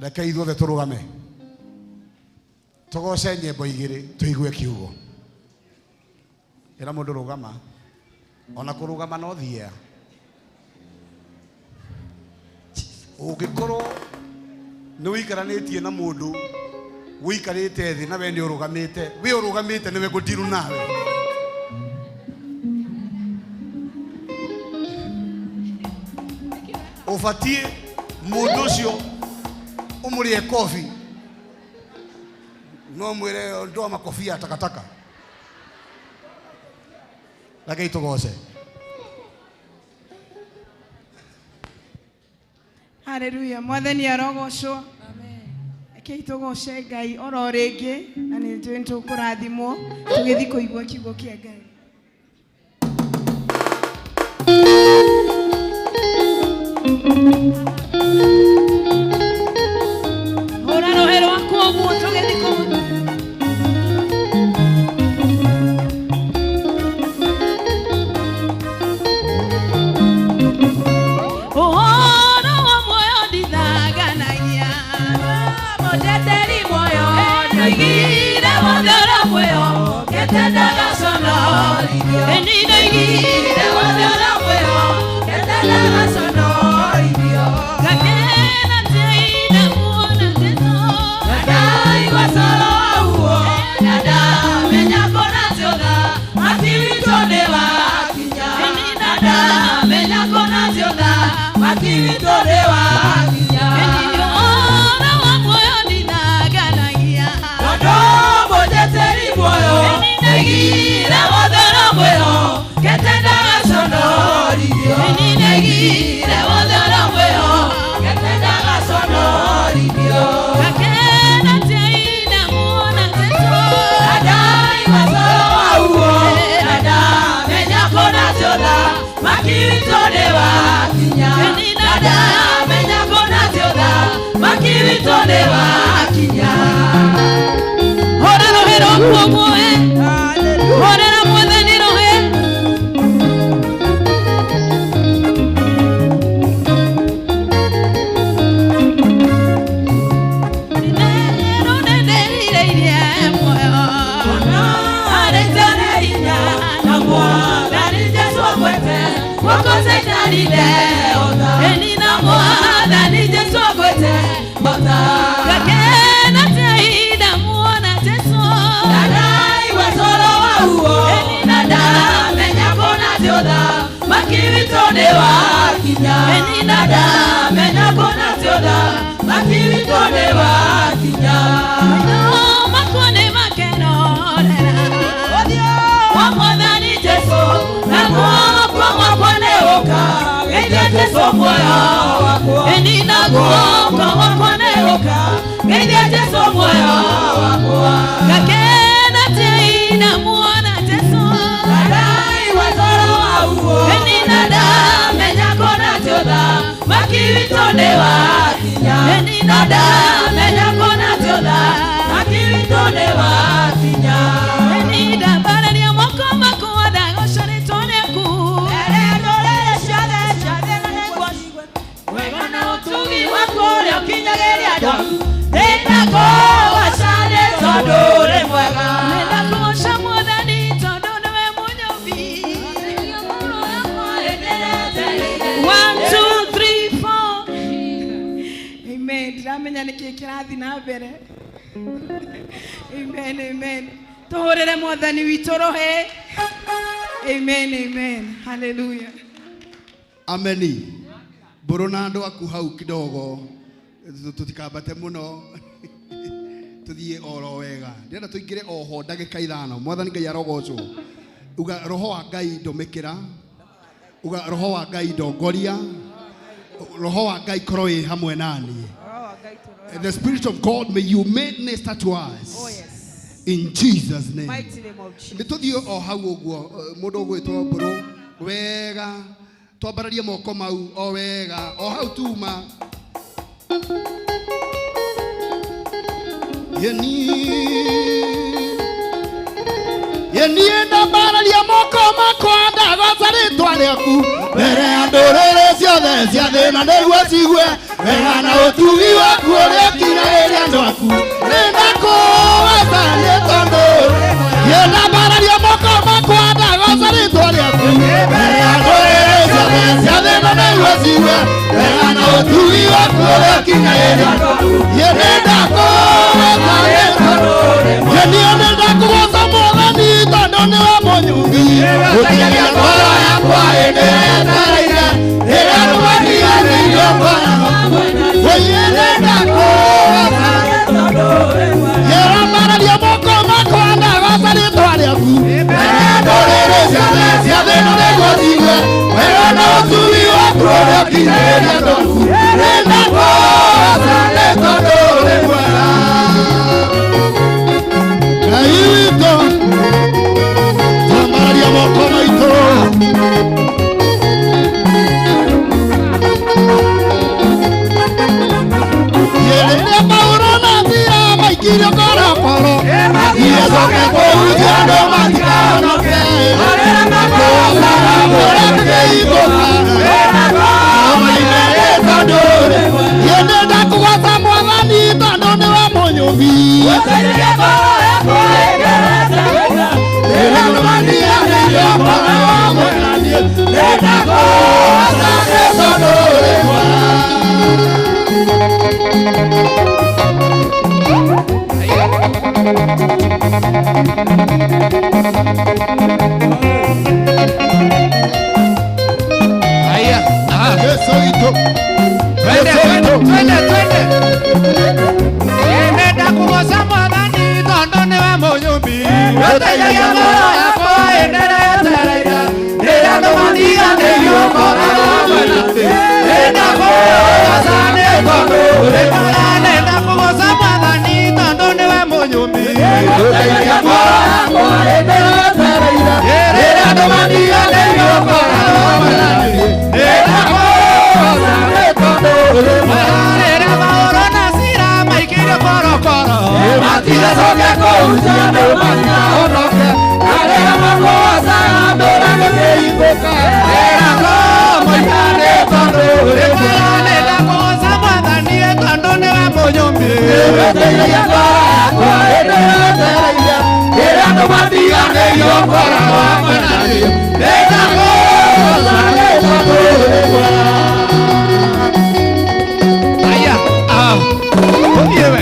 Reke ithuothe tũrũgame, tũgoce nyĩmbo igĩrĩ, tũigue kiugo. Ĩra mũndũ rũgama, ona kũrũgama no thiea. Ũngĩkorwo nĩ ũikaranĩtie na mũndũ ũikarĩte thĩ na we nĩ ũrũgamĩte, we ũrũgamĩte nĩwe ngũndiru nawe. Ũbatiĩ mũndũ ũcio ũmũrĩe kobi, no mwĩre ndoa makobia takataka. Rekei tũgoce.
Haleluya, Mwathani arogocwo. Rekei tũgoce Ngai oro rĩngĩ, na nĩ njũĩ nĩ tũkũrathimwo tũgĩthiĩ kũigua kiugo kĩa Ngai. Hũra rũhĩ rwaku ũguo tũgĩthiĩ kũu. Ũhoro wa muoyo ndithanganagia, mũteteri muoyo ndoigire wothe ũrĩa muoyo kĩte ndagaconorithio. Ĩni ndoigire wothe ũrĩa muoyo kĩte ndagaconorithio. Ngakena tĩina muona Jesũ, na ndaigua coro waguo, na ndamenya kũna ciotha mati witũ nĩ wakinya. Ĩni na ndamenya kũna ciotha mati witũ nĩ wakinya. Ĩni ũhoro wa muoyo ndithanganagia, tondũ mũteteri muoyo ndoigire wothe ũrĩa muoyo kĩte ndagaconorithio. Ĩni ndoigire wothe ũrĩa muoyo kĩte ndagaconorithio. Ngakena tĩina muona Jesũ, na ndaigua coro waguo, na ndamenya kũna ciotha maki witũ nĩ wakinya. Ĩni na ndamenya kũna ciotha maki witũ nĩ wakinya. Hũra rũhĩ rwaku ũguo ĩ, hũrĩra Mwathani rũhĩ.
Muoyo wakwa. Ĩni na guoko gwakwa nĩgũka geithia Jesu muoyo wakwa. Ngakena tĩina muona Jesu. Ndaraigua toro wa uo. Ĩni na ndamenya kũna tiũtha maki witũ nĩ wakinya. Ĩni na ndamenya kũna tiũtha maki witũ nĩ wakinya. Ĩni ndambarĩria moko makwa ndagoca rĩtwa rĩaku. Rĩrĩa ndũrĩrĩ ciothe ciothe na nĩguo ciigue wega na ũtugi waku ũrĩa ũkinyagĩria andũ aku. Nĩndakũgoca nĩ tondũ ũrĩ mwega. Nĩndakũgoca Mwathani tondũ nĩwe mũnyũmbi. One, two, three, four.
Amen. Ndiramenya nä kä kä rathiĩ na mbere. Amen, amen. Tũhũrĩre Mwathani witũ rũhĩ. Amen, amen. Hallelujah.
Ameni. Mbũrũ na andũ aku hau kidogo, tũtikambate mũno, tũthiĩ oro wega. Ndĩrenda tũingĩre oho ndagĩka 5. Mwathani Ngai arogocwo. Uga roho wa Ngai ndũmĩkĩra, uga roho wa Ngai ndongoria, roho wa Ngai korwo wĩ hamwe nani. The Spirit of God, may you minister to us.
Oh, yes.
In Jesus' name.
Mighty name of Jesus.
Nĩ tũthiĩ o hau ũguo, mũndũ ũgwĩtwo Mbũrũ wega, twambararie moko mau o wega o hau tuma. Yeni yeniĩ ndambararia moko makwa ndagoca rĩtwa rĩaku mbere ya ndũrĩrĩ ciothe cia thĩna nĩguo cigue wega na ũtugi waku ũrĩa ũkinyagĩria andũ aku. Nĩndakũgoca nĩ tondũ niĩ ndambararia moko makwa ndagoca rĩtwa rĩaku mbere ya ndũrĩrĩ ciothe cia thĩna nĩguo cigue wega na ũtugi waku ũrĩa ũkinyagĩria andũ aku. Niĩ nĩndakũgoca nĩ tondũ niĩ nĩndakũgoca Mwathani tondũ nĩwe mũnyungi gũkinyĩria ngoro yakwa ĩndĩretereire rĩrĩa rũmaniganĩirio ngoro. Oye nĩndakũgoca Yĩrambararia moko makwa ndagoca rĩtwa rĩaku mbere ya ndũrĩrĩ ciothe cia thĩna nĩguo cigue wega na ũtugi waku ũrĩa ũkinyagĩria andũ aku. Nĩndakũgoca nĩ tondũ ũrĩ mwega. Ngai witũ, twambararia moko maitũ. Rĩrĩa Paulo na Sila maikirio korokoro, matiacoke kũhunjia andũ matikahonoke. Kũgocaga kũrĩa moime nĩ tondũ niĩ nĩndakũgoca Mwathani tondũ nĩwe mũnyũmbi. Rĩrĩa rũmaniganĩirio ngoro hamwe na niĩ, nĩndakũgoca nĩ tondũ ũrĩ mwega.
Haya, aha.
Yesu witũ.
Twende,
Yesu
twende,
witũ.
twende, twende. Nenda kũgoca Mwathani tondũ nĩwe mũnyũmbi. Ũteithagia ngoro yakwa ĩnderetereire. Rĩrĩa andũ matiganĩirio ngoro hamwe na niĩ. Nenda kũgoca nĩ tondũ ũrĩ mwega. Nenda kũgoca Mwathani tondũ nĩwe mũnyũmbi. Ũteithagia ngoro yakwa ĩnderetereire. Rĩrĩa andũ matiganĩirio ngoro hamwe na niĩ. Nenda kũgoca nĩ tondũ ũrĩ mwega. Rĩrĩa Paulo na Sila maikĩirio korokoro, matigacoke kũhunjia andũ matikahonoke. Arĩa makũgocaga ndũra gũkĩhingũka. Rĩrĩa moiga nĩ tondũ ũrĩ mwega. Nenda kũgoca Mwathani tondũ nĩwe mũnyũmbi. Ũteithagia ngoro yakwa ĩnderetereire. Rĩrĩa andũ matiganĩirio ngoro hamwe na niĩ. Nenda kũgoca nĩ tondũ ũrĩ mwega. Aya, ah, tũthiĩ we.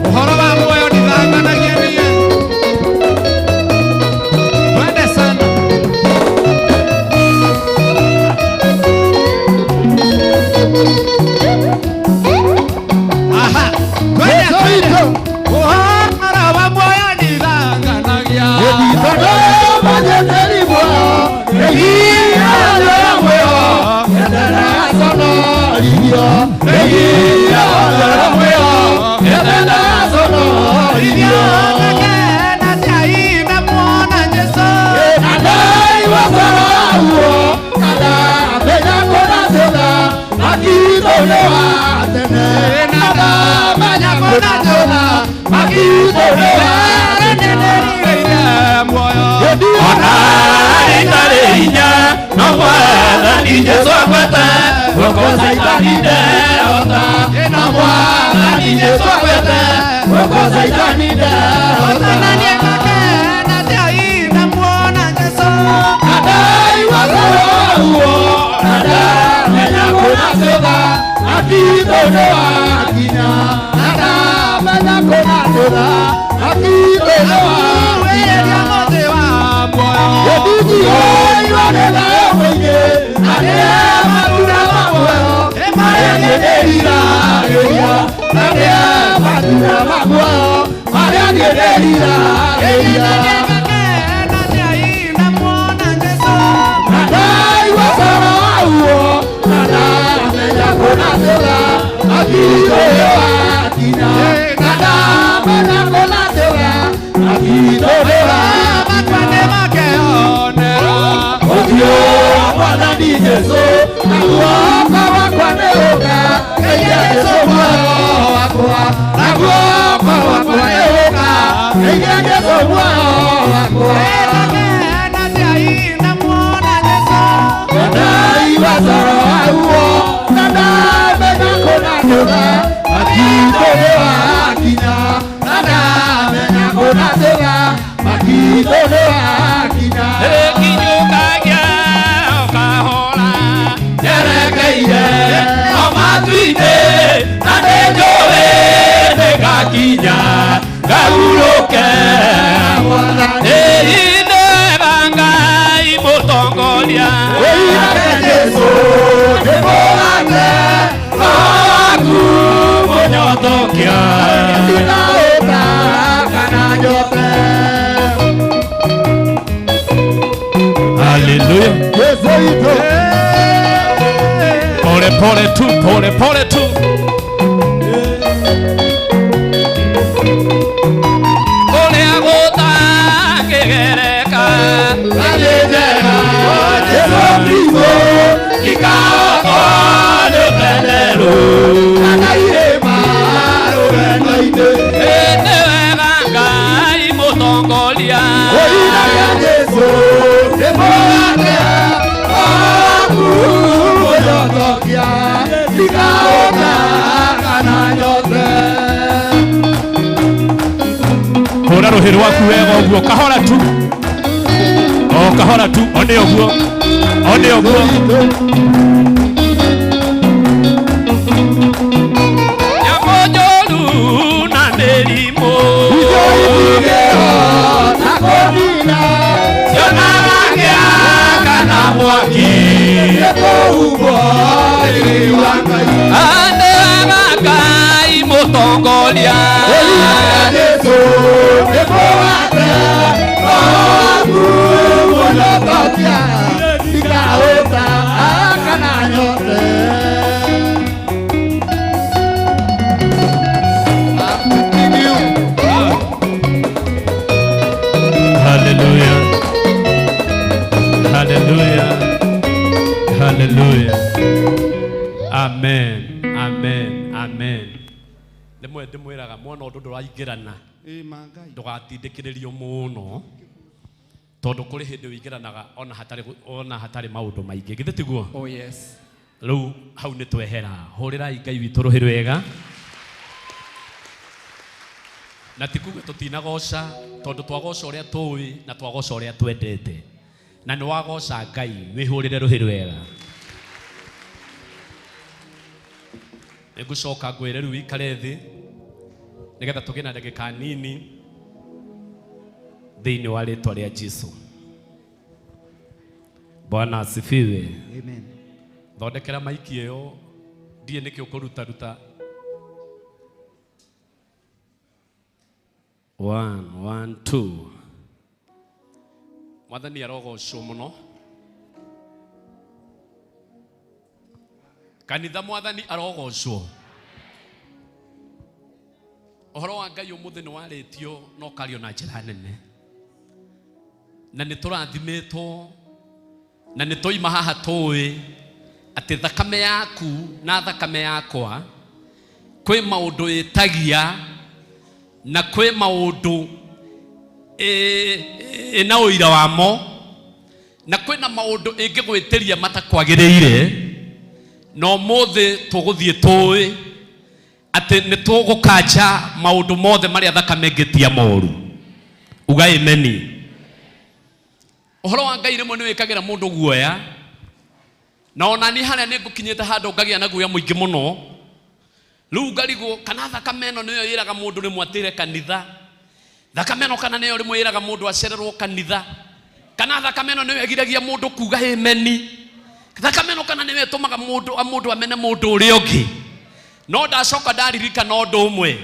Ũhoro wa muoyo ndithanganagia niĩ. Twende sana. Aha, twende,
Yesu
twende.
witũ.
Ũhoro wa muoyo ndithanganagia.
Tondũ manyete conorithio Nĩiria wothe mwĩo Nĩtenda conorithio
Nakena tiaina muona Jesu
Nandaiwa coro waguo Na ndamenya kũna thutha Makitũ nĩ wa tene Na ndamenya kũna thutha Makitũ nĩ wa tene
Ona itarĩ hinya no Mwathani Jesũ akwete guoko Caitani ndehota no Mwathani Jesũ akwete
guoko Caitani ndehota
Na niĩ ngakena tiaina muona Jesũ
Nandaiwa coro waguo Na ndamenya kũna thutha Makitũ nĩ wa kinya Na ndamenya kũna thutha Makitũ nĩ wa
Wĩrĩria mũtĩ wa muoyo
Gĩthingio nĩ thayũ mũingĩ Na nĩ matunda ma muoyo Marĩa niĩ ndĩriragĩria Na nĩ matunda ma muoyo Marĩa niĩ ndĩriragĩria
Ngakena tiaina muona Jesũ
Na ndaigua coro waguo Na ndamenya kũna thutha Makitũ nĩ wa kinya Na ndamenya kũna thutha Makitũ nĩ wa
Makwa nĩ makeyonera
Ũthiũ wa Mwathani Jesũ na guoko gwakwa nĩ ũka Ngeithia Jesũ muoyo wakwa na guoko gwakwa nĩ ũka Ngeithia Jesũ muoyo wakwa
Ngakena tiaina muona Jesũ
Na ndaigua coro waguo na ndamenya kũna thutha Makitũ nĩ wa kinya na ndamenya kũna thutha Makitũ nĩ wa kinya
Kinyũkagia kahora njerekeire no matu-inĩ na nĩnjũĩ nĩngakinya ngahurũke Ĩ-inĩ Ngai mũtongoria
Oinake Jesũ nĩ mũgate
Roho waku mũnyotokia
Ndinaũta kana nyote
Hallelujah.
Jesũ witũ
Pole pole tu, pole pole tu. Kũrĩa gũtangĩgereka
na nĩ njega Jesũ Kristũ
ikaokwo nĩ ũkenero.
Kana irĩma rũgendo-inĩ
Ĩ nĩ wega Ngai mũtongoria
Oinake Jesũ nĩ mũgate waku mũnyotokia Ndikaũta kana nyote
Hũra rũhĩ rwaku wega ũguo kahora tu o kahora tu one ũguo one ũguo Nyamũ njũru na mĩrimũ
Icio itingĩhota kũnina
cionaga kĩaka na mwaki
Nĩkũhumbwo riri wa Ngai
Nĩ wega Ngai mũtongoria
Oinake Jesũ nĩ mũgate waku mũnyotokia Ndikaũta kana nyote
Hallelujah. Hallelujah. Hallelujah. Amen. Amen. Amen. Rĩmwe ndĩmwĩraga mwana ũndũ ndũraingĩrana ndũgatindĩkĩrĩrio mũno tondũ kũrĩ hĩndĩ wĩingĩranaga ona hatarĩ maũndũ maingĩ githĩ tiguo?
Oh yes.
Rĩu hau nĩ twehera hũrĩrai Ngai witũ rũhĩ rwega na ti kuga tũtinagoca tondũ twagoca ũrĩa tũĩ na twagoca ũrĩa twendete na nĩ wagoca Ngai wĩhũrĩre rũhĩ rwega nĩngũcoka ngwĩre rĩu wĩikare thĩ nĩgetha tũgĩe na ndagĩka nini thĩinĩ wa rĩtwa rĩa Jesũ. Bwana asifiwe.
Amen.
Thondekera maiki ĩyo ndiĩ nĩkĩ ũkũruta ruta 1 1 2 Mwathani arogocwo mũno.
Kanitha mwathani arogocwo. Ũhoro wa Ngai ũmũthĩ nĩ warĩtio na ũkario na njĩra nene, na nĩ tũrathimĩtwo na nĩ twaima haha tũĩ atĩ thakame yaku na thakame yakwa kwĩ maũndũ ĩtagia na kwĩ maũndũ ĩna ũira wamo na kwĩna maũndũ ĩngĩgwĩtĩria matakwagĩrĩire. Na ũmũthĩ tũgũthiĩ tũĩ atĩ nĩ tũgũkanja maũndũ mothe marĩa thakame ĩngĩtia moru. Uga ameni. Ũhoro wa Ngai rĩmwe nĩ wĩkagĩra mũndũ guoya, na ona niĩ harĩa nĩ ngũkinyĩte handũ ngagĩa na guoya mũingĩ mũno. Rĩu ngarigwo kana thakame ĩno nĩyo ĩraga mũndũ rĩmwe atĩre kanitha, thakame ĩno kana nĩyo rĩmwe ĩraga mũndũ acererwo kanitha, kana thakame ĩno nĩyo ĩgiragia mũndũ kuga ameni, thakame ĩno kana nĩyo ĩtũmaga mũndũ amene mũndũ ũrĩa ũngĩ. No ndacoka ndaririkana ũndũ ũmwe,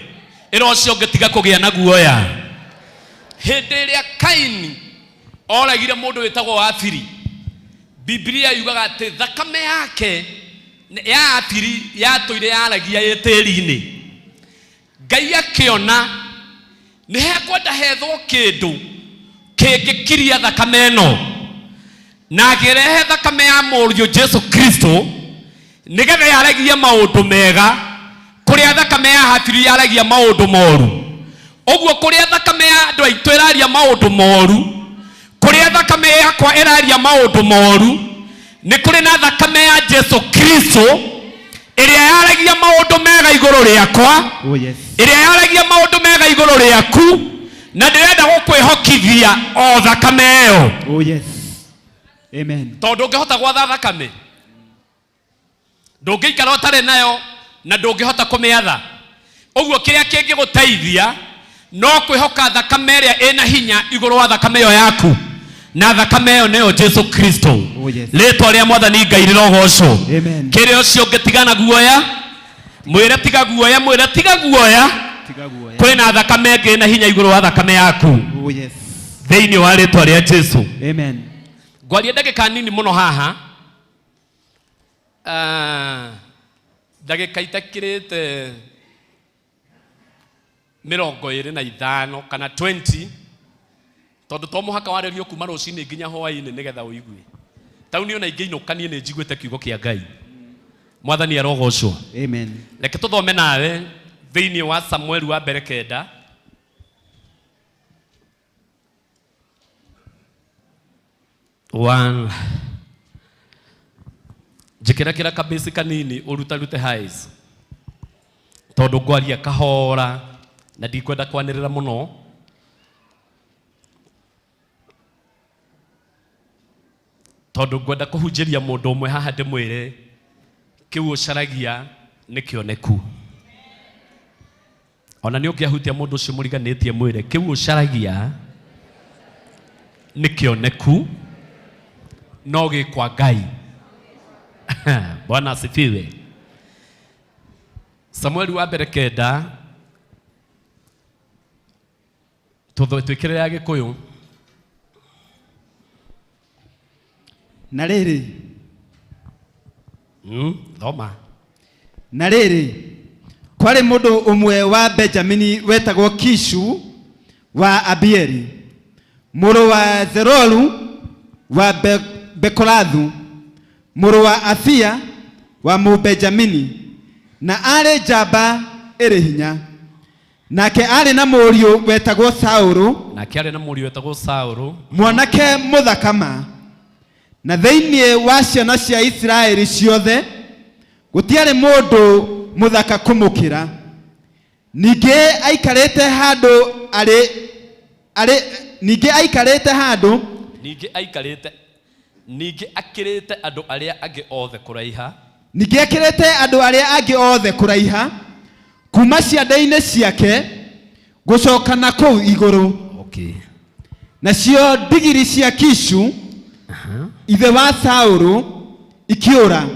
ĩra ũcio ũngĩ tiga kũgĩa na guoya. Hĩndĩ ĩrĩa Kaini oragire mũndũ wĩtagwo Abili, Biblia yugaga atĩ thakame yake ya Abili yatũire yaragia ĩ tĩri-inĩ. Ngai akĩona nĩ hekwenda hethwo kĩndũ kĩngĩkiria thakame ĩno, na akĩrehe thakame ya mũriũ Jesu Kristo nĩgetha yaragie maũndũ mega, kũrĩa thakame ya Habili yaragia maũndũ moru. Ũguo kũrĩa thakame ya andũ aitũ ĩraria maũndũ moru, kũrĩa thakame yakwa ĩraria maũndũ moru, nĩ kũrĩ na thakame ya Jesu Kristo ĩrĩa yaragia maũndũ mega igũrũ rĩakwa.
Oh yes.
Ĩrĩa yaragia maũndũ mega igũrũ rĩaku, na ndĩrenda gũkwĩhokithia o thakame ĩyo.
Oh yes. Amen.
Tondũ ndũngĩhota gwatha thakame, ndũngĩikara ũtarĩ nayo, na ndũngĩhota kũmĩatha. Ũguo kĩrĩa kĩngĩgũteithia no kwĩhoka thakame ĩrĩa ĩna hinya igũrũ wa thakame ĩyo yaku, na thakame ĩyo nĩyo Jesu Kristo.
Oh yes.
Rĩtwa rĩa mwathani Ngai rĩrogocwo.
Amen.
Kĩrĩa ũcio ũngĩtigana guoya, mwĩre tiga guoya, mwĩre tiga guoya,
Tiga guoya.
kwĩna thakame ĩngĩ ĩna hinya igũrũ wa thakame yaku.
Oh yes.
Thĩinĩ wa rĩtwa rĩa Jesu.
Amen.
Ngwaria ndagĩka nini mũno haha, ndagĩka itakĩrĩte 25 kana 20, tondũ to mũhaka warĩrio kuma rũcinĩ nginya hwaĩ-inĩ nĩgetha ũigue. Tauni ona ingĩinũka niĩ nĩ njiguĩte kiugo kĩa Ngai. Mwathani arogocwo.
Amen.
Reke tũthome nawe thĩinĩ wa Samueli wa mbere 9. One. Njĩkĩra kĩra kabĩci kanini ũrutarute highs, tondũ ngwaria kahora na ndikwenda kwanĩrĩra mũno. Tondũ ngwenda kũhunjĩria mũndũ ũmwe haha ndĩmwĩre kĩu ũcaragia nĩ kĩoneku. Ona nĩ ũngĩahutia mũndũ ũcio mũriganĩtie mwĩre kĩu ũcaragia nĩ kĩoneku no gĩ kwa Ngai. Bwana asifiwe. Samueli wa mbere 9, twĩkĩrĩre ya Gĩkũyũ.
Na rĩrĩ.
Thoma.
Na rĩrĩ, kwarĩ mũndũ ũmwe wa Benjamini wetagwo Kishu wa Abieli, mũrũ wa Zeroru wa Bekorathu, mũrũ wa Afia wa Mũbenjamini, na aarĩ njamba ĩrĩ hinya. Nake aarĩ na mũriũ wetagwo Saũlũ.
Nake aarĩ na mũriũ wetagwo Saũlũ.
Mwanake mũthaka ma. Na thĩinĩ wa ciana cia Isiraeli ciothe gũtiarĩ mũndũ mũthaka kũmũkĩra. Ningĩ aikarĩte handũ arĩ, arĩ, ningĩ aikarĩte handũ.
Ningĩ aikarĩte, ningĩ akĩrĩte andũ arĩa angĩ othe kũraiha.
Ningĩ akĩrĩte andũ arĩa angĩ othe kũraiha kuma ciande-inĩ ciake gũcoka na kũu igũrũ.
Okay.
Nacio ndigiri cia Kishu ithe wa Saũlũ ikĩũra.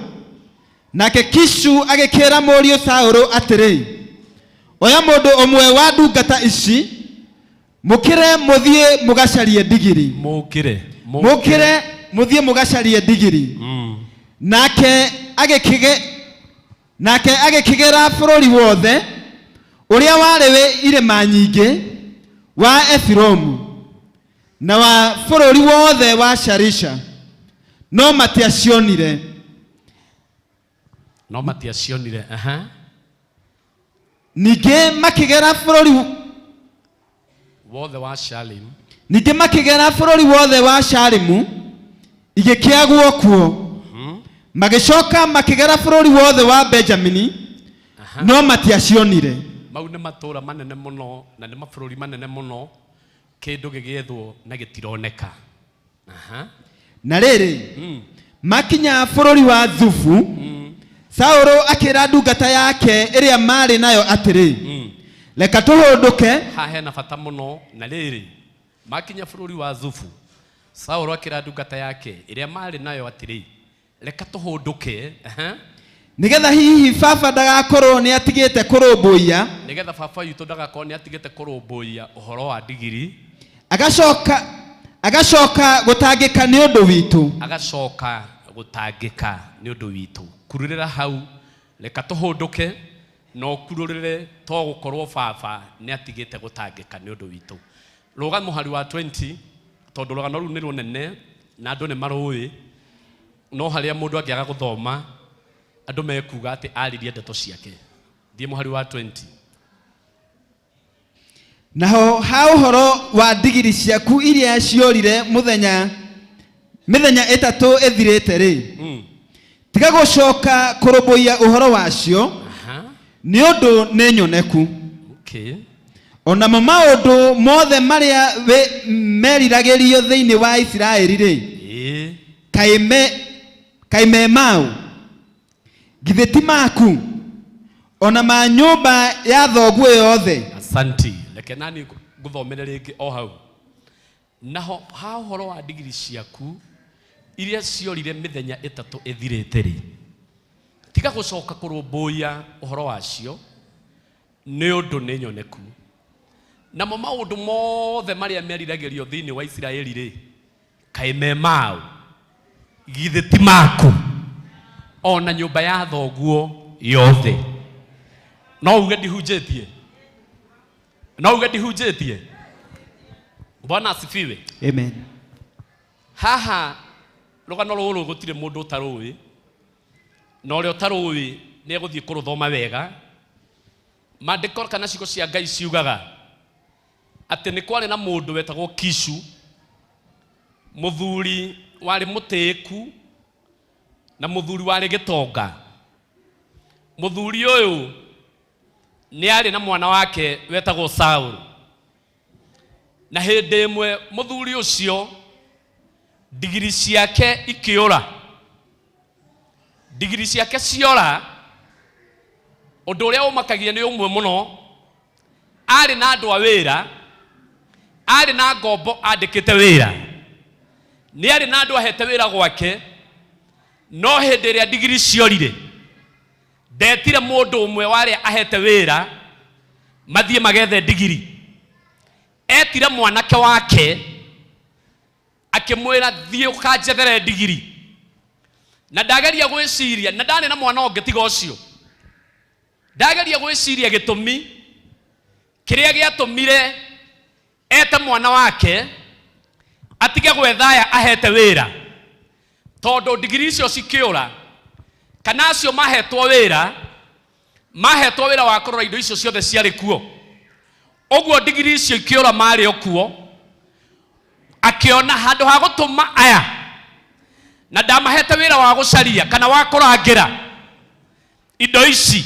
Nake Kishu agĩkĩra mũriũ Saũlũ atĩrĩ, oya mũndũ ũmwe wa ndungata ici, mũkĩre mũthiĩ mũgacarie ndigiri.
Mũkĩre.
Mũkĩre mũthiĩ mũgacarie ndigiri. Nake Nake agĩkĩgera bũrũri wothe ũrĩa warĩ wĩ irĩma nyingĩ wa Efiromu na wa bũrũri wothe wa Shalisha, no matiacionire.
No matiacionire. Aha.
Ningĩ makĩgera bũrũri
wothe wa Shalim.
Ningĩ makĩgera bũrũri wothe wa Shalimu, igĩkĩagwo kuo. Magĩcoka makĩgera bũrũri wothe wa Benjamini, no matiacionire.
Mau nĩ matũũra manene mũno na nĩ mabũrũri manene mũno, kĩndũ gĩgĩethwo na gĩtironeka. Aha.
Na rĩrĩ, makinya bũrũri wa Zufu, Saũlũ akĩra ndungata yake ĩrĩa maarĩ nayo atĩrĩ, Reka tũhũndũke.
Haha hena bata mũno. Na rĩrĩ, makinya bũrũri wa Zufu, Saũlũ akĩra ndungata yake ĩrĩa maarĩ nayo atĩrĩ, Reka tũhũndũke. Aha.
Nĩgetha hihi baba ndagakorwo nĩ atigĩte kũrũmbũiya.
Nĩgetha baba witũ ndagakorwo nĩ atigĩte kũrũmbũiya ũhoro wa ndigiri.
Agacoka agacoka gũtangĩka nĩ ũndũ witũ.
Agacoka gũtangĩka nĩ ũndũ witũ. Kururĩra hau, reka tũhũndũke, na ũkurũrĩre to gũkorwo baba nĩ atigĩte gũtangĩka nĩ ũndũ witũ. Rũga mũhari wa 20, tondũ rũgano rũu nĩ rũnene na andũ nĩ marũĩ, no harĩa mũndũ angĩaga gũthoma, andũ mekuga atĩ aririe ndeto ciake. Thiĩ mũhari wa 20.
Naho ha ũhoro wa ndigiri ciaku iria ciorire mũthenya mĩthenya ĩtatũ ĩthirĩte-rĩ, tiga gũcoka kũrũmbũiya ũhoro wacio, nĩ ũndũ nĩ nyoneku.
Okay.
O namo maũndũ mothe marĩa meriragĩrio thĩinĩ wa Isiraeli-rĩ, kaĩ me, kaĩ me maũ? Githĩ ti maku, o na ma nyũmba ya thoguo yothe?
Asanti. Reke nani ngũthomere rĩngĩ o hau. Naho ha ũhoro wa ndigiri ciaku iria ciorire mĩthenya ĩtatũ ĩthirĩte-rĩ, tiga gũcoka kũrũmbũiya ũhoro wacio, nĩ ũndũ nĩ nyoneku. Namo maũndũ mothe marĩa meriragĩrio thĩinĩ wa Isiraeli-rĩ, kaĩ me maũ? Githĩ ti maku, o na nyũmba ya thoguo yothe? No uge ndihunjĩtie? No uge ndihunjĩtie? Bwana asifiwe.
Amen.
Haha rũgano rũrũ gũtirĩ mũndũ ũtarũĩ, na ũrĩa ũtarũĩ nĩ egũthiĩ kũrũthoma wega. Maandĩko kana ciugo cia Ngai ciugaga atĩ nĩ kwarĩ na mũndũ wetagwo Kishu, mũthuri warĩ mũtĩĩku na mũthuri warĩ gĩtonga. Mũthuri ũyũ nĩ arĩ na mwana wake wetagwo Saũlũ. Na hĩndĩ ĩmwe mũthuri ũcio ndigiri ciake ikĩũra. Ndigiri ciake ciora, ũndũ ũrĩa ũmakagia nĩ ũmwe mũno, arĩ na andũ a wĩra, arĩ na ngombo andĩkĩte wĩra, nĩ arĩ na andũ ahete wĩra gwake, no hĩndĩ ĩrĩa ndigiri ciorire, ndetire mũndũ ũmwe wa arĩa ahete wĩra mathiĩ magethe ndigiri. Etire mwanake wake akĩmwĩra, thiĩ ũkanjethere ndigiri. Na ndageria gwĩciria, na ndarĩ na mwana ũngĩ tiga ũcio, ndageria gwĩciria gĩtũmi kĩrĩa gĩatũmire ete mwana wake atige gwetha aya ahete wĩra, tondũ ndigiri icio cikĩũra, kana acio mahetwo wĩra, mahetwo wĩra wa kũrora indo icio ciothe ciarĩ kuo. Ũguo ndigiri icio ikĩũra marĩ o kuo, akĩona handũ ha gũtũma aya na ndamahete wĩra wa gũcaria kana wa kũrangĩra indo ici,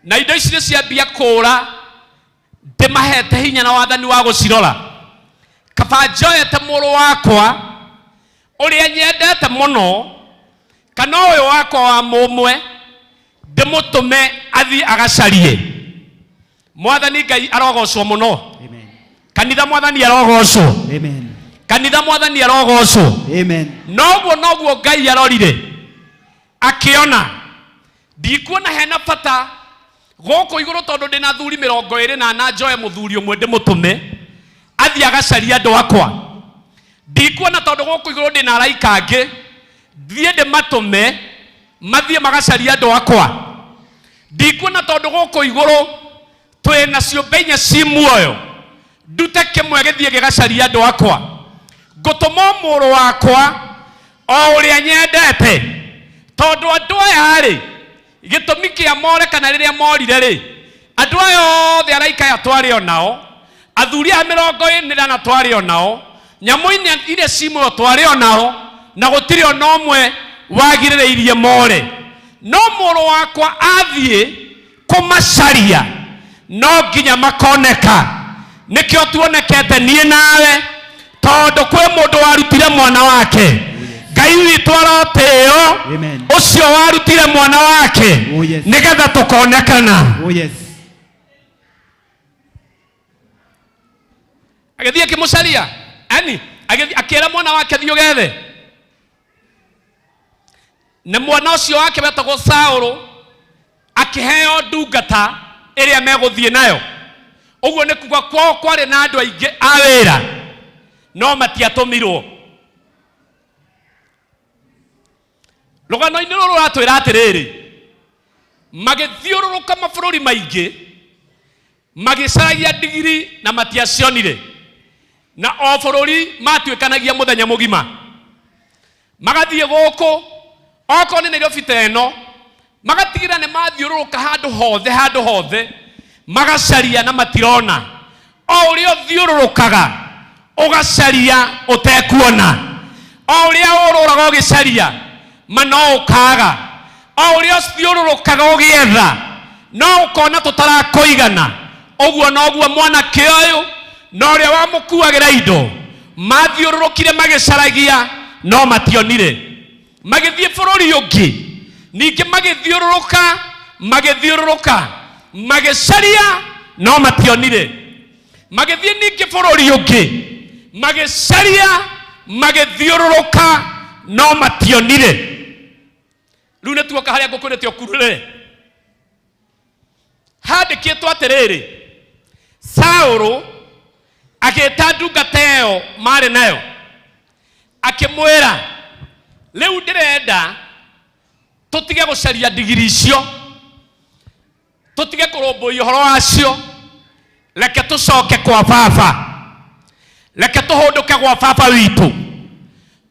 na indo ici nĩ ciambia kũũra, ndĩmahete hinya na wathani wa gũcirora, kaba njoete mũrũ wakwa ũrĩa nyendete mũno, kana ũyũ wakwa wa mũmwe, ndĩmũtũme athiĩ agacarie. Mwathani Ngai arogocwo mũno.
Amen.
Kanitha Mwathani arogocwo.
Amen.
Kanitha Mwathani arogocwo.
Amen.
Noguo noguo Ngai arorire akĩona ndikuona hena bata gũkũ igũrũ, tondũ ndĩna athuri 24 njoe mũthuri ũmwe ndĩmũtũme athiĩ agacarie andũ akwa. Ndikuona tondũ gũkũ igũrũ ndĩna araika angĩ, thiĩ ndĩmatũme mathiĩ magacarie andũ akwa. Ndikuona tondũ gũkũ igũrũ twĩ na ciũmbe inya ci muoyo, ndute kĩmwe gĩthiĩ gĩgacarie andũ akwa. Ngũtũma mũrũ wakwa o ũrĩa nyendete, tondũ andũ aya-rĩ, gĩtũmi kĩa more kana rĩrĩa morire-rĩ, andũ aya othe araika aya twarĩ o nao, athuri aya 44 twarĩ o nao, nyamũ iria ci muoyo twarĩ o nao, na gũtirĩ o na ũmwe wagirĩrĩirie more. No mũrũ wakwa athiĩ kũmacaria no nginya makoneka. Nĩkĩo tuonekete niĩ nawe, tondũ kwĩ mũndũ warutire mwana wake. Ngai witũ arotĩo.
Amen.
Ũcio warutire mwana wake
Oh, yes.
nĩgetha tũkonekana.
Oh yes.
Agĩthiĩ akĩmũcaria, yani agĩthiĩ akĩra mwana wake thiĩ ũgethe, na mwana ũcio wake wetagwo Saũlũ akĩheo ndungata ĩrĩa megũthiĩ nayo. Ũguo nĩ kuga kwao kwarĩ na andũ aingĩ a wĩra, no matiatũmirwo. Rũgano-inĩ rũrũ rũratwĩra atĩrĩrĩ, magĩthiũrũrũka mabũrũri maingĩ magĩcaragia ndigiri na matiacionire, na o bũrũri matuĩkanagia mũthenya mũgima, magathiĩ gũkũ okorwo nĩ Nairobi ta ĩno, magatigĩrĩra nĩ mathiũrũrũka handũ hothe, handũ hothe magacaria na matirona. O ũrĩa ũthiũrũrũkaga ũgacaria ũtekuona, o ũrĩa ũrũraga ũgĩcaria ma no ũkaga, o ũrĩa ũthiũrũrũkaga ũgĩetha no ũkona tũtarakũigana. Ũguo noguo mwanake ũyũ na ũrĩa wamũkuagĩra indo mathiũrũrũkire magĩcaragia no mationire. Magĩthiĩ bũrũri ũngĩ ningĩ, magĩthiũrũrũka magĩthiũrũrũka magĩcaria no mationire. Magĩthiĩ ningĩ bũrũri ũngĩ magĩcaria magĩthiũrũrũka no mationire. Rĩu nĩ tuoka harĩa ngũkwĩrĩte ũkurũre. Handĩkĩtwo atĩrĩrĩ, Saũlũ agĩta ndungata ĩyo marĩ nayo akĩmwĩra, rĩu ndĩrenda tũtige gũcaria ndigiri icio, tũtige kũrũmbũiya ũhoro wacio, reke tũcoke kwa baba, reke tũhũndũke gwa baba witũ,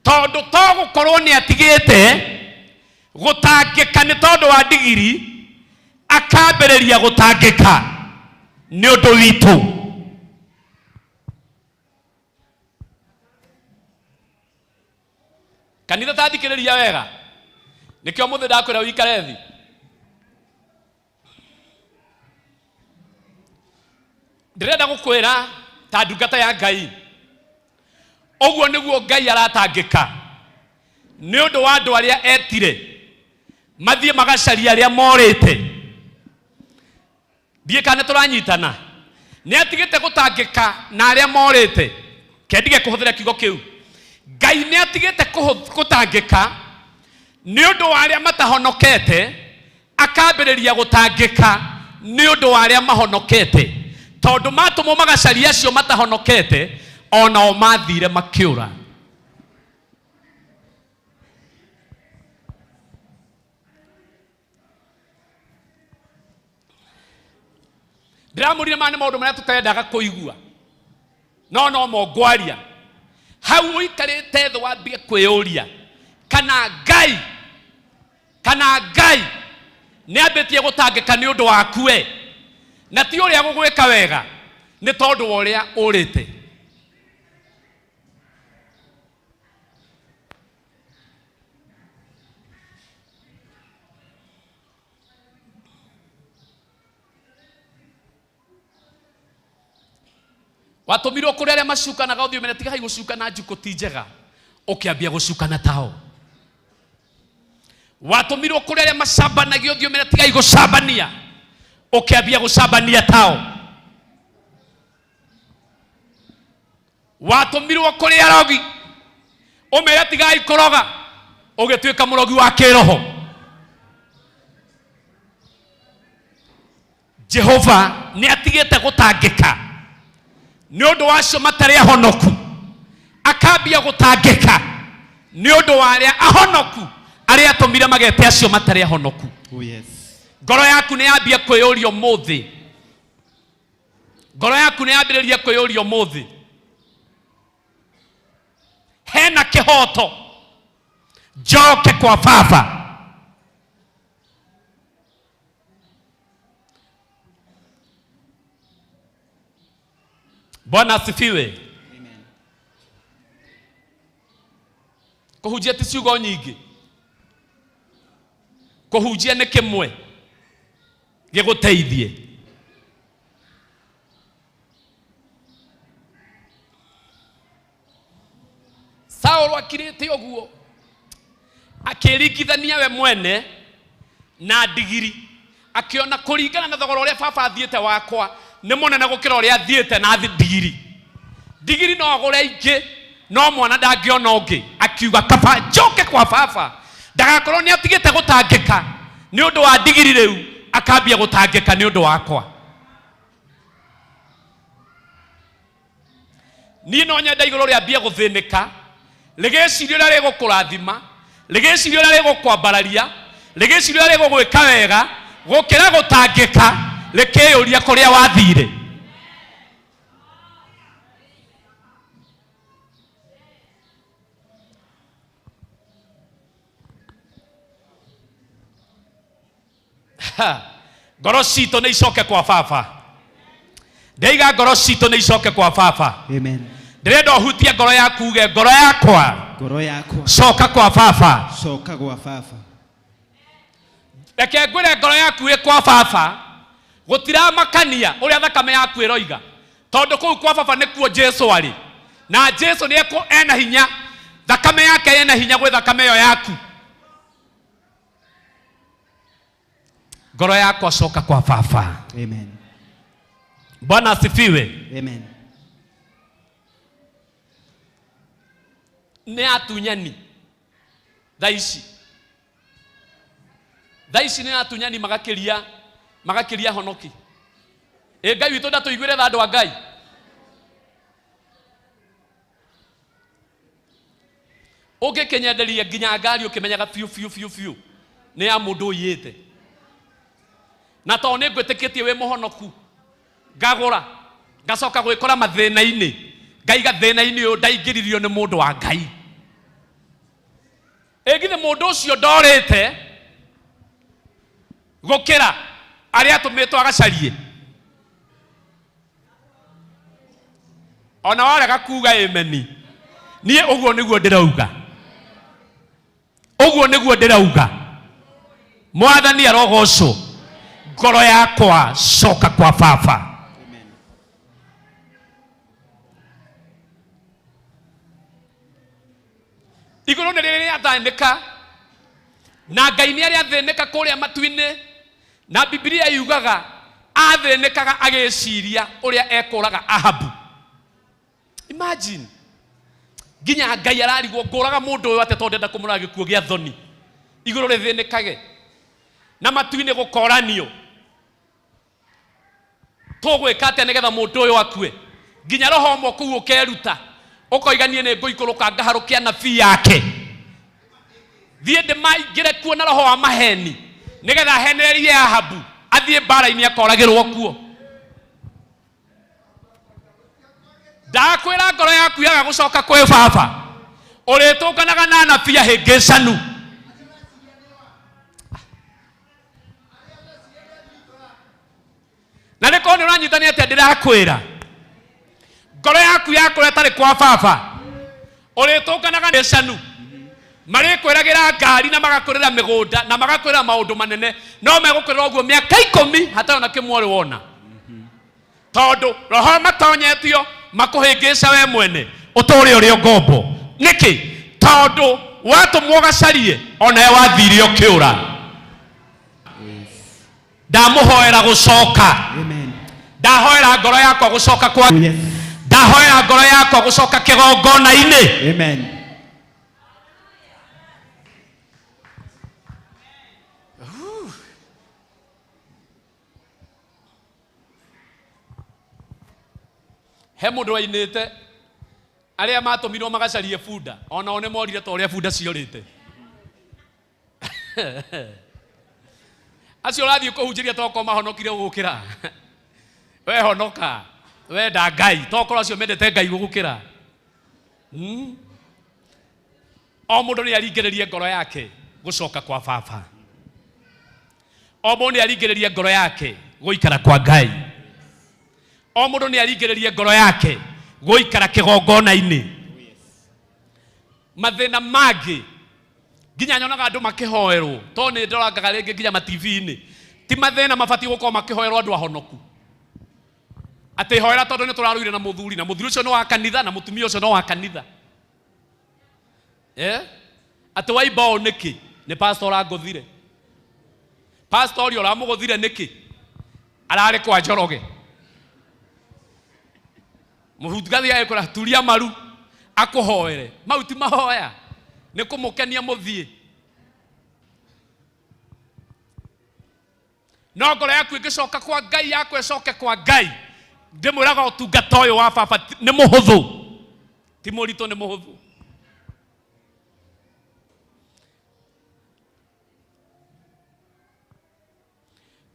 tondũ to gũkorwo nĩ atigĩte gũtangĩka nĩ tondũ wa ndigiri, akambĩrĩria gũtangĩka nĩ ũndũ witũ. Kanitha ta thikĩrĩria wega, nĩkĩo mũthĩ ndakwĩra ũikare thĩ. Ndĩrenda gũkwĩra ta ndungata ya Ngai, ũguo nĩguo Ngai aratangĩka nĩ ũndũ wa andũ arĩa etire mathiĩ magacaria arĩa morĩte. Ndiĩ kana nĩ tũranyitana. Nĩ atigĩte gũtangĩka na arĩa morĩte. Kendige kũhũthĩra kiugo kĩu. Ngai nĩ atigĩte gũtangĩka nĩ ũndũ wa arĩa matahonokete, akambĩrĩria gũtangĩka nĩ ũndũ wa arĩa mahonokete, tondũ matũmwo magacaria acio matahonokete, onao mathire makĩũra. Ndĩramũrire maya nĩ maũndũ marĩa tũtendaga kũigua, no no mo ngwaria. Hau ũikarĩte thĩ wambie kwĩyũria kana Ngai, kana Ngai nĩ ambĩtie gũtangĩka nĩ ũndũ waku we, na ti ũrĩa gũgwĩka wega, nĩ tondũ wa ũrĩa ũrĩte. Watũmirwo kũrĩ arĩa macukanaga, ũthiĩ ũmere tigai gũcukana, njukũ ti njega, ũkĩambia gũcukana tao. Watũmirwo kũrĩ arĩa macambanagia, ũthiĩ ũmere tigai gũcambania, ũkĩambia gũcambania tao. Watũmirwo kũrĩ arogi, ũmere tigai kũroga, ũgĩtuĩka mũrogi wa kĩroho. Jehova nĩ atigĩte gũtangĩka nĩ ũndũ wa acio matarĩ ahonoku, akambia gũtangĩka nĩ ũndũ wa arĩa ahonoku, arĩa atũmire magete acio matarĩ ahonoku.
Oh yes.
Ngoro yaku nĩ yambia kwĩyũria ũmũthĩ. Ngoro yaku nĩ yambĩrĩria kwĩyũria ũmũthĩ. Hena kĩhoto njoke kwa baba. Bwana asifiwe. Kũhunjia ti ciugo nyingĩ. Kũhunjia nĩ kĩmwe gĩgũteithie. Saũlũ akirĩte ũguo akĩringithania we mwene na ndigiri akĩona kũringana na thogora ũrĩa baba athiĩte wakwa nĩ mũnene gũkĩra ũrĩa athiĩte na ndigiri. Ndigiri no agũre ingĩ no mwana ndangĩona ũngĩ. Akiuga kaba njoke kwa baba ndagakorwo nĩ atigĩte gũtangĩka nĩ ũndũ wa ndigiri rĩu akambia gũtangĩka nĩ ũndũ wakwa. Niĩ no nyenda igũrũ rĩambie gũthĩnĩka rĩgĩciria ũrĩa rĩgũkũrathima, rĩgĩciria ũrĩa rĩgũkwambararia, rĩgĩciria ũrĩa rĩgũgwĩka wega gũkĩra gũtangĩka rĩkĩyũria kũrĩa wathire. Ngoro citũ nĩ icoke kwa baba. Ndaiga ngoro citũ nĩ icoke kwa baba.
Amen.
Ndĩrenda ũhutie ngoro yaku uge ngoro yakwa
Ngoro yakwa
coka kwa baba.
Coka gwa baba.
Reke ngwĩre ngoro yaku ĩ kwa baba gũtiramakania ũrĩa thakame yaku ĩroiga, tondũ kũu kwa baba nĩkuo Jesu arĩ, na Jesu nĩ ena hinya, thakame yake ena hinya gwĩ thakame ĩyo yaku. Ngoro yakwa coka kwa baba.
Amen.
Bwana asifiwe.
Amen.
Nĩ atunyani thaa ici, thaa ici nĩ atunyani magakĩria, magakĩria honoki. Ĩ Ngai witũ ndatũiguĩre tha andũ a Ngai. Ũngĩkĩnyenderia nginya ngari ũkĩmenyaga biũ biũ biũ biũ nĩ ya mũndũ ũiyĩte, na tondũ nĩ ngwĩtĩkĩtie wĩ mũhonoku ngagũra ngacoka gwĩkora mathĩna-inĩ, ngaiga thĩna-inĩ ũyũ ndaingĩririo nĩ mũndũ wa Ngai. Ĩ githĩ mũndũ ũcio ndorĩte gũkĩra arĩa atũmĩtwo agacarie? Ona warega kuga ameni, niĩ ũguo nĩguo ndĩrauga, ũguo nĩguo ndĩrauga. Mwathani arogocwo. Ngoro yakwa coka kwa baba. Igũrũ nĩ rĩrĩ rĩathĩnĩka, na Ngai nĩ arĩ athĩnĩka kũrĩa matu-inĩ, na Bibilia yugaga athĩnĩkaga agĩciria ũrĩa ekũraga Ahabu. Imagine, nginya Ngai ararigwo ngũraga mũndũ ũyũ atĩa tondũ ndenda kũmũraga gĩkuũ gĩa thoni. Igũrũ rĩthĩnĩkage na matu-inĩ gũkoranio, tũgwĩka atĩa nĩgetha mũndũ ũyũ akue? Nginya roho ũmwe kũu ũkeruta ũkoiga niĩ nĩ ngũikũrũka ngaharũkia nabii yake, thiĩ ndĩmaingĩre kuo na roho wa maheni nĩgetha henererie Ahabu athiĩ mbara-inĩ akoragĩrwo kuo. Ndakwĩra ngoro yaku yaga gũcoka kwĩ baba, ũrĩtũnganaga na anabii ahĩngĩcanu. Na nĩ korwo nĩ ũranyitania atĩa ndĩrakwĩra, ngoro yaku yakũra ĩtarĩ kwa baba, ũrĩtũnganaga na ĩcanu, marĩkwĩragĩra ngari na magakwĩrĩra mĩgũnda na magakwĩrĩra maũndũ manene, no megũkwĩrĩra ũguo mĩaka 10 hatarĩ ona kĩmwe ũrĩ wona, tondũ roho matonyetio makũhĩngĩca we mwene ũtũre ũrĩ ngombo. Nĩkĩ? Tondũ watũmwo ũgacarie onawe wathire ũkĩũra. Ndamũhoera gũcoka.
Amen.
Ndahoera ngoro yakwa gũcoka kwa.
Yes.
Ndahoera ngoro yakwa gũcoka kĩgongona-inĩ.
Amen.
He mũndũ wainĩte arĩa matũmirwo magacarie bunda, onao nĩ morire ta ũrĩa bunda ciorĩte. Acio ũrathiĩ kũhunjĩria tokorwo mahonokire gũgũkĩra. We honoka, wenda Ngai, tokorwo acio mendete Ngai gũgũkĩra. O mũndũ nĩ aringĩrĩrie ngoro yake gũcoka kwa baba. O mũndũ nĩ aringĩrĩrie ngoro yake gũikara kwa Ngai. O mũndũ nĩ aringĩrĩrie ngoro yake gũikara kĩgongona-inĩ. Mathĩna mangĩ nginya nyonaga andũ makĩhoerwo, tondũ nĩ ndorangaga rĩngĩ nginya ma TV-inĩ, ti mathĩna mabatiĩ gũkorwo makĩhoerwo andũ ahonoku. Atĩ hoera tondũ nĩ tũrarũire na mũthuri, na mũthuri ũcio nĩ wa kanitha, na mũtumia ũcio no wa kanitha. Atĩ waimba ũũ nĩkĩ? Nĩ pastor ũrangũthire. Pastor ũrĩa ũramũgũthire nĩkĩ? Ararĩ kwa Njoroge. Mũhungathi agĩkora turia maru akũhoere. Mau ti mahoya, nĩ kũmũkenia mũthiĩ. No ngoro yaku ĩngĩcoka kwa Ngai, yakwa ĩcoke kwa Ngai, ndĩmwĩraga ũtungata ũyũ wa baba nĩ mũhũthũ, ti mũritũ, nĩ mũhũthũ.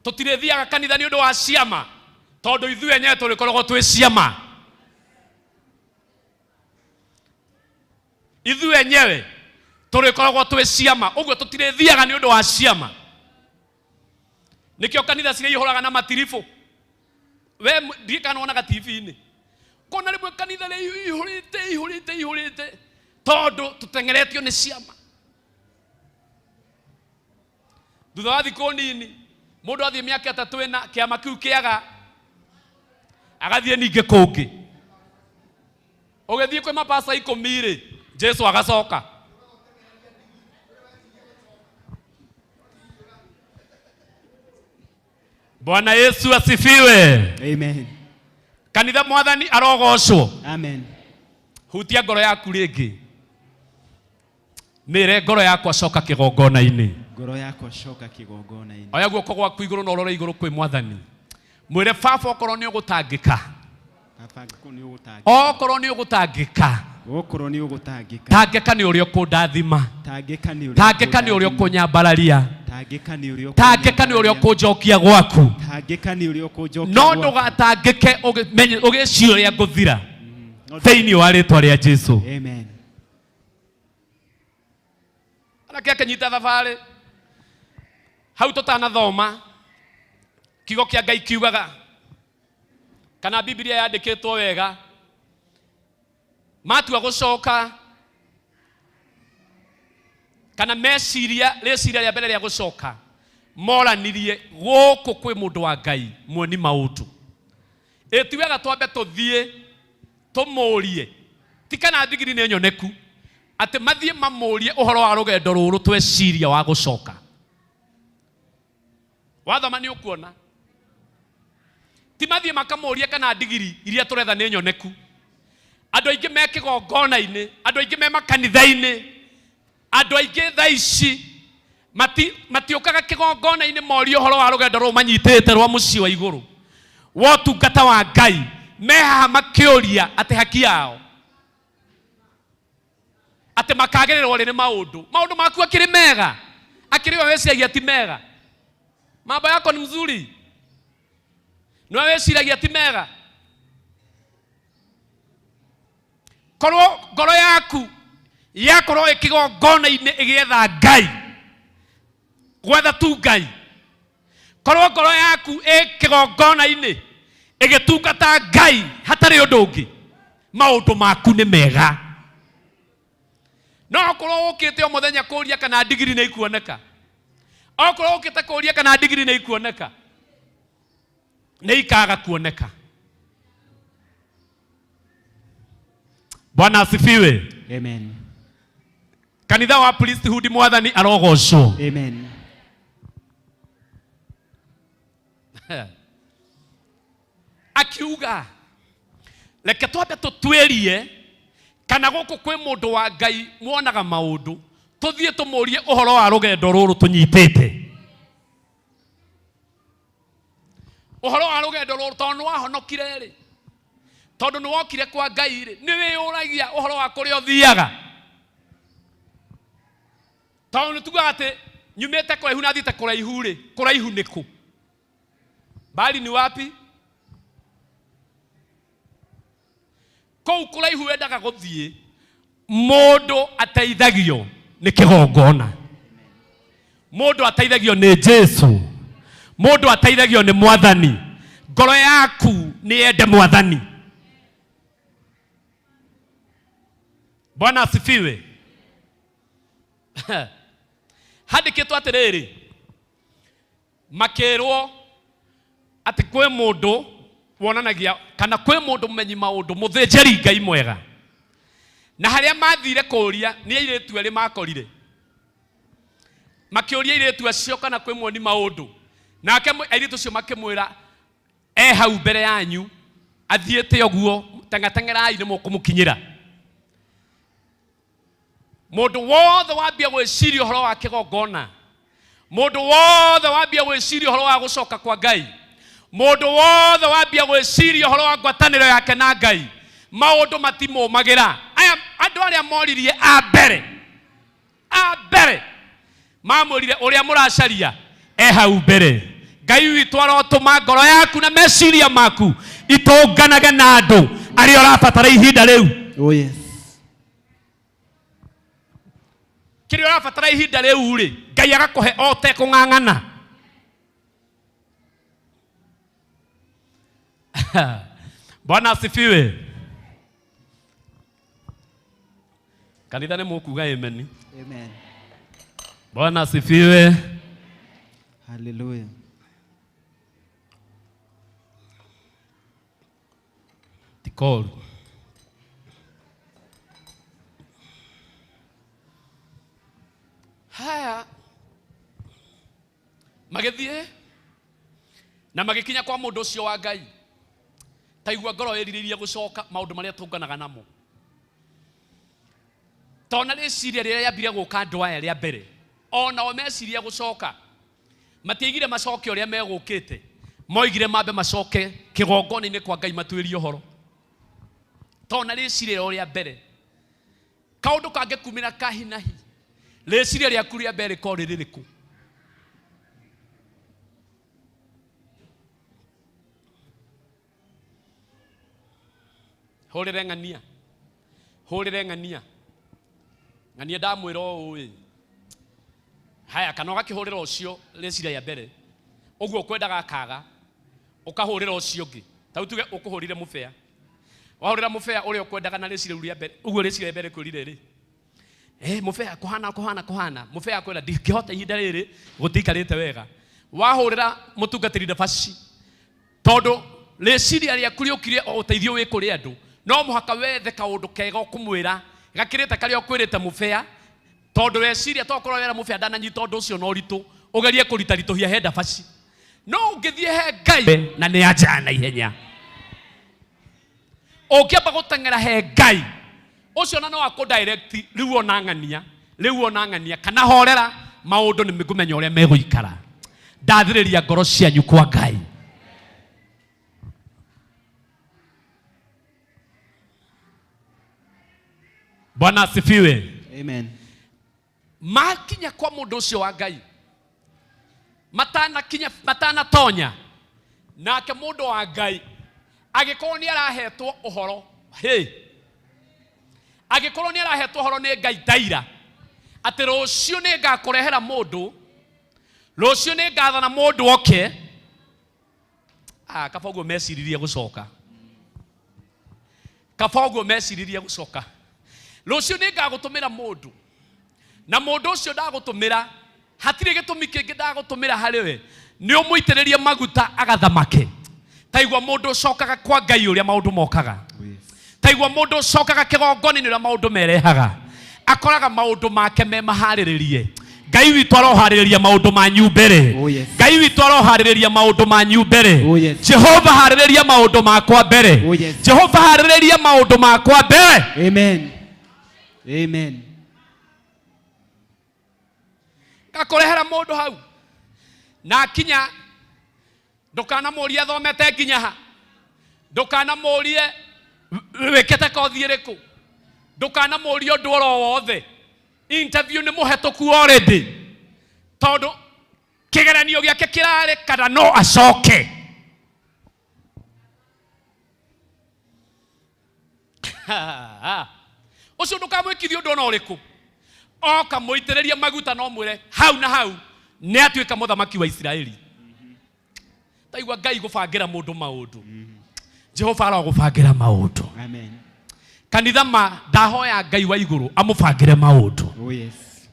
Tũtirĩthiaga kanitha nĩ ũndũ wa ciama, tondũ ithuĩ enyewe tũrĩkoragwo twĩ ciama. Ithuĩ enyewe tũrĩkoragwo twĩ ciama, ũguo tũtirĩthiaga nĩ ũndũ wa ciama. Nĩkĩo kanitha ciraihũraga na matiribũ. We ndiĩ kana wonaga T V-inĩ. Kona rĩmwe kanitha rĩihũrĩte, ihũrĩte, ihũrĩte, tondũ tũteng'eretio nĩ ciama. Thutha wa thikũ nini, mũndũ athiĩ mĩaka ĩtatũ ĩna, kĩama kĩu kĩaga, agathiĩ ningĩ kũngĩ. Ũgĩthiĩ kwĩ mapasta ikũmi rĩ, Jesu agacoka. Bwana Yesu asifiwe.
Amen.
Kanitha mwathani arogocwo.
Amen.
Hutia ngoro yaku rĩngĩ. Mĩre ngoro yakwa coka kĩgongona-inĩ.
Ngoro yakwa coka kĩgongona-inĩ.
Oya guoko gwaku igũrũ na ũrore igũrũ kwĩ mwathani. Mwĩre baba okorwo nĩ ũgũtangĩka.
Baba okorwo nĩ ũgũtangĩka.
Okorwo nĩ ũgũtangĩka.
Okorwo nĩ ũgũtangĩka.
Tangĩka nĩ ũrĩa ũkũndathima.
Tangĩka nĩ ũrĩa
Tangĩka nĩ ũrĩa ũkũnyambararia.
Tangĩka nĩ ũrĩa
Tangĩka nĩ ũrĩa ũkũnjokia gwaku.
Tangĩka nĩ ũrĩa ũkũnjokia
No
gwaku.
ndũgatangĩke ũgĩciria ũrĩa ngũthira. Thĩinĩ wa rĩtwa rĩa Jesu.
Amen.
Anake akĩnyita thabarĩ. Hau tũtanathoma, kiugo kĩa Ngai kiugaga, kana Biblia yandĩkĩtwo wega, matua gũcoka, kana meciria, rĩciria rĩa mbere rĩa gũcoka, moranirie gũkũ kwĩ mũndũ wa Ngai muoni maũndũ. Ĩ ti wega twambe tũthiĩ tũmũrie, ti kana ndigiri nĩ nyoneku, atĩ mathiĩ mamũrie ũhoro wa rũgendo rũrũ tweciria wa gũcoka. Wathoma nĩ ũkuona. Ti mathiĩ makamũrie kana ndigiri iria tũretha nĩ nyoneku. Andũ aingĩ me kĩgongona-inĩ, andũ aingĩ me makanitha-inĩ, andũ aingĩ thaa ici matiũkaga kĩgongona-inĩ morie ũhoro wa rũgendo rũu manyitĩte rwa mũciĩ wa igũrũ wa ũtungata wa Ngai, me haha makĩũria atĩ haki yao, atĩ makagĩrĩrwo rĩ nĩ maũndũ. Maũndũ maku akĩrĩ mega, akĩrĩ we wĩciragia ti mega. Mambo yako ni mzuri, nĩwe wĩciragia ti mega. Korwo ngoro yaku yakorwo ĩkĩgongona-inĩ ĩgĩetha Ngai, gwetha tu Ngai, korwo ngoro yaku ĩkĩgongona-inĩ ĩgĩtungata Ngai hatarĩ ũndũ ũngĩ, maũndũ maku nĩ mega. No okorwo ũkĩte o mũthenya kũria kana ndigiri nĩ ikuoneka, okorwo ũkĩte kũria kana ndigiri nĩ ikuoneka, nĩ ikaga kuoneka. Bwana asifiwe.
Amen.
Kanitha wa priesthood mwathani arogocwo.
Amen.
Akiuga reke twambe tũtuĩrie kana gũkũ kwĩ mũndũ wa Ngai muonaga maũndũ, tũthiĩ tũmũrie ũhoro wa rũgendo rũrũ tũnyitĩte. Ũhoro wa rũgendo rũrũ, tondũ nĩ wahonokire rĩ, tondũ nĩ wokire kwa Ngai rĩ, nĩ wĩyũragia ũhoro wa kũrĩa ũthiaga. Tondũ nĩ tugaga atĩ Nyumĩte kũraihu na thiĩte kũraihu rĩ, kũraihu nĩ kũ? Mbali ni wapi? Kũu kũraihu wendaga gũthiĩ, mũndũ ateithagio nĩ kĩgongona, mũndũ ateithagio nĩ Jesu, mũndũ ateithagio nĩ Mwathani. Ngoro yaku nĩ yende Mwathani. Bwana asifiwe. Handĩkĩtwo atĩrĩrĩ, makĩrwo atĩ kwĩ mũndũ wonanagia kana kwĩ mũndũ mũmenyi maũndũ, mũthĩnjĩri Ngai mwega. Na harĩa mathire kũũria nĩ airĩtu erĩ makorire, makĩũria airĩtu acio kana kwĩ muoni maũndũ. Nake airĩtu acio makĩmwĩra, e hau mbere yanyu athiĩte ũguo, teng'ateng'erai nĩ mũkũmũkinyĩra. Mũndũ wothe wambia gwĩciria ũhoro wa kĩgongona, mũndũ wothe wambia gwĩciria ũhoro wa gũcoka kwa Ngai, mũndũ wothe wambia gwĩciria ũhoro wa ngwatanĩro yake na Ngai, maũndũ matimũmagĩra. Aya andũ arĩa moririe a mbere, a mbere mamwĩrire ũrĩa mũracaria e hau mbere. Ngai witũ arotũma ngoro yaku na meciria maku itũnganage na andũ arĩa ũrabatara ihinda rĩu.
Oh yes.
Kĩrĩa ũrabatara ihinda rĩu rĩ, Ngai agakũhe o ũtekũng'ang'ana. Bwana asifiwe. Kanitha nĩ mũkuga amen.
Amen.
Bwana asifiwe.
Hallelujah.
Tikoru. Haya, magĩthiĩ na magĩkinya kwa mũndũ ũcio wa Ngai. Taigua ngoro ĩrirĩirie gũcoka maũndũ marĩa tũnganaga namo. Tona rĩciria rĩrĩa rĩambire gũka andũ aya rĩa mbere, onao meciria gũcoka, matiaigire macoke ũrĩa megũkĩte, moigire mambe macoke kĩgongona-inĩ kwa Ngai matuĩrie ũhoro. Tona rĩciria rĩao rĩa mbere, kaũndũ kangĩkumĩra kahinahi, rĩciria rĩaku rĩa mbere rĩkorwo rĩrĩ rĩrĩkũ? Hũrĩre ng'ania, hũrĩre ng'ania, ng'ania ndamwĩra ũũ ĩ. Haya, kana ũgakĩhũrĩra ũcio rĩciria rĩa mbere, ũguo ũkwendaga akaga, ũkahũrĩra ũcio ũngĩ. Ta rĩu tuge ũkũhũrire mũbea, wahũrĩra mũbea ũrĩa ũkwendaga na rĩciria rĩu rĩa mbere, ũguo rĩciria rĩa mbere kwĩrire rĩ, mũbea kũhana kũhana kũhana, mũbea akwĩra ndingĩhota ihinda rĩrĩ, gũtiikarĩte wega. Wahũrĩra mũtungatĩri ndabaci, tondũ rĩciria rĩaku rĩũkire o ũteithio wĩ kũrĩ andũ, no mũhaka wethe kaũndũ kega ũkũmwĩra gakĩrĩte karĩa ũkwĩrĩte mũbea, tondũ weciria tokorwo wera mũbea ndananyita ũndũ ũcio na ũritũ, ũgerie kũritaritũhia he ndabaci. No ũngĩthiĩ he Ngai na nĩ anjaga na ihenya, ũngĩamba gũteng'era he Ngai ũcio na no akũ direct, rĩu ona ng'ania, rĩu ona ng'ania, kana horera maũndũ nĩ ngũmenya ũrĩa megũikara. Ndathĩrĩria ngoro cianyu kwa Ngai. Bwana asifiwe.
Amen.
Makinya kwa mũndũ ũcio wa Ngai, matanakinya, matanatonya, nake mũndũ wa Ngai agĩkorwo nĩ arahetwo ũhoro, hey, angĩkorwo nĩ arahetwo ũhoro nĩ Ngai ndaira atĩ rũciũ nĩ ngakũrehera mũndũ, rũciũ nĩ ngathana mũndũ oke. Kaba ũguo meciririe gũcoka, kaba ũguo meciririe gũcoka. Rũciũ nĩ ngagũtũmĩra mũndũ, na mũndũ ũcio ndagũtũmĩra, hatirĩ gĩtũmi kĩngĩ ndagũtũmĩra harĩ we, nĩ ũmũitĩrĩrie maguta agathamake. Taigua mũndũ ũcokaga kwa Ngai ũrĩa maũndũ mokaga, taigua mũndũ ũcokaga kĩgongona-inĩ ũrĩa maũndũ merehaga, akoraga maũndũ make me maharĩrĩrie. Ngai witũ aroharĩrĩria maũndũ manyu mbere.
Oh, yes.
Ngai witũ aroharĩrĩria maũndũ manyu mbere.
Oh, yes.
Jehova harĩrĩria maũndũ makwa mbere.
Oh, yes.
Jehova harĩrĩria maũndũ makwa mbere.
Amen. Amen.
Ngakũrehera mũndũ hau na akinya, ndũkanamũrie athomete nginya ha, ndũkanamũrie wĩkĩte kothi ĩrĩkũ, ndũkanamũrie ũndũ oro wothe. Interview nĩ mũhetũku already. Tondũ kĩgeranio gĩake kĩrarĩ kana no acoke. Ũcio ndũkamwĩkithie ũndũ ona ũrĩkũ. Oka mũitĩrĩrie maguta no mwĩre hau na hau nĩ atuĩka mũthamaki wa Isiraeli. Taigua Ngai gũbangĩra mũndũ maũndũ. Jehova arogũbangĩra maũndũ.
Amen.
Kanitha ma ndahoya Ngai wa igũrũ amũbangĩre maũndũ.
Oh yes.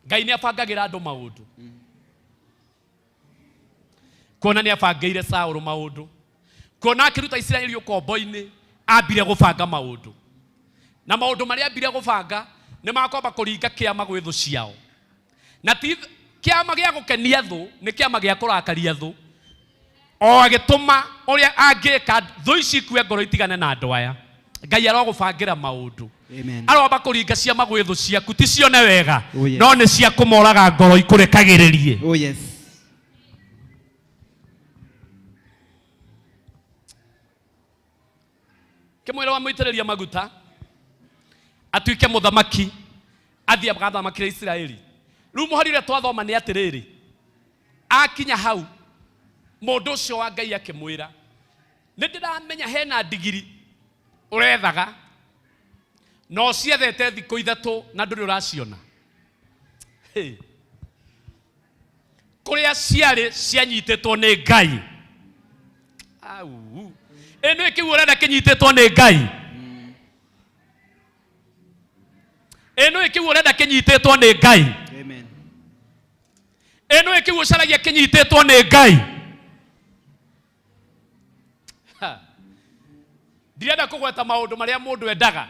Ngai nĩ abangagĩra andũ maũndũ. Kuona nĩ abangĩire Saũlũ maũndũ. Kuona akĩruta Isiraeli ũkombo-inĩ, ambire gũbanga maũndũ. Na maũndũ marĩa ambire gũbanga nĩ makwamba kũringa kĩama gwĩ thũ ciao. Na ti kĩama gĩa gũkenia thũ, nĩ kĩama gĩa kũrakaria thũ. O agĩtũma ũrĩa angĩka thũ ici ikue ngoro itigane na andũ aya. Ngai arogũbangĩra maũndũ.
Amen.
Aromba kũringa ciama gwĩ thũ ciaku, ti cione wega,
Oh, yes.
no nĩ cia kũmoraga ngoro ikũrekagĩrĩrie.
Oh yes.
Kĩmwĩra wa mũitĩrĩria maguta atuĩke mũthamaki athiĩ agathamakĩre Isiraeli. Rĩu mũhari ũrĩa twathoma nĩ atĩrĩrĩ, akinya hau mũndũ ũcio wa Ngai akĩmwĩra, nĩ ndĩramenya hena ndigiri ũrethaga na ũciethete thikũ ithatũ na ndũrĩ ũraciona. Hey. Kũrĩa ciarĩ cianyitĩtwo nĩ Ngai. Au. Ĩ nĩ kĩu ũrenda kĩnyitĩtwo nĩ Ngai. Ĩ nĩ kĩu ũrenda kĩnyitĩtwo nĩ Ngai.
Amen.
Ĩ nĩ kĩu ũcaragia kĩnyitĩtwo nĩ Ngai. Ha. Ndirenda kũgweta maũndũ marĩa mũndũ endaga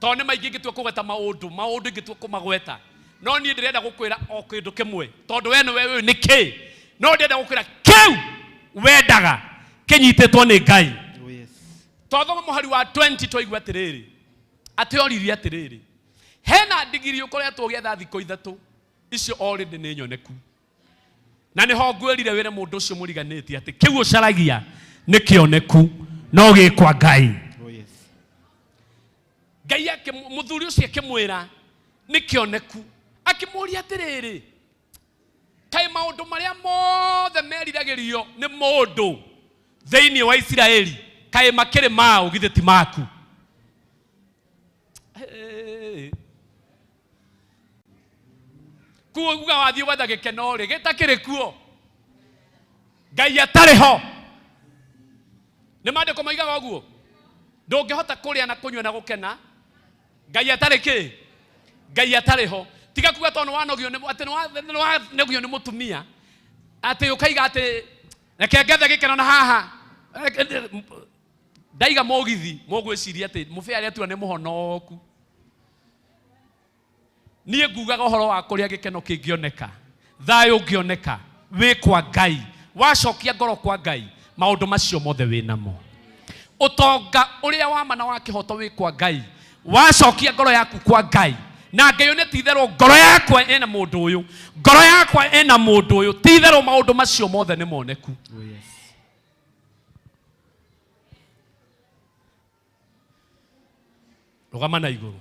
tondũ nĩ maingĩ ingĩtua kũgweta maũndũ maũndũ ingĩtua kũmagweta, no niĩ ndĩrenda gũkwĩra o kĩndũ kĩmwe tondũ we nĩwe ũyũ nĩ kĩ, no ndĩrenda gũkwĩra kĩu wendaga kĩnyitĩtwo nĩ Ngai.
Oh yes.
Twathoma mũhari wa 20 twaigua atĩrĩrĩ, atĩ oririe atĩrĩrĩ, hena ndigiri ũkoretwo ũgĩetha thikũ ithatũ icio already nĩ nyoneku, na nĩho ngwĩrire wĩre mũndũ ũcio mũriganĩtie atĩ kĩu ũcaragia nĩ kĩoneku no gĩ kwa Ngai.
Oh yes.
Ngai mũthuri ũcio akĩmwĩra nĩ kĩoneku, akĩmũria atĩrĩrĩ, kaĩ maũndũ marĩa mothe meriragĩrio nĩ mũndũ thĩinĩ wa Isiraeli kaĩ makĩrĩ mao githĩ ti maku? Hey. Kuo uga wathiĩ gwetha gĩkeno rĩ gĩtakĩrĩ kuo, Ngai atarĩ ho. Nĩ maandĩko maigaga ũguo, ndũngĩhota kũrĩa na kũnyua na gũkena Ngai atarĩ kĩ, Ngai atarĩ ho. Tiga kuga tondũ nĩwanogio nĩ, atĩ nĩwanogio nĩ mũtumia atĩ ũkaiga atĩ reke ngethe gĩkeno na haha. Ndaiga mũgithi mũgwĩciria atĩ mũbĩa arĩa atua nĩ mũhonoku. Niĩ ngugaga ũhoro wa kũrĩa gĩkeno kĩngĩoneka, thayũ ũngĩoneka, wĩ kwa Ngai. Wacokia ngoro kwa Ngai, maũndũ macio mothe wĩ namo. Ũtonga ũrĩa wa ma na wa kĩhoto wĩ kwa Ngai. Wacokia ngoro yaku kwa Ngai, na Ngai ũyũ nĩ ti-itherũ ngoro yakwa ĩna mũndũ ũyũ, ngoro yakwa ĩna mũndũ ũyũ, ti-itherũ maũndũ macio mothe nĩ moneku.
Oh yes.
Rũgama na igũrũ.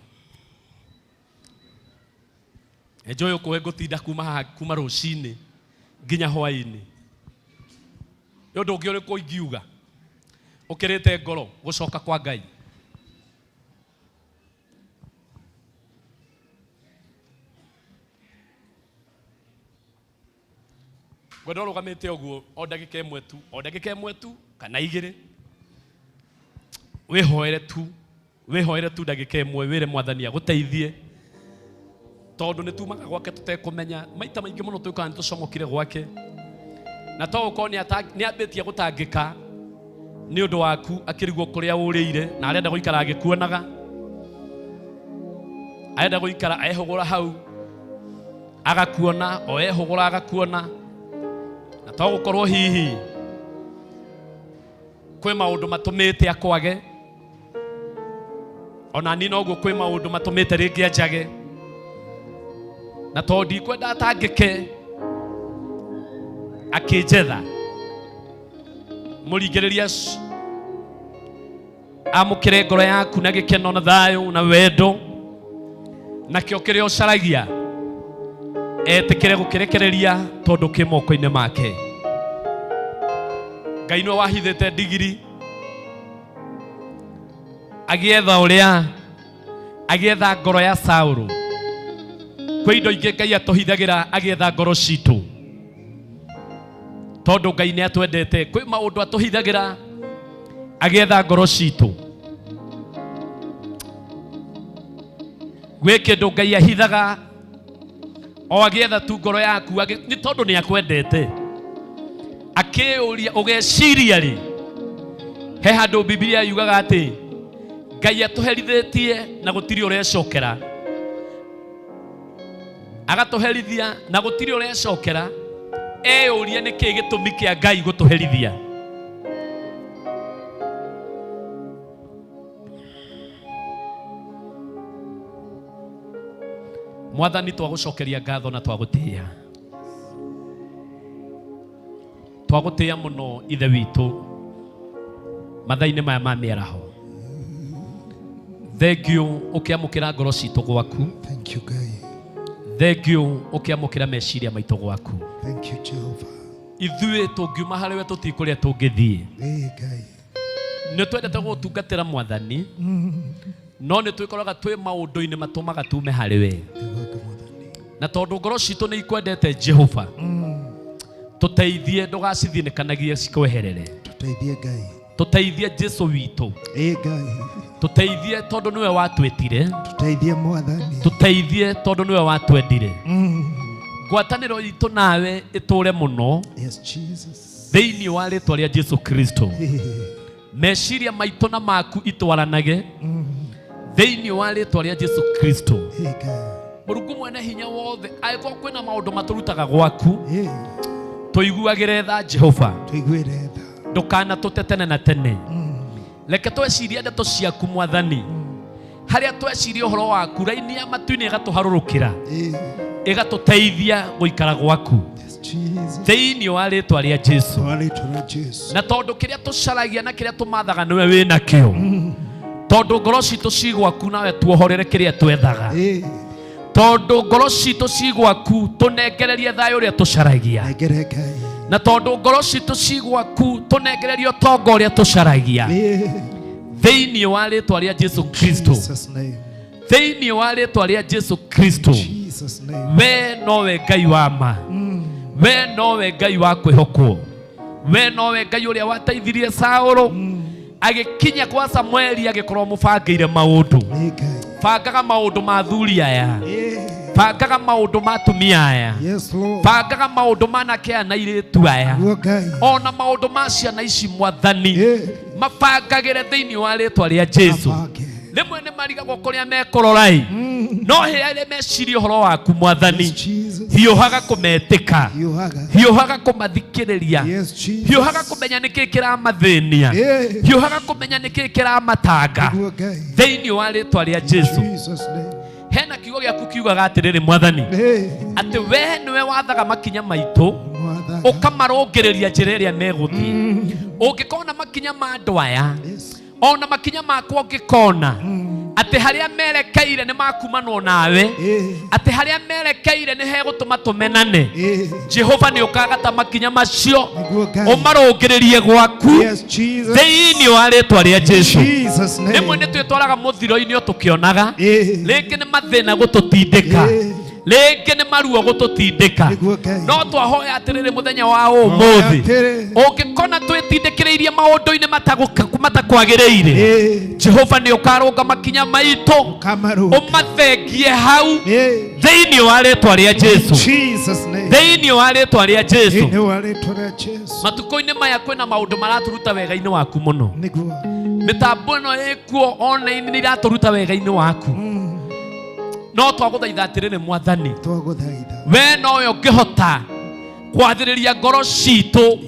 Enjoy ũkũhe ngũtinda kuma haha kuma rũcinĩ nginya hwaĩ-inĩ. Nĩ ũndũ ũngĩ ũrĩkũ ingiuga ũkĩrĩte ngoro gũcoka kwa Ngai? Ngwenda ũrũgamĩte ũguo o ndagĩka ĩmwe tu, o ndagĩka ĩmwe tu kana igĩrĩ, wĩhoere tu, wĩhoere tu ndagĩka ĩmwe, wĩre Mwathani agũteithie, tondũ nĩ tumaga gwake tũtekũmenya. Maita maingĩ mũno twĩkaga nĩ tũcomokire gwake, na to gũkorwo nĩ ambĩtie gũtangĩka nĩ ũndũ waku, akĩrigwo kũrĩa ũrĩire, na arenda gũikara agĩkuonaga, arenda gũikara ehũgũra hau agakuona, o ehũgũra agakuona, na to gũkorwo hihi kwĩ maũndũ matũmĩte akwage, ona niĩ noguo kwĩ maũndũ matũmĩte rĩngĩ anjage, na tondũ ndikwenda atangĩke akĩnjetha, mũringĩrĩria amũkĩre ngoro yaku na gĩkeno na thayũ na wendo. Nakĩo kĩrĩa ũcaragia etĩkĩre gũkĩrekereria tondũ kĩ moko-inĩ make. Ngai nĩwe wahithĩte ndigiri agĩetha ũrĩa agĩetha ngoro ya Saũlũ. Kwĩ indo ingĩ Ngai atũhithagĩra agĩetha ngoro citũ, tondũ Ngai nĩ atwendete. Kwĩ maũndũ atũhithagĩra agĩetha ngoro citũ. Gwĩ kĩndũ Ngai ahithaga o agĩetha tu ngoro yaku, nĩ tondũ nĩ akwendete. Akĩyũria ũgeciria rĩ, he handũ Bibilia yugaga atĩ Ngai atũherithĩtie na gũtirĩ ũrecokera, agatũherithia na gũtirĩ ũrecokera. Eyũria nĩ kĩĩ gĩtũmi kĩa Ngai gũtũherithia. Mwathani, twagũcokeria ngatho na twagũtĩĩa, twagũtĩĩa mũno Ithe witũ mathaa-inĩ maya ma mĩaraho. Thank you ũkĩamũkĩra ngoro citũ gwaku.
Thank you, Ngai.
Thank you ũkĩamũkĩra meciria maitũ gwaku.
Thank you, Jehovah.
Ithuĩ tũngiuma harĩ we tũtikũrĩa tũngĩthiĩ.
Hey, Ngai.
Nĩ twendete gũgũtungatĩra Mwathani, no nĩ twĩkoraga twĩ maũndũ-inĩ matũmaga tume harĩ we, na tondũ ngoro citũ nĩ ikwendete Jehova, tũteithie ndũgacithinĩkanagie cikweherere.
Tuteithie, Ngai.
Tũteithie Jesu witũ.
Ĩ Ngai.
Tũteithie tondũ nĩwe watwĩtire.
Tuteithie, Mwathani.
Tũteithie tondũ nĩwe watwendire. Ngwatanĩro itũ nawe ĩtũre mũno.
Yes, Jesus.
Thĩinĩ wa rĩtwa rĩa Jesu Kristo, meciria maitũ na maku itwaranage thĩinĩ wa rĩtwa rĩa Jesu Kristo.
Ĩ Ngai.
Mũrungu mwene hinya wothe, angĩkorwo kwĩna maũndũ matũrutaga gwaku, tũiguagĩre tha Jehova.
Tuiguĩre tha.
Ndũkanatũte tene na tene. Reke twecirie ndeto ciaku Mwathani, harĩa tweciria ũhoro waku, raini ya matu-inĩ ĩgatũharũrũkĩra, ĩgatũteithia gũikara gwaku.
Yes, Jesus.
Thĩinĩ wa rĩtwa rĩa Jesu.
Wa rĩtwa rĩa Jesu.
Na tondũ kĩrĩa tũcaragia na kĩrĩa tũmathaga nĩwe wĩ nakĩo, tondũ ngoro citũ ci gwaku, nawe tuohorere kĩrĩa twethaga. Tondũ ngoro citũ ci gwaku, tũnengererie thayũ ũrĩa tũcaragia.
Nengere, Ngai.
Na tondũ ngoro citũ ci gwaku, tũnengererie ũtonga ũrĩa tũcaragia thĩinĩ wa rĩtwa rĩa Jesu Kristo.
Jesus name.
Thĩinĩ wa rĩtwa rĩa Jesu Kristo.
Jesus name.
We nowe Ngai wa ma, we nowe Ngai wa kwĩhokwo, we nowe Ngai ũrĩa wateithirie Saũlũ agĩkinya kwa Samueli agĩkorwo mũbangĩire maũndũ.
Ĩ Ngai.
Bangaga maũndũ ma athuri aya, bangaga maũndũ ma atumia aya.
Yes, Lord.
Bangaga maũndũ ma anake aya na airĩtu aya.
Nĩguo, Ngai.
Ona maũndũ ma ciana ici Mwathani, mabangagĩre thĩinĩ wa rĩtwa rĩa Jesu.
Mabange.
Rĩmwe nĩ marigagwo kũrĩa mekũrora-ĩ, no hĩ arĩa meciria ũhoro waku Mwathani,
Yes, Jesus.
hiũhaga kũmetĩka,
Hiũhaga.
hiũhaga kũmathikĩrĩria,
Yes, Jesus.
hiũhaga kũmenya nĩkĩ kĩramathĩnia, hiũhaga kũmenya nĩkĩ kĩramatanga.
Nĩguo, Ngai.
Thĩinĩ wa rĩtwa rĩa Jesu.
Jesus name.
Hena kiugo gĩaku kiugaga atĩrĩrĩ Mwathani, atĩ we nĩwe wathaga makinya maitũ,
Mwathaga.
ũkamarũngĩrĩria njĩra ĩrĩa megũthiĩ. Ũngĩkona makinya ma andũ aya, ona makinya makwa, ũngĩkona atĩ harĩa merekeire nĩ makumanwo nawe, atĩ harĩa merekeire nĩ hegũtũma tũmenane, Jehova, nĩ ũkagata makinya macio,
Nĩguo, Ngai.
ũmarũngĩrĩrie gwaku
Yes, Jesus.
thĩinĩ wa rĩtwa rĩa Jesu.
Jesus name.
Rĩmwe nĩ twĩtwaraga mũthiro-inĩ o tũkĩonaga, rĩngĩ nĩ mathĩna gũtũtindĩka, rĩngĩ nĩ maruo gũtũtindĩka,
Nĩguo, Ngai.
no twahoya atĩrĩrĩ, mũthenya wa ũmũthĩ,
atĩrĩ.
ũngĩkona twĩtindĩkĩrĩirie maũndũ-inĩ matakwagĩrĩire, Jehova, nĩ ũkarũnga makinya maitũ,
Ũkamarũnga.
ũmathengie hau thĩinĩ wa rĩtwa rĩa Jesu.
Jesus name.
Thĩinĩ wa rĩtwa rĩa Jesu.
Thĩinĩ wa rĩtwa rĩa Jesu.
Matukũ-inĩ maya kwĩna maũndũ maratũruta wega-inĩ waku mũno.
Nĩguo.
Mĩtambo ĩno ĩkuo online nĩ iratũruta wega-inĩ waku, no twagũthaitha atĩrĩrĩ Mwathani,
Twagũthaitha.
we nowe ũngĩhota kwathĩrĩria ngoro citũ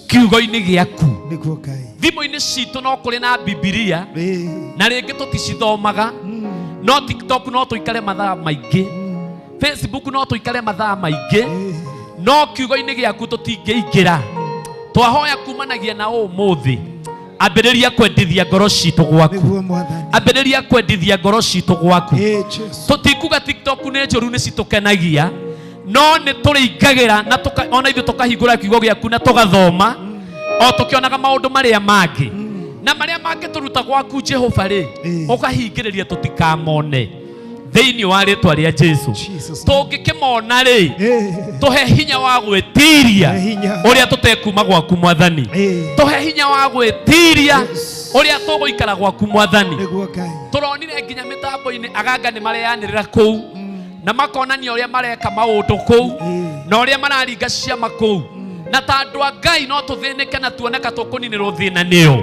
kiugo-inĩ gĩaku.
Nĩguo, Ngai.
Thimũ-inĩ citũ no kũrĩ na Bibilia, na rĩngĩ tũticithomaga, no TikTok no tũikare mathaa maingĩ, Facebook no tũikare mathaa maingĩ, no kiugo-inĩ gĩaku tũtingĩingĩra. Twahoya kumanagia na ũmũthĩ. Ambĩrĩria kwendithia ngoro citũ gwaku.
Nĩguo Mwathani.
Ambĩrĩria kwendithia ngoro citũ gwaku.
Ĩĩ Jesu.
Tũtikuga TikTok nĩ njũru, nĩ citũkenagia, no nĩ tũrĩingagĩra na ona ithuĩ tũkahingũra kiugo gĩaku na tũgathoma o tũkĩonaga maũndũ marĩa mangĩ na marĩa mangĩtũruta gwaku Jehova rĩ, ũkahingĩrĩria tũtikamone thĩinĩ wa rĩtwa rĩa Jesu.
Jesus name.
Tũngĩkĩmona rĩ,
Ĩĩ.
tũhe hinya wa gwĩtiria
Tũhe hinya.
ũrĩa tũtekuma gwaku Mwathani.
Ĩĩ.
Tũhe hinya wa gwĩtiria
Yes.
ũrĩa tũgũikara gwaku Mwathani.
Nĩguo Ngai.
Tũronire nginya mĩtambo-inĩ aganga nĩ mareanĩrĩra kũu na makonania ũrĩa mareka maũndũ kũu na ũrĩa mararinga ciama kũu, na ta andũ a Ngai no tũthĩnĩke na tuoneka tũkũninĩrwo thĩna nĩo,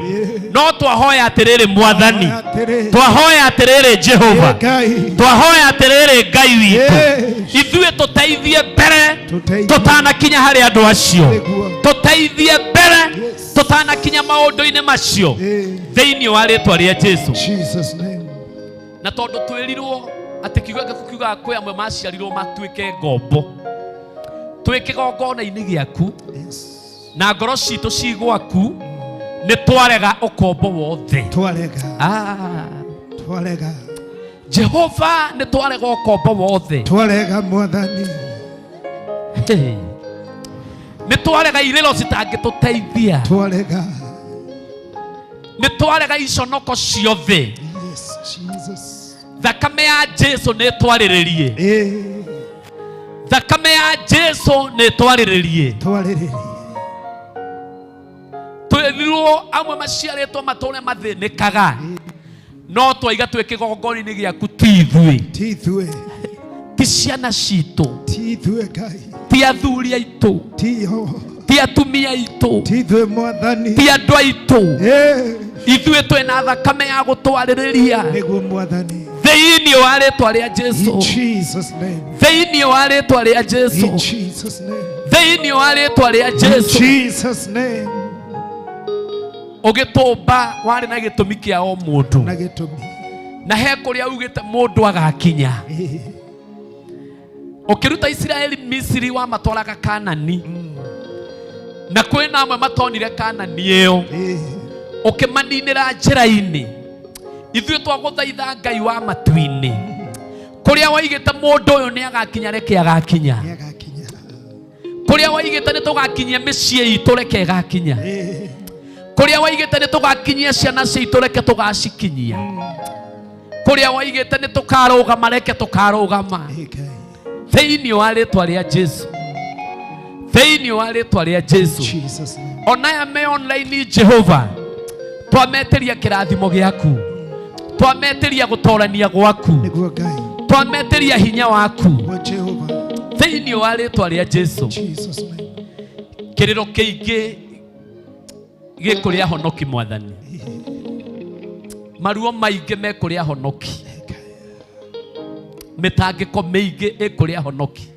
no twahoya atĩrĩrĩ Mwathani,
Twahoya atĩrĩ.
twahoya atĩrĩrĩ Jehova,
Ĩĩ Ngai.
twahoya atĩrĩrĩ Ngai witũ,
Ĩĩ.
ithuĩ tũteithie mbere
Tũteithie.
tũtanakinya harĩ andũ acio,
Nĩguo.
tũteithie mbere
Yes.
tũtanakinya maũndũ-inĩ macio
Ĩĩ.
thĩinĩ wa rĩtwa rĩa Jesu.
Jesus name.
Na tondũ twĩrirwo atĩ kiugo gĩaku kiugaga kwĩ amwe maciarirwo matuĩke ngombo, twĩ kĩgongona-inĩ gĩaku
Yes.
na ngoro citũ ci gwaku, nĩ twarega ũkombo wothe.
Twarega. Twarega.
Jehova, nĩ twarega ũkombo wothe.
Twarega Mwathani.
Hey. Nĩ twarega irĩro citangĩtũteithia.
Twarega.
Nĩ twarega iconoko ciothe.
Yes, Jesus.
Thakame ya Jesu nĩ ĩtwarĩrĩrie.
Ĩĩ.
Thakame ya Jesu nĩ ĩtwarĩrĩrie.
Twarĩrĩrie.
Twĩrirwo amwe maciarĩtwo matũre mathĩnĩkaga, no twaiga twĩ kĩgongona-inĩ gĩaku, ti ithuĩ,
Ti ithuĩ.
ti ciana citũ,
Ti ithuĩ Ngai.
ti athuri aitũ,
Ti ho.
ti atumia aitũ,
Ti ithuĩ Mwathani.
ti andũ aitũ.
Ĩĩ.
Ithuĩ twĩna thakame ya gũtwarĩrĩria
Nĩguo Mwathani.
thĩinĩ wa rĩtwa rĩa Jesu.
In Jesus name.
Thĩinĩ wa rĩtwa rĩa Jesu.
In Jesus name.
Thĩinĩ wa rĩtwa rĩa
In
Jesu.
Jesus name.
Ũgĩtũmba warĩ na gĩtũmi kĩa o mũndũ.
Na gĩtũmi.
Na he kũrĩa ugĩte mũndũ agakinya.
Ĩĩ.
Ũkĩruta Isiraeli Misiri wamatwaraga Kanani, na kwĩna amwe matonire Kanani ĩyo,
Ĩĩ.
ũkĩmaninĩra njĩra-inĩ. Ithuĩ twagũthaitha Ngai wa matu-inĩ, kũrĩa waigĩte mũndũ ũyũ nĩ agakinya, reke agakinya.
Nĩ agakinya.
Kũrĩa waigĩte nĩ tũgakinyia mĩciĩ itũ, reke ĩgakinya.
Ĩĩ.
Kũrĩa waigĩte nĩ tũgakinyia ciana citũ, reke tũgacikinyia. Kũrĩa waigĩte nĩ tũkarũgama, reke tũkarũgama.
Ĩĩ Ngai.
Thĩinĩ wa rĩtwa rĩa Jesu. Thĩinĩ wa rĩtwa rĩa Jesu.
Jesus name.
Onaya me online Jehova, twametĩria kĩrathimo gĩaku, twametĩria gũtorania gwaku,
Nĩguo Ngai.
twametĩria hinya waku
Nĩguo Jehova.
thĩinĩ wa rĩtwa rĩa Jesu.
Jesus name.
Kĩrĩro kĩingĩ gĩkũrĩa honoki Mwathani, maruo maingĩ mekũrĩa honoki, mĩtangĩko mĩingĩ ĩkũrĩa honoki.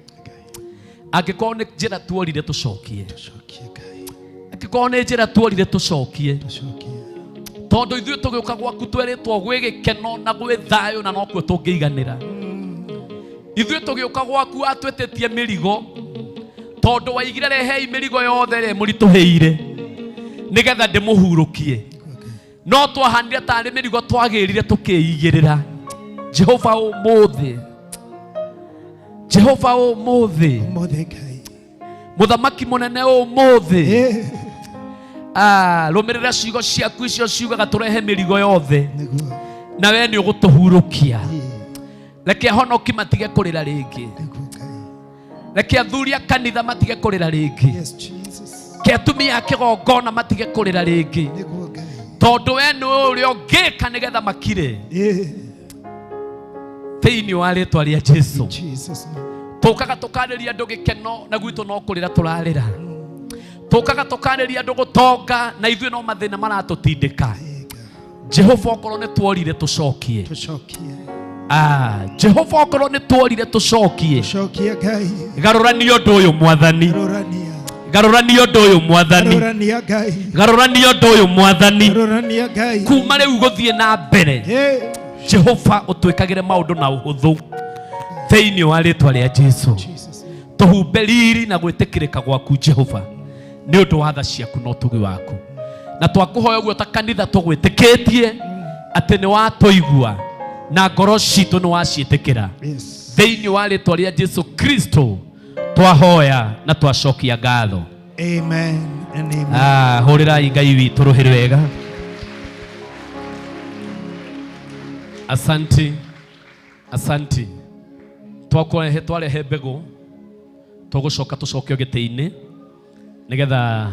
Angĩkorwo nĩ njĩra tuorire tũcokie,
Tũcokie Ngai.
angĩkorwo nĩ njĩra tuorire tũcokie,
Tũcokie.
tondũ ithuĩ tũgĩũka gwaku twerĩtwo gwĩ gĩkeno na gwĩ thayũ na nokuo tũngĩiganĩra. Ithuĩ tũgĩũka gwaku atwĩtĩtie mĩrigo, tondũ waigire rehei mĩrigo yothe ĩrĩa mũritũhĩire nĩgetha ndĩmũhurũkie, no twahanire tarĩ mĩrigo twagĩrire tũkĩigĩrĩra. Jehova ũmũthĩ, Jehova ũmũthĩ,
Ũmũthĩ Ngai.
Mũthamaki mũnene ũmũthĩ,
Ĩĩ.
Rũmĩrĩra ciugo ciaku icio ciugaga tũrehe mĩrigo yothe,
Nĩguo.
na we nĩ ũgũtũhurũkia.
Ĩĩ.
Reke ahonoki matige kũrĩra rĩngĩ.
Nĩguo Ngai.
Reke athuri a kanitha matige kũrĩra rĩngĩ.
Yes, Jesus.
Reke atumia a kĩgongona matige kũrĩra rĩngĩ.
Nĩguo Ngai.
Tondũ we nĩwe ũrĩa ũngĩka nĩgetha makire.
Ĩĩ.
Thĩinĩ wa rĩtwa rĩa Jesu.
Jesus name.
Tũkaga tũkarĩria andũ gĩkeno na gwitũ no kũrĩra tũrarĩra. Tũkaga tũkarĩria andũ gũtonga na ithuĩ no mathĩna maratũtindĩka. Jehova okorwo nĩ tuorire tũcokie.
Tũcokie.
Jehova okorwo nĩ tuorire tũcokie.
Tũcokie Ngai.
Garũrania ũndũ ũyũ Mwathani.
Garũrania.
Garũrania ũndũ ũyũ Mwathani.
Garũrania Ngai.
Garũrania ũndũ ũyũ Mwathani.
Garũrania Ngai.
Kuma rĩu gũthiĩ na mbere.
Ĩĩ.
Jehova ũtwĩkagĩre maũndũ na ũhũthũ thĩinĩ wa rĩtwa rĩa Jesu.
Jesus.
Tũhumbe riri na gwĩtĩkĩrĩka gwaku Jehova nĩ ũndũ wa tha ciaku na ũtugi waku. Na twakũhoya ũguo ta kanitha tũgwĩtĩkĩtie atĩ nĩ watũigua na ngoro citũ nĩ waciĩtĩkĩra. Thĩinĩ wa rĩtwa rĩa Jesu Kristo twahoya na twacokia ngatho.
Amen and amen.
Hũrĩrai Ngai witũ rũhĩ rwega. Asanti, asanti. Twakwarehe twarehe mbegũ tũgũcoka tũcokio gĩtĩ-inĩ nĩgetha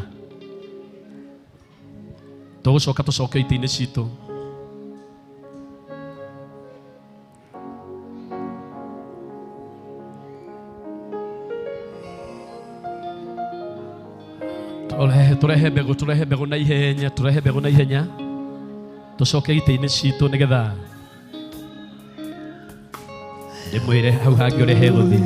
tũgũcoka tũcokio itĩ-inĩ citũ. Tũrehe mbegũ, tũrehe mbegũ na ihenya, tũrehe mbegũ na ihenya tũcoke itĩ-inĩ citũ nĩgetha ndĩmwĩre hau hangĩ ũrĩa hegũthiĩ.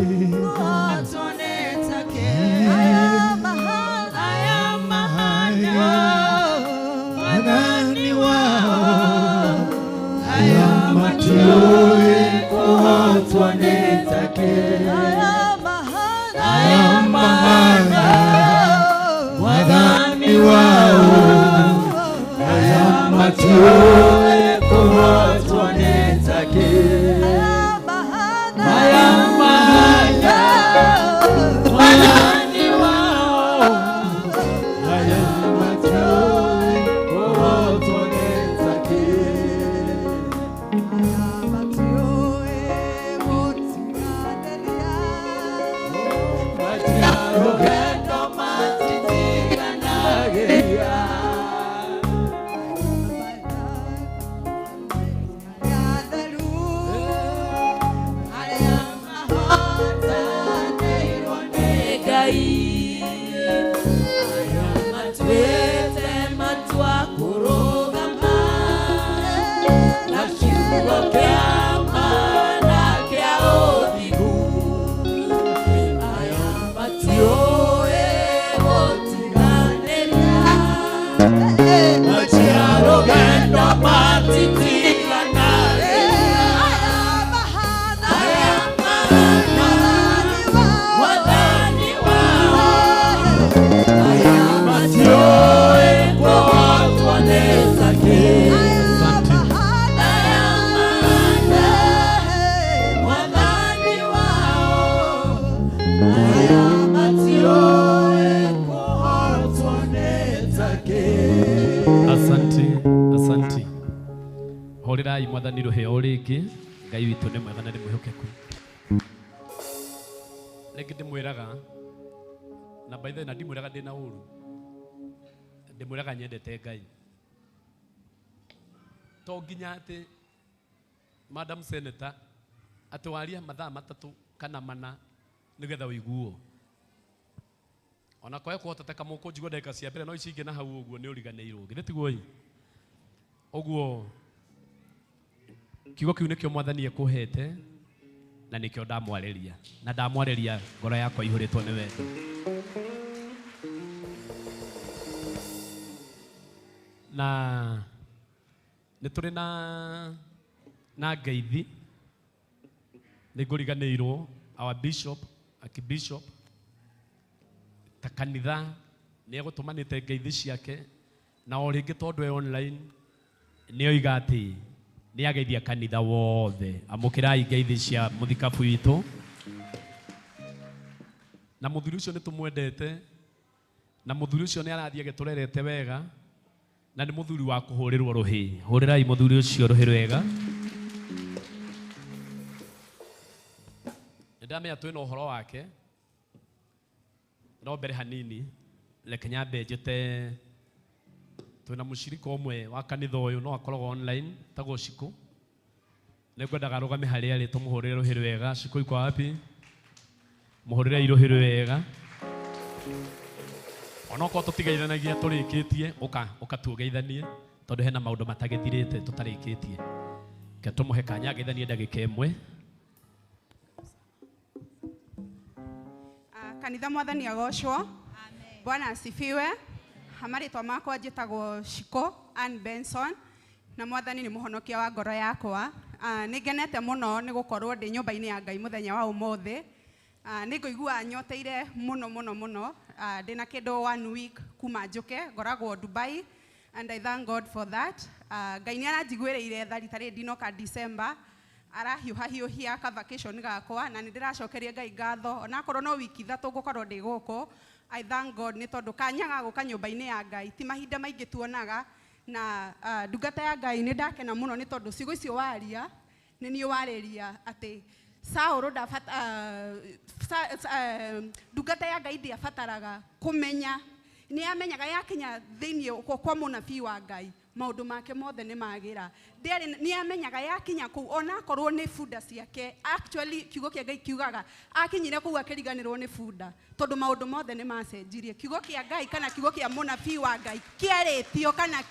Asanti, asanti. Hũrĩrai mwathani rũhĩ o rĩngĩ. Ngai witũ nĩ mwega na nĩ mwĩhokeku. Rĩngĩ ndĩmwĩraga na by the way na ndimwĩraga ndĩna ũru, ndĩmwĩraga nyendete Ngai. To nginya atĩ Madam Senator atĩ waria mathaa matatũ kana mana nĩgetha ũiguo. Ona kwae kũhoteteka mũkũnjigua ndagĩka cia mbere no ici ingĩ na hau ũguo nĩ ũriganĩirwo. Githĩ tiguo ĩ? Ũguo kiugo kĩu nĩkĩo mwathani ekũhete na nĩkĩo ndamwarĩria na ndamwarĩria ngoro yakwa ihũrĩtwo nĩ wendo. Na nĩ tũrĩ na ngeithi nĩ ngũriganĩirwo our bishop archbishop ta kanitha nĩ egũtũmanĩte ngeithi ciake na o rĩngĩ tondũ e online nĩ oiga atĩ nĩ ageithia kanitha wothe. Amũkĩrai ngeithi cia mũthikabu witũ. Na mũthuri ũcio nĩ tũmwendete na mũthuri ũcio nĩ arathiĩ agĩtũrerete wega na nĩ mũthuri wa kũhũrĩrwo rũhĩ. Hũrĩrai mũthuri ũcio rũhĩ rwega. Nĩ ndamenya twĩna ũhoro wake no mbere hanini reke nyambe njĩte twĩna mũcirika ũmwe wa kanitha ũyũ no akoragwo online tagwo Shiko. Nĩngwendaga arũgame harĩa arĩ tũmũhũrĩre rũhĩ rwega. Shiko iko wapi? Mũhũrĩrei rũhĩ rwega. Onokorwo tũtigeithanagia tũrĩkĩtie ũka ũka tugeithanie tondũ hena maũndũ matagĩthirĩte tũtarĩkĩtie. Reke tũmũhe kanya ageithanie ndagĩka ĩmwe.
Kanitha mwathani agocwo. Bwana asifiwe. Marĩtwa makwa njĩtagwo Shiko Ann Benson na mwathani nĩ mũhonokia wa ngoro yakwa. Nĩ ngenete mũno nĩ gũkorwo ndĩ nyũmba-inĩ ya Ngai mũthenya wa ũmũthĩ. Nĩ ngũigua nyoteire mũno mũno mũno. Ndĩna kĩndũ 1 week kuma njũke, ngoragwo Dubai. And I thank God for that. Ngai nĩ aranjiguĩrĩire tha rita rĩrĩ ndinoka December arahiũhahiũhia ka vacation gakwa na nĩ ndĩracokeria Ngai ngatho onakorwo no wiki 3 ngũkorwo ndĩ gũkũ. I thank God nĩ tondũ kanya ga gũka nyũmba-inĩ ya Ngai ti mahinda maingĩ tuonaga na ndungata ya Ngai nĩ ndakena mũno nĩ tondũ ciugo icio waria nĩ niĩ warĩria atĩ Saũlũ ndungata ya Ngai ndĩabataraga kũmenya, nĩ amenyaga yakinya thĩinĩ kwa mũnabii wa Ngai maũndũ make mothe nĩ magĩra. Nĩ amenyaga yakinya kũu onakorwo nĩ bunda ciake, actually kiugo kĩa Ngai kiugaga akinyire kũu akĩriganĩrwo nĩ bunda tondũ maũndũ mothe nĩ macenjirie. Kiugo kĩa Ngai kana kiugo kĩa mũnabii wa Ngai kĩarĩtio kana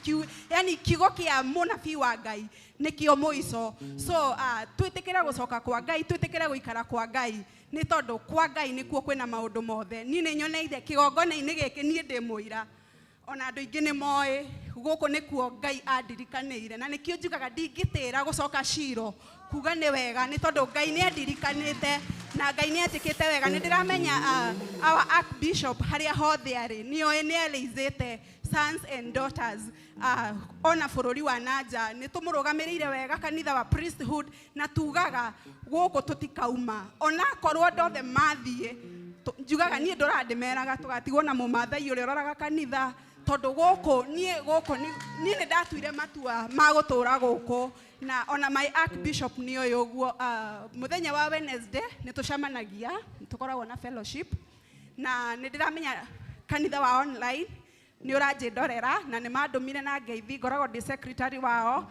yani kiugo kĩa mũnabii wa Ngai nĩkĩo mũico. So twĩtĩkĩre gũcoka kwa Ngai, twĩtĩkĩre gũikara kwa Ngai nĩ tondũ kwa Ngai nĩkuo kwĩna maũndũ mothe. Niĩ nĩ nyoneire kĩgongona-inĩ gĩkĩ, niĩ ndĩ mũira ona andũ aingĩ nĩ moĩ gũkũ nĩkuo Ngai andirikanĩire na nĩkĩo njugaga ndingĩtĩra gũcoka Shilo kuga nĩ wega nĩ tondũ Ngai nĩ andirikanĩte na Ngai nĩ anjĩkĩte wega. Nĩ ndĩramenya our archbishop harĩa hothe arĩ nĩoĩ nĩ arĩithĩte sons and daughters ona bũrũri wa nanja nĩ tũmũrũgamĩrĩire wega kanitha wa priesthood na tugaga gũkũ tũtikauma onakorwo andũ othe mathiĩ. Njugaga niĩ ndũraga ndĩmeraga tũgatigwo na mũmathai ũrĩa ũroraga kanitha tondũ gũkũ niĩ gũkũ niĩ nĩ ndatuire matua ma gũtũra gũkũ na ona my archbishop nĩ oĩ ũguo. Mũthenya wa Wednesday nĩ tũcemanagia, nĩ tũkoragwo na fellowship na nĩ ndĩramenya kanitha wa online nĩ ũranjĩndorera na nĩ mandũmire na ngeithi, ngoragwo ndĩ secretary wao,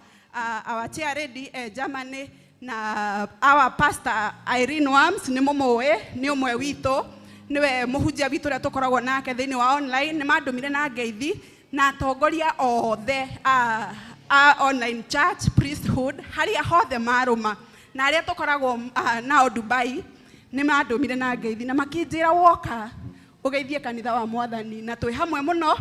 our chair lady Germany na our pastor Irene Wams nĩ mũmũĩ, nĩ ũmwe witũ, nĩwe mũhunjia witũ ũrĩa tũkoragwo nake thĩinĩ wa online. Nĩ mandũmire na ngeithi na atongoria othe a online church priesthood harĩa hothe marũma na arĩa tũkoragwo nao Dubai nĩ mandũmire na ngeithi na makĩnjĩra woka ũgeithie kanitha wa Mwathani na twĩ hamwe mũno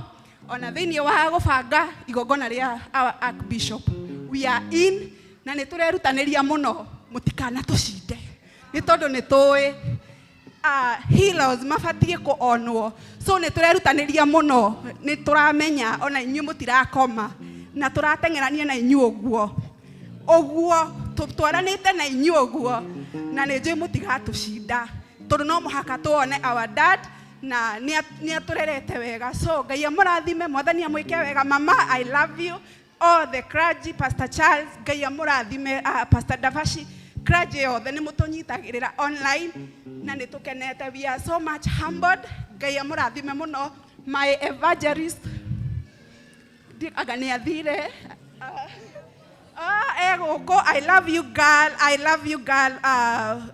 ona thĩinĩ wa gũbanga igongona rĩa our archbishop. We are in na nĩ tũrerutanĩria mũno mũtikanatũcinde nĩ tondũ nĩ tũĩ healers mabatiĩ kũonwo, so nĩ tũrerutanĩria mũno, nĩ tũramenya ona inyuĩ mũtirakoma na tũrateng'erania na inyuĩ ũguo ũguo twaranĩte na inyuĩ ũguo na nĩ njũĩ mũtigatũcinda tondũ no mũhaka tuone our dad na nĩ atũrerete wega. So Ngai amũrathime, Mwathani amwĩke wega. Mama, I love you. All the clergy, Pastor Charles, Ngai amũrathime, Pastor Davashi, clergy yothe nĩ mũtũnyitagĩrĩra online na nĩ tũkenete. We are so much humbled. Ngai amũrathime mũno. My evangelist anga nĩ athire egũkũ. I love you girl, I love you girl.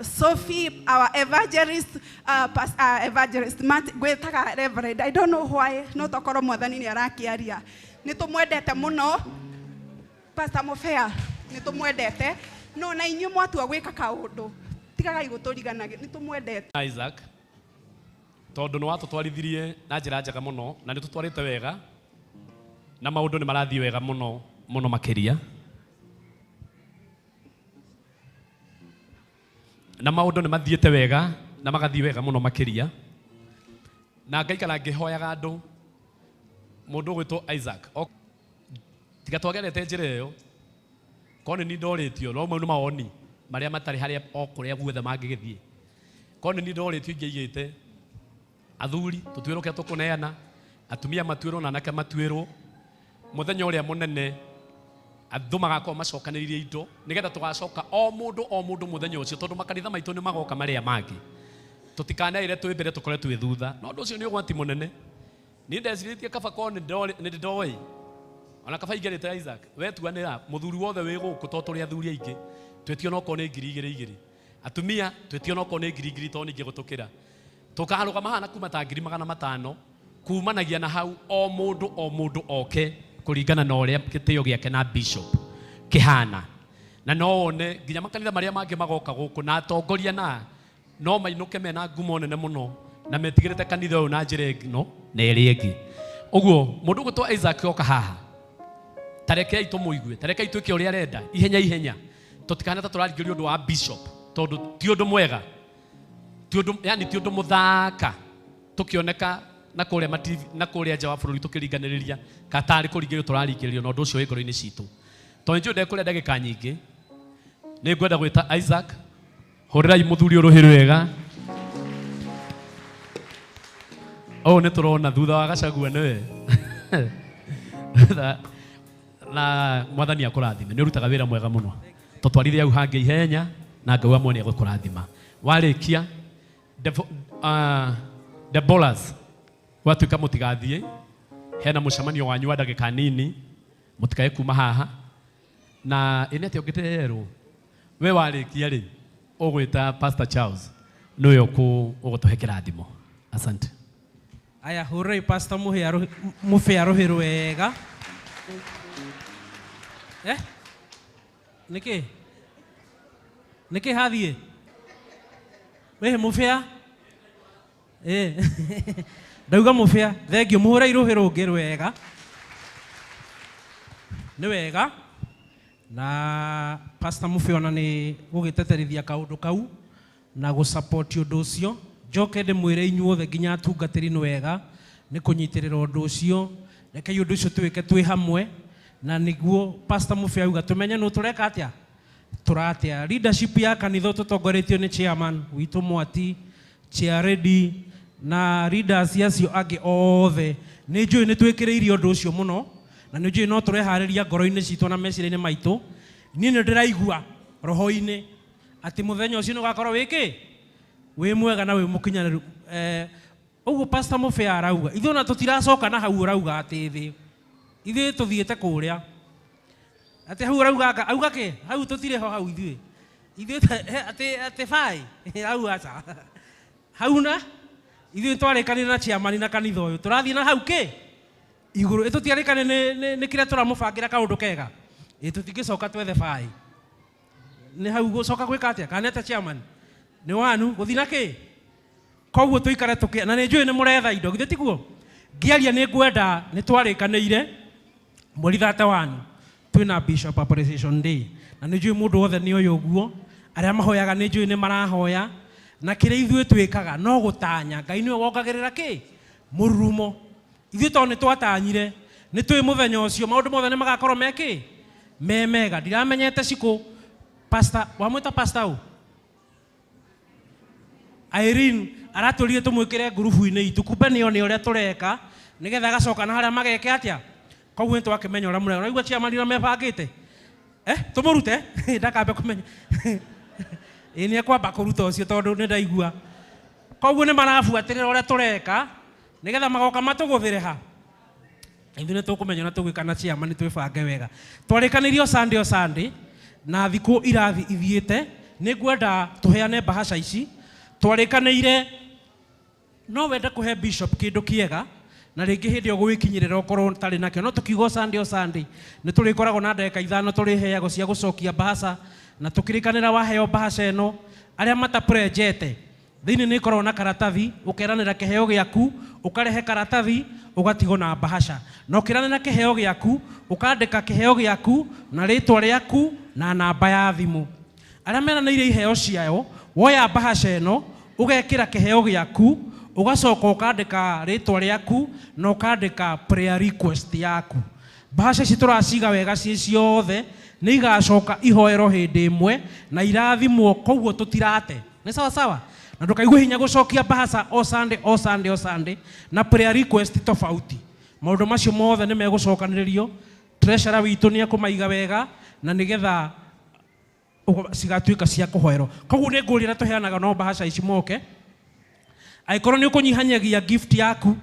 Sophie, our evangelist, evangelist Matt, gwĩtaga Reverend, I don't know why, no tokorwo Mwathani nĩ arakĩaria. Nĩ tũmwendete mũno Pastor Mofea, nĩ tũmwendete no na inyuĩ mwatua gwĩka kaũndũ tigagai gũtũriganagĩ, nĩ tũmwendete.
Isaac tondũ nĩ watũtwarithirie na njĩra njega mũno na nĩ tũtwarĩte wega na maũndũ nĩ marathiĩ wega mũno mũno makĩria na maũndũ nĩ mathiĩte wega na magathiĩ wega mũno makĩria na ngaikara ngĩhoyaga andũ mũndũ ũgwĩtwo Isaac tiga twagerete njĩra ĩyo korwo nĩ niĩ ndorĩtio no mau nĩ mawoni marĩa matarĩ harĩa o kũrĩa guothe mangĩgĩthiĩ korwo nĩ niĩ ndorĩtio ingĩaigĩte athuri tũtuĩrwo kĩrĩa tũkũneana atumia matuĩrwo na anake matuĩrwo mũthenya ũrĩa mũnene andũ magakorwo macokanĩrĩirie indo nĩgetha tũgacoka o mũndũ mũthenya ũcio tondũ makanitha maitũ nĩ magoka marĩa mangĩ tũtikanaire twĩ mbere tũkore twĩ thutha na ũndũ ũcio nĩ ũgwati mũnene. Niĩ ndecirĩtie kaba korwo nĩ ndoĩ ona kaba ingĩrĩte Isaac wetuanĩra mũthuri wothe wĩ gũkũ tondũ tũrĩ athuri aingĩ twĩtio nokorwo nĩ 2,000 2,000 atumia twĩtio nokorwo nĩ 1,000 tondũ ningĩ gũtũkĩra tũkarũgama haha na kuma ta 500,000 kumanagia na hau o mũndũ oke kũringana na ũrĩa gĩtĩo gĩake na bishop kĩhana na no wone nginya makanitha marĩa mangĩ magoka gũkũ na atongoria na no mainũke mena ngumo nene mũno na metigĩrĩte kanitha ũyũ na njĩra ĩno na ĩrĩa ĩngĩ. Ũguo mũndũ ũgwĩtwo Isaac oka haha tarekei tũmũigue, tarekei twĩke ũrĩa arenda ihenya ihenya tũtikahane ta tũraringĩrĩrio ũndũ wa bishop tondũ ti ũndũ mwega, ti ũndũ, yani ti ũndũ mũthaka tũkĩoneka Na kũrĩa ma TV na kũrĩa nja wa bũrũri tũkĩringanĩrĩria ka tarĩ kũringĩrĩrio tũraringĩrĩrio na ũndũ ũcio wĩ ngoro-inĩ citũ. Tondũ njũĩ ndekũrĩa ndagĩka nyingĩ, nĩ ngwenda gwĩta Isaac. Hũrĩrai mũthuri ũyũ rũhĩ rwega. Ũũ nĩ tũrona thutha wa Gachagua nĩwe. Na mwathani akũrathime. Nĩ ũrutaga wĩra mwega mũno. Tũtwarithie hau hangĩ ihenya na Ngai wa muoyo nĩ egũkũrathima. Warĩkia Deborahs, gwatuĩka mũtigathiĩ, hena mũcemanio wanyu wa ndagĩka nini, mũtikae kuma haha. Na ĩ nĩ atĩa ũngĩterwo? We warĩkia rĩ, ũgwĩta Pastor Charles, nĩwe ũgũtũhe kĩrathimo. Asante.
Aya, hũrĩrai Pastor Mũhĩa rũhĩ, Mũbĩa rũhĩ rwega. Eh? Nĩkĩ? Nĩkĩ hathiĩ? Wĩhĩ Mũbĩa? Eh. Ndauga Mũbĩa, thengio, mũhũrei rũhĩ rũngĩ rwega. Nĩ wega. Na Pastor Mũbĩa ona nĩ gũgĩteterithia kaũndũ kau na gũ support ũndũ ũcio. Njoke ndĩmwĩre inyuothe nginya atungatĩri nĩ wega nĩ kũnyitĩrĩra ũndũ ũcio. Rekei ũndũ ũcio tũwĩke twĩ hamwe, na nĩguo Pastor Mũbĩa auga tũmenye nũ tũreka atĩa, tũratea. Leadership ya kanitha tũtongoretio nĩ chairman witũ Mwati, chair lady na leaders acio angĩ othe. Nĩ njũĩ nĩ twĩkĩrĩirie ũndũ ũcio mũno, na nĩ njũĩ no tũreharĩria ngoro-inĩ citũ na meciria-inĩ maitũ. Niĩ nĩ ndĩraigua roho-inĩ atĩ mũthenya ũcio nĩ ũgakorwo wĩ kĩ? Wĩ mwega na wĩ mũkinyanĩru. Ũguo Pastor Mũbĩa arauga, ithuĩ ona tũtiracoka na hau ũrauga atĩ thĩ. Ithuĩ tũthiĩte kũrĩa. Atĩ hau ũrauga anga, auga kĩ? Hau tũtirĩ ho hau ithuĩ. Ithuĩ atĩ, atĩ bai. Hau aca. Hau na, ithuĩ twarĩkanire na chairman na kanitha ũyũ. Tũrathiĩ na hau kĩ? Igũrũ. Ĩ tũtiarĩkanire nĩ kĩrĩa tũramũbangĩra kaũndũ kega? Ĩ tũtingĩcoka twethe bai. Nĩ hau gũcoka gwĩka atĩa? Kana nĩ atĩa chairman? Nĩ wanu, gũthiĩ na kĩ? Koguo tũikare tũkĩ, na nĩ njũĩ nĩ mũretha indo, githĩ tiguo? Ngĩaria nĩ ngwenda, nĩ twarĩkanĩire mweri 31 twĩna Bishop Appreciation Day, na nĩ njũĩ mũndũ wothe nĩ oĩ ũguo, arĩa mahoyaga nĩ njũĩ nĩ marahoya, na kĩrĩa ithuĩ twĩkaga no gũtanya. Ngai nĩwe wongagĩrĩra kĩ? Mũrurumo. Ithuĩ tondũ nĩ twatanyire, nĩ tũĩ mũthenya ũcio maũndũ mothe nĩ magakorwo me kĩ? Me mega. Ndiramenyete cikũ pastor, wamwĩta pastor ũ? Irene aratũrire tũmwĩkĩre ngurubu-inĩ itũ, kumbe nĩ one ũrĩa tũreka nĩgetha agacoka na harĩa mageke atĩa. Koguo nĩ twakĩmenya ũrĩa mũreka. Ũraigua chairman ũrĩa mebangĩte? Tũmũrute? Ndakambe kũmenya. Ĩĩ nĩ ekwamba kũruta ũcio tondũ nĩ ndaigua. Koguo nĩ marabuatĩrĩra ũrĩa tũreka nĩgetha magoka matũgũthĩre ha. Ithuĩ nĩ tũkũmenya ũrĩa tũgwĩka na chairman twĩbange wega. Twarĩkanĩirie o Sunday o Sunday na thikũ irathi ithiĩte, nĩ ngwenda tũheane bahasha ici. Twarĩkanĩire no wende kũhe bishop kĩndũ kĩega na rĩngĩ hĩndĩ ĩyo gũgĩkinyĩrĩra ũkorwo ũtarĩ nakĩo, no tũkiuga o Sunday o Sunday nĩ tũrĩkoragwo na ndagĩka ithano tũrĩheagwo cia gũcokia bahasha, na tũkĩrĩkanĩra waheo bahasha ĩno arĩa mataprenjete thĩinĩ nĩ ĩkoragwo na karatathi, ũkeranĩra kĩheo gĩaku, ũkarehe karatathi, ũgatigwo na bahasha. Na ũkĩranĩra kĩheo gĩaku, ũkandĩka kĩheo gĩaku na rĩtwa rĩaku na namba ya thimũ. Arĩa meranĩire iheo ciao, woya bahasha ĩno, ũgekĩra kĩheo gĩaku, ũgacoka ũkandĩka rĩtwa rĩaku na ũkandĩka prayer request yaku. Bahasha ici tũraciga wega ciĩ ciothe, nĩ igacoka ihoero hĩndĩ ĩmwe na irathimwo, koguo tũtirate. Nĩ sawa sawa? Na ndũkaigue hinya gũcokia bahasha o Sunday, o Sunday, o Sunday, na prayer request tofauti. Maũndũ macio mothe nĩ megũcokanĩrĩrio, treasurer witũ nĩ ekũmaiga wega, na nĩgetha cigatuĩka cia kũhoerwo. Koguo nĩ ngũria tũheanaga no bahasha ici moke. Angĩkorwo nĩ ũkũnyihanyagia gift yaku,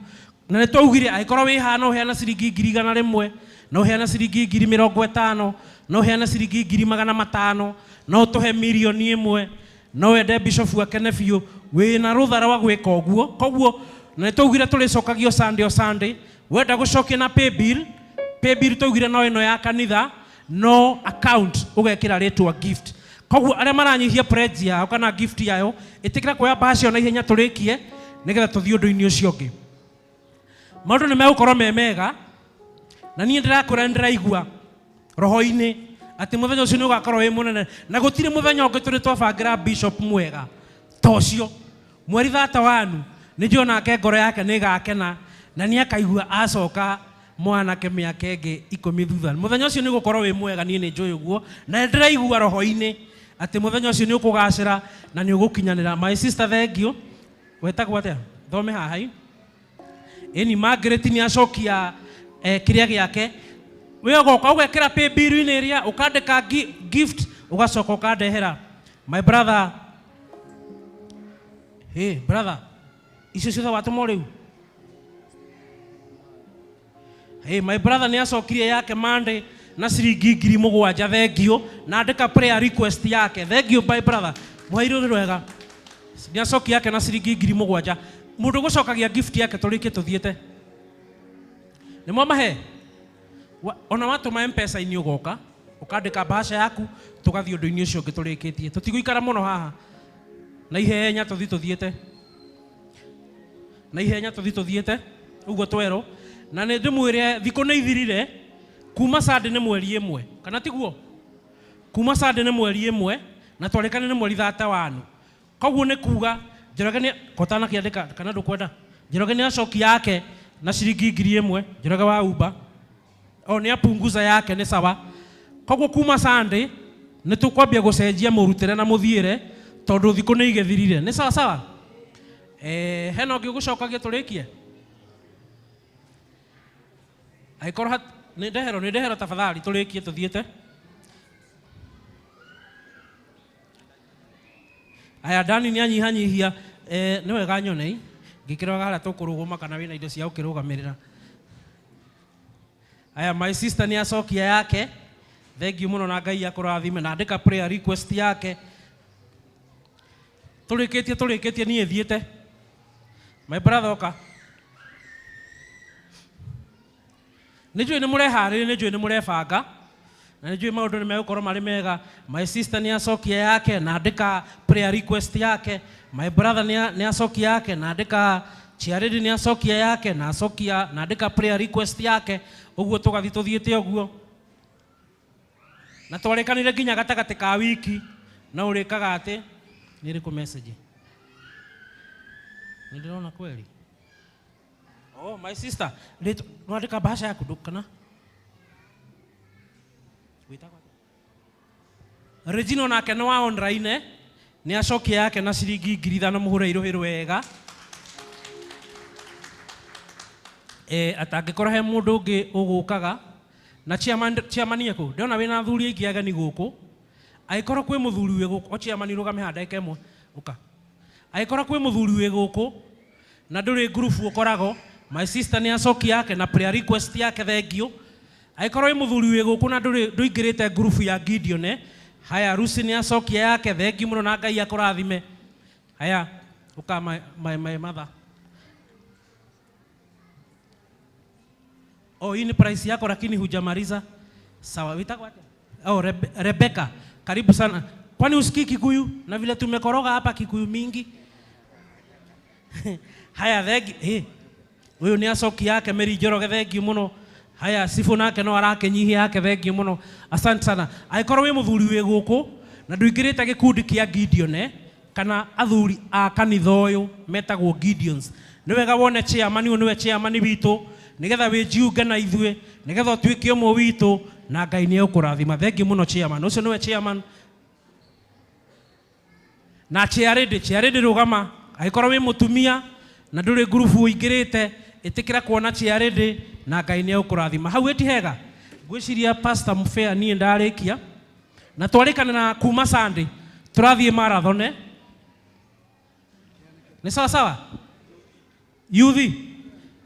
na nĩ twaugire angĩkorwo wĩ haha no ũheane ciringi ngiri igana rĩmwe, no ũheane ciringi ngiri mĩrongo ĩtano, no ũheane ciringi ngiri magana matano, no ũtũhe mirioni ĩmwe, no wende bishop akene biũ, wĩna rũtha rwa gwĩka ũguo. Koguo na nĩ twaugire tũrĩcokagio Sunday o Sunday. Wenda gũcokia na pay bill, pay bill twaugire no ĩno ya kanitha, no account ũgekĩra rĩtwa gift. Koguo arĩa maranyihia pledge yao kana gift yao, ĩtĩkĩra kuoya bahasha ĩyo na ihenya tũrĩkie nĩgetha tũthiĩ ũndũ-inĩ ũcio ũngĩ. Maũndũ nĩ megũkorwo me mega, na niĩ ndĩrakwĩra nĩ ndĩraigua roho-inĩ atĩ mũthenya ũcio nĩ ũgakorwo wĩ mũnene, na gũtirĩ mũthenya ũngĩ tũrĩ twabangĩra bishop mwega ta ũcio. Mweri 31 Nĩ njũĩ onake ngoro yake nĩ ĩgakena na nĩ akaigua acoka mwanake mĩaka ĩngĩ 10 thutha. Mũthenya ũcio nĩ ũgũkorwo wĩ mwega, niĩ nĩ njũĩ ũguo na nĩ ndĩraigua roho-inĩ atĩ mũthenya ũcio nĩ ũkũgacĩra na nĩ ũgũkinyanĩra. My sister, thank you. Wetagwo atĩa? Thome haha i. Ĩni Margaret nĩ acokia kĩrĩa gĩake. We ũgoka ũgekĩra pay bill-inĩ ĩrĩa ũkandĩka gift ũgacoka ũkandehera. My brother, hey brother, icio ciothe watũmwo rĩu? Hey, my brother nĩ acokirie yake Monday na ciringi 7,000, thank you. Na andĩka prayer request yake, thank you my brother. Mũhairũ nĩ rwega. Nĩ acokia yake na ciringi 7,000. Mũndũ gũcokagia gift yake tũrĩkie tũthiĩte. Nĩ mwamahe? Ona watũma M-Pesa-inĩ ũgoka, ũkandĩka bahasha yaku, tũgathiĩ ũndũ-inĩ ũcio ũngĩ tũrĩkĩtie. Tũtigũikara mũno haha. Na ihenya tũthiĩ tũthiĩte. Na ihenya tũthiĩ tũthiĩte, ũguo twerwo. Na nĩ ndĩmwĩre thikũ nĩ ithirire, kuma Sunday nĩ mweri 1, kana tiguo? Kuma Sunday nĩ mweri 1, na twarĩkanire nĩ mweri 31. Koguo nĩ kuga Njoroge nĩ kotanakĩandĩka kana ndũkwenda? Njoroge nĩ acokia yake na ciringi 1,000, Njoroge wa Uber. O nĩ apunguza yake nĩ sawa. Koguo kuma Sunday nĩ tũkwambia gũcenjia mũrutĩre na mũthiĩre tondũ thikũ nĩ igĩthirire. Nĩ sawa sawa? Hena ũngĩ ũgũcokagia tũrĩkie? Angĩkorwo nĩ ndehero, nĩ ndehero tafadhali tũrĩkie tũthiĩte. Aya Dani nĩ anyihanyihia, nĩ wega nyonei ngĩkĩroga harĩa tũkũrũgũma kana wĩna indo cia gũkĩrũgamĩrĩra. Aya my sister nĩ acokia yake, thank you mũno na Ngai akũrathime, na andĩka prayer request yake. Tũrĩkĩtie, tũrĩkĩtie niĩ thiĩte. My brother oka. Nĩ njũĩ nĩ mũreharĩria, nĩ njũĩ nĩ mũrebanga, na nĩ njũĩ maũndũ nĩ megũkorwo marĩ mega. My sister nĩ acokia yake na andĩka prayer request yake. My brother nĩ acokia yake na andĩka Charity nĩ acokia yake na acokia na andĩka prayer request yake. Ũguo tũgathiĩ tũthiĩte ũguo. Na twarĩkanire nginya gatagatĩ ka wiki na ũrĩkaga atĩ nĩ ĩrĩkũ message? Nĩ ndĩrona kweli. Oh, my sister, nwandĩka bahasha yaku kana? Wĩtagwo atĩa? Regina onake nĩ wa online, nĩ acokia yake na ciringi 5,000, mũhũre irũhĩ rwega. Atangĩkorwo he mũndũ ũngĩ ũgũkaga na chairman, chairman ekũ? Ndĩrona wĩna athuri aingĩ ageni gũkũ. Angĩkorwo kwĩ mũthuri wĩ gũkũ, o chairman rũgame haha ndagĩka ĩmwe, ũka. Angĩkorwo kwĩ mũthuri wĩ gũkũ na ndũrĩ ngurubu ũkoragwo, my sister nĩ acokia yake na prayer request yake, thank you. Angĩkorwo wĩ mũthuri wĩ gũkũ na ndũingĩrĩte ngurubu ya Gideon, haya Lucy nĩ acokia yake, thank you mũno na Ngai akũrathime. Haya, ũka my mother. Oh, hii ni price yako lakini hujamaliza. Sawa, witagwo atĩa? Oh, Rebecca, karibu sana. Kwani usikii Kikuyu? Na vile tumekoroga hapa Kikuyu mingi. Haya, thank you. Hey, huyu ni acoki yake Mary Njoroge, thank you muno. Haya, Sifu nake no arakinyihia yake, thank you muno. Asante sana. Angĩkorwo wĩ mũthuri wĩ gũkũ na ndũingĩrĩte gĩkundi kĩa Gideon, kana athuri a kanitha ũyũ metagwo Gideons, nĩ wega wone chairman, ũyũ nĩwe chairman witũ, nĩgetha wĩjiunge na ithuĩ, nĩgetha ũtuĩke ũmwe witũ, na Ngai nĩ egũkũrathima. Thank you mũno chairman. Ũcio nĩwe chairman. Na chairlady, chairlady rũgama. Angĩkorwo wĩ mũtumia na ndũrĩ ngurubu ũingĩrĩte, ĩtĩkĩra kuona chairlady na Ngai nĩ egũkũrathima. Hau ĩti hega? Ngwĩciria Pastor Mufea niĩ ndarĩkia. Na twarĩkanĩra kuma Sunday tũrathiĩ marathon, eh? Nĩ sawa sawa? Yuthi,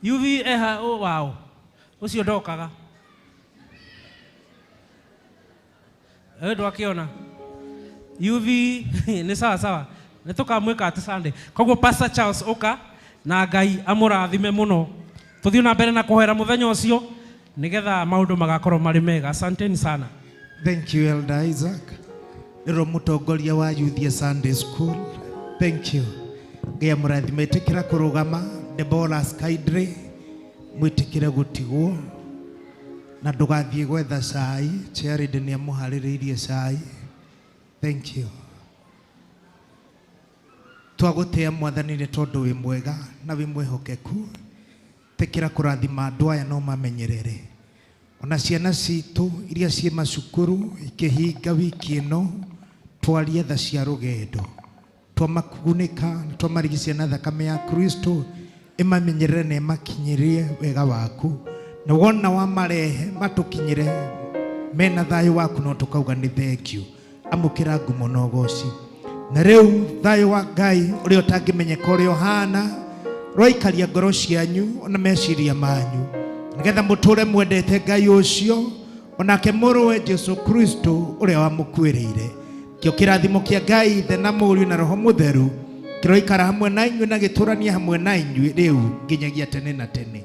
yuthi eha wao ũcio ndokaga. Ndwakĩona. Yuthi nĩ sawa sawa. Nĩ tũkamwĩka atĩ Sunday. Koguo Pastor Charles ũka na Ngai amũrathime mũno. Tũthiĩ na mbere na kũhoera mũthenya ũcio nĩgetha maũndũ magakorwo marĩ mega. Asanteni sana.
Thank you, Elder Isaac. Nĩrwo mũtongoria wa Youth ya Sunday School. Thank you. Ngai amũrathime. Ĩtĩkĩra kũrũgama. Deborah Skydre, mwĩtĩkĩre gũtigwo na ndũgathiĩ gwetha cai. Charity nĩ amũharĩrĩirie cai. Thank you. Twagũtĩa Mwathani nĩ tondũ wĩ mwega na wĩ mwĩhokeku. Tĩkĩra kũrathima andũ aya no mamenyerere. Ona ciana citũ iria ciĩ macukuru ikĩhinga wiki ĩno, twarie tha cia rũgendo. Twamakunĩka, twamarigicia na thakame ya Kristo, ĩmamenyerere na ĩmakinyĩrie wega waku. Na wona wamarehe matũkinyĩre mena thayũ waku no tũkauga nĩ thengiũ. Amũkĩra ngumo na ũgoci. Na rĩu thayũ wa Ngai ũrĩa ũtangĩmenyeka ũrĩa ũhana, roikaria ngoro cianyu ona meciria manyu, nĩgetha mũtũre mwendete Ngai ũcio onake mũrũwe Jesu Kristo ũrĩa wamũkuĩrĩire. Kĩo kĩrathimo kĩa Ngai Ithe na Mũriũ na Roho Mũtheru kĩroikara hamwe na inyuĩ na gĩtũranie hamwe na inyuĩ rĩu nginyagia tene na tene.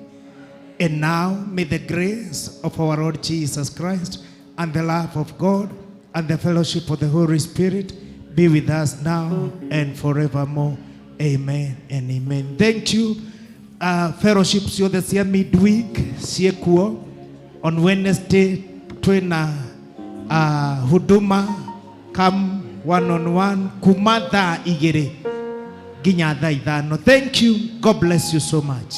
And now may the grace of our Lord Jesus Christ and the love of God and the fellowship of the Holy Spirit be with us now and forevermore. Amen and amen. Thank you. Fellowship ciothe cia midweek ciĩkuo. On Wednesday twĩna huduma come one on one kuma thaa igĩrĩ nginya thaa ithano. Thank you. God bless you so much.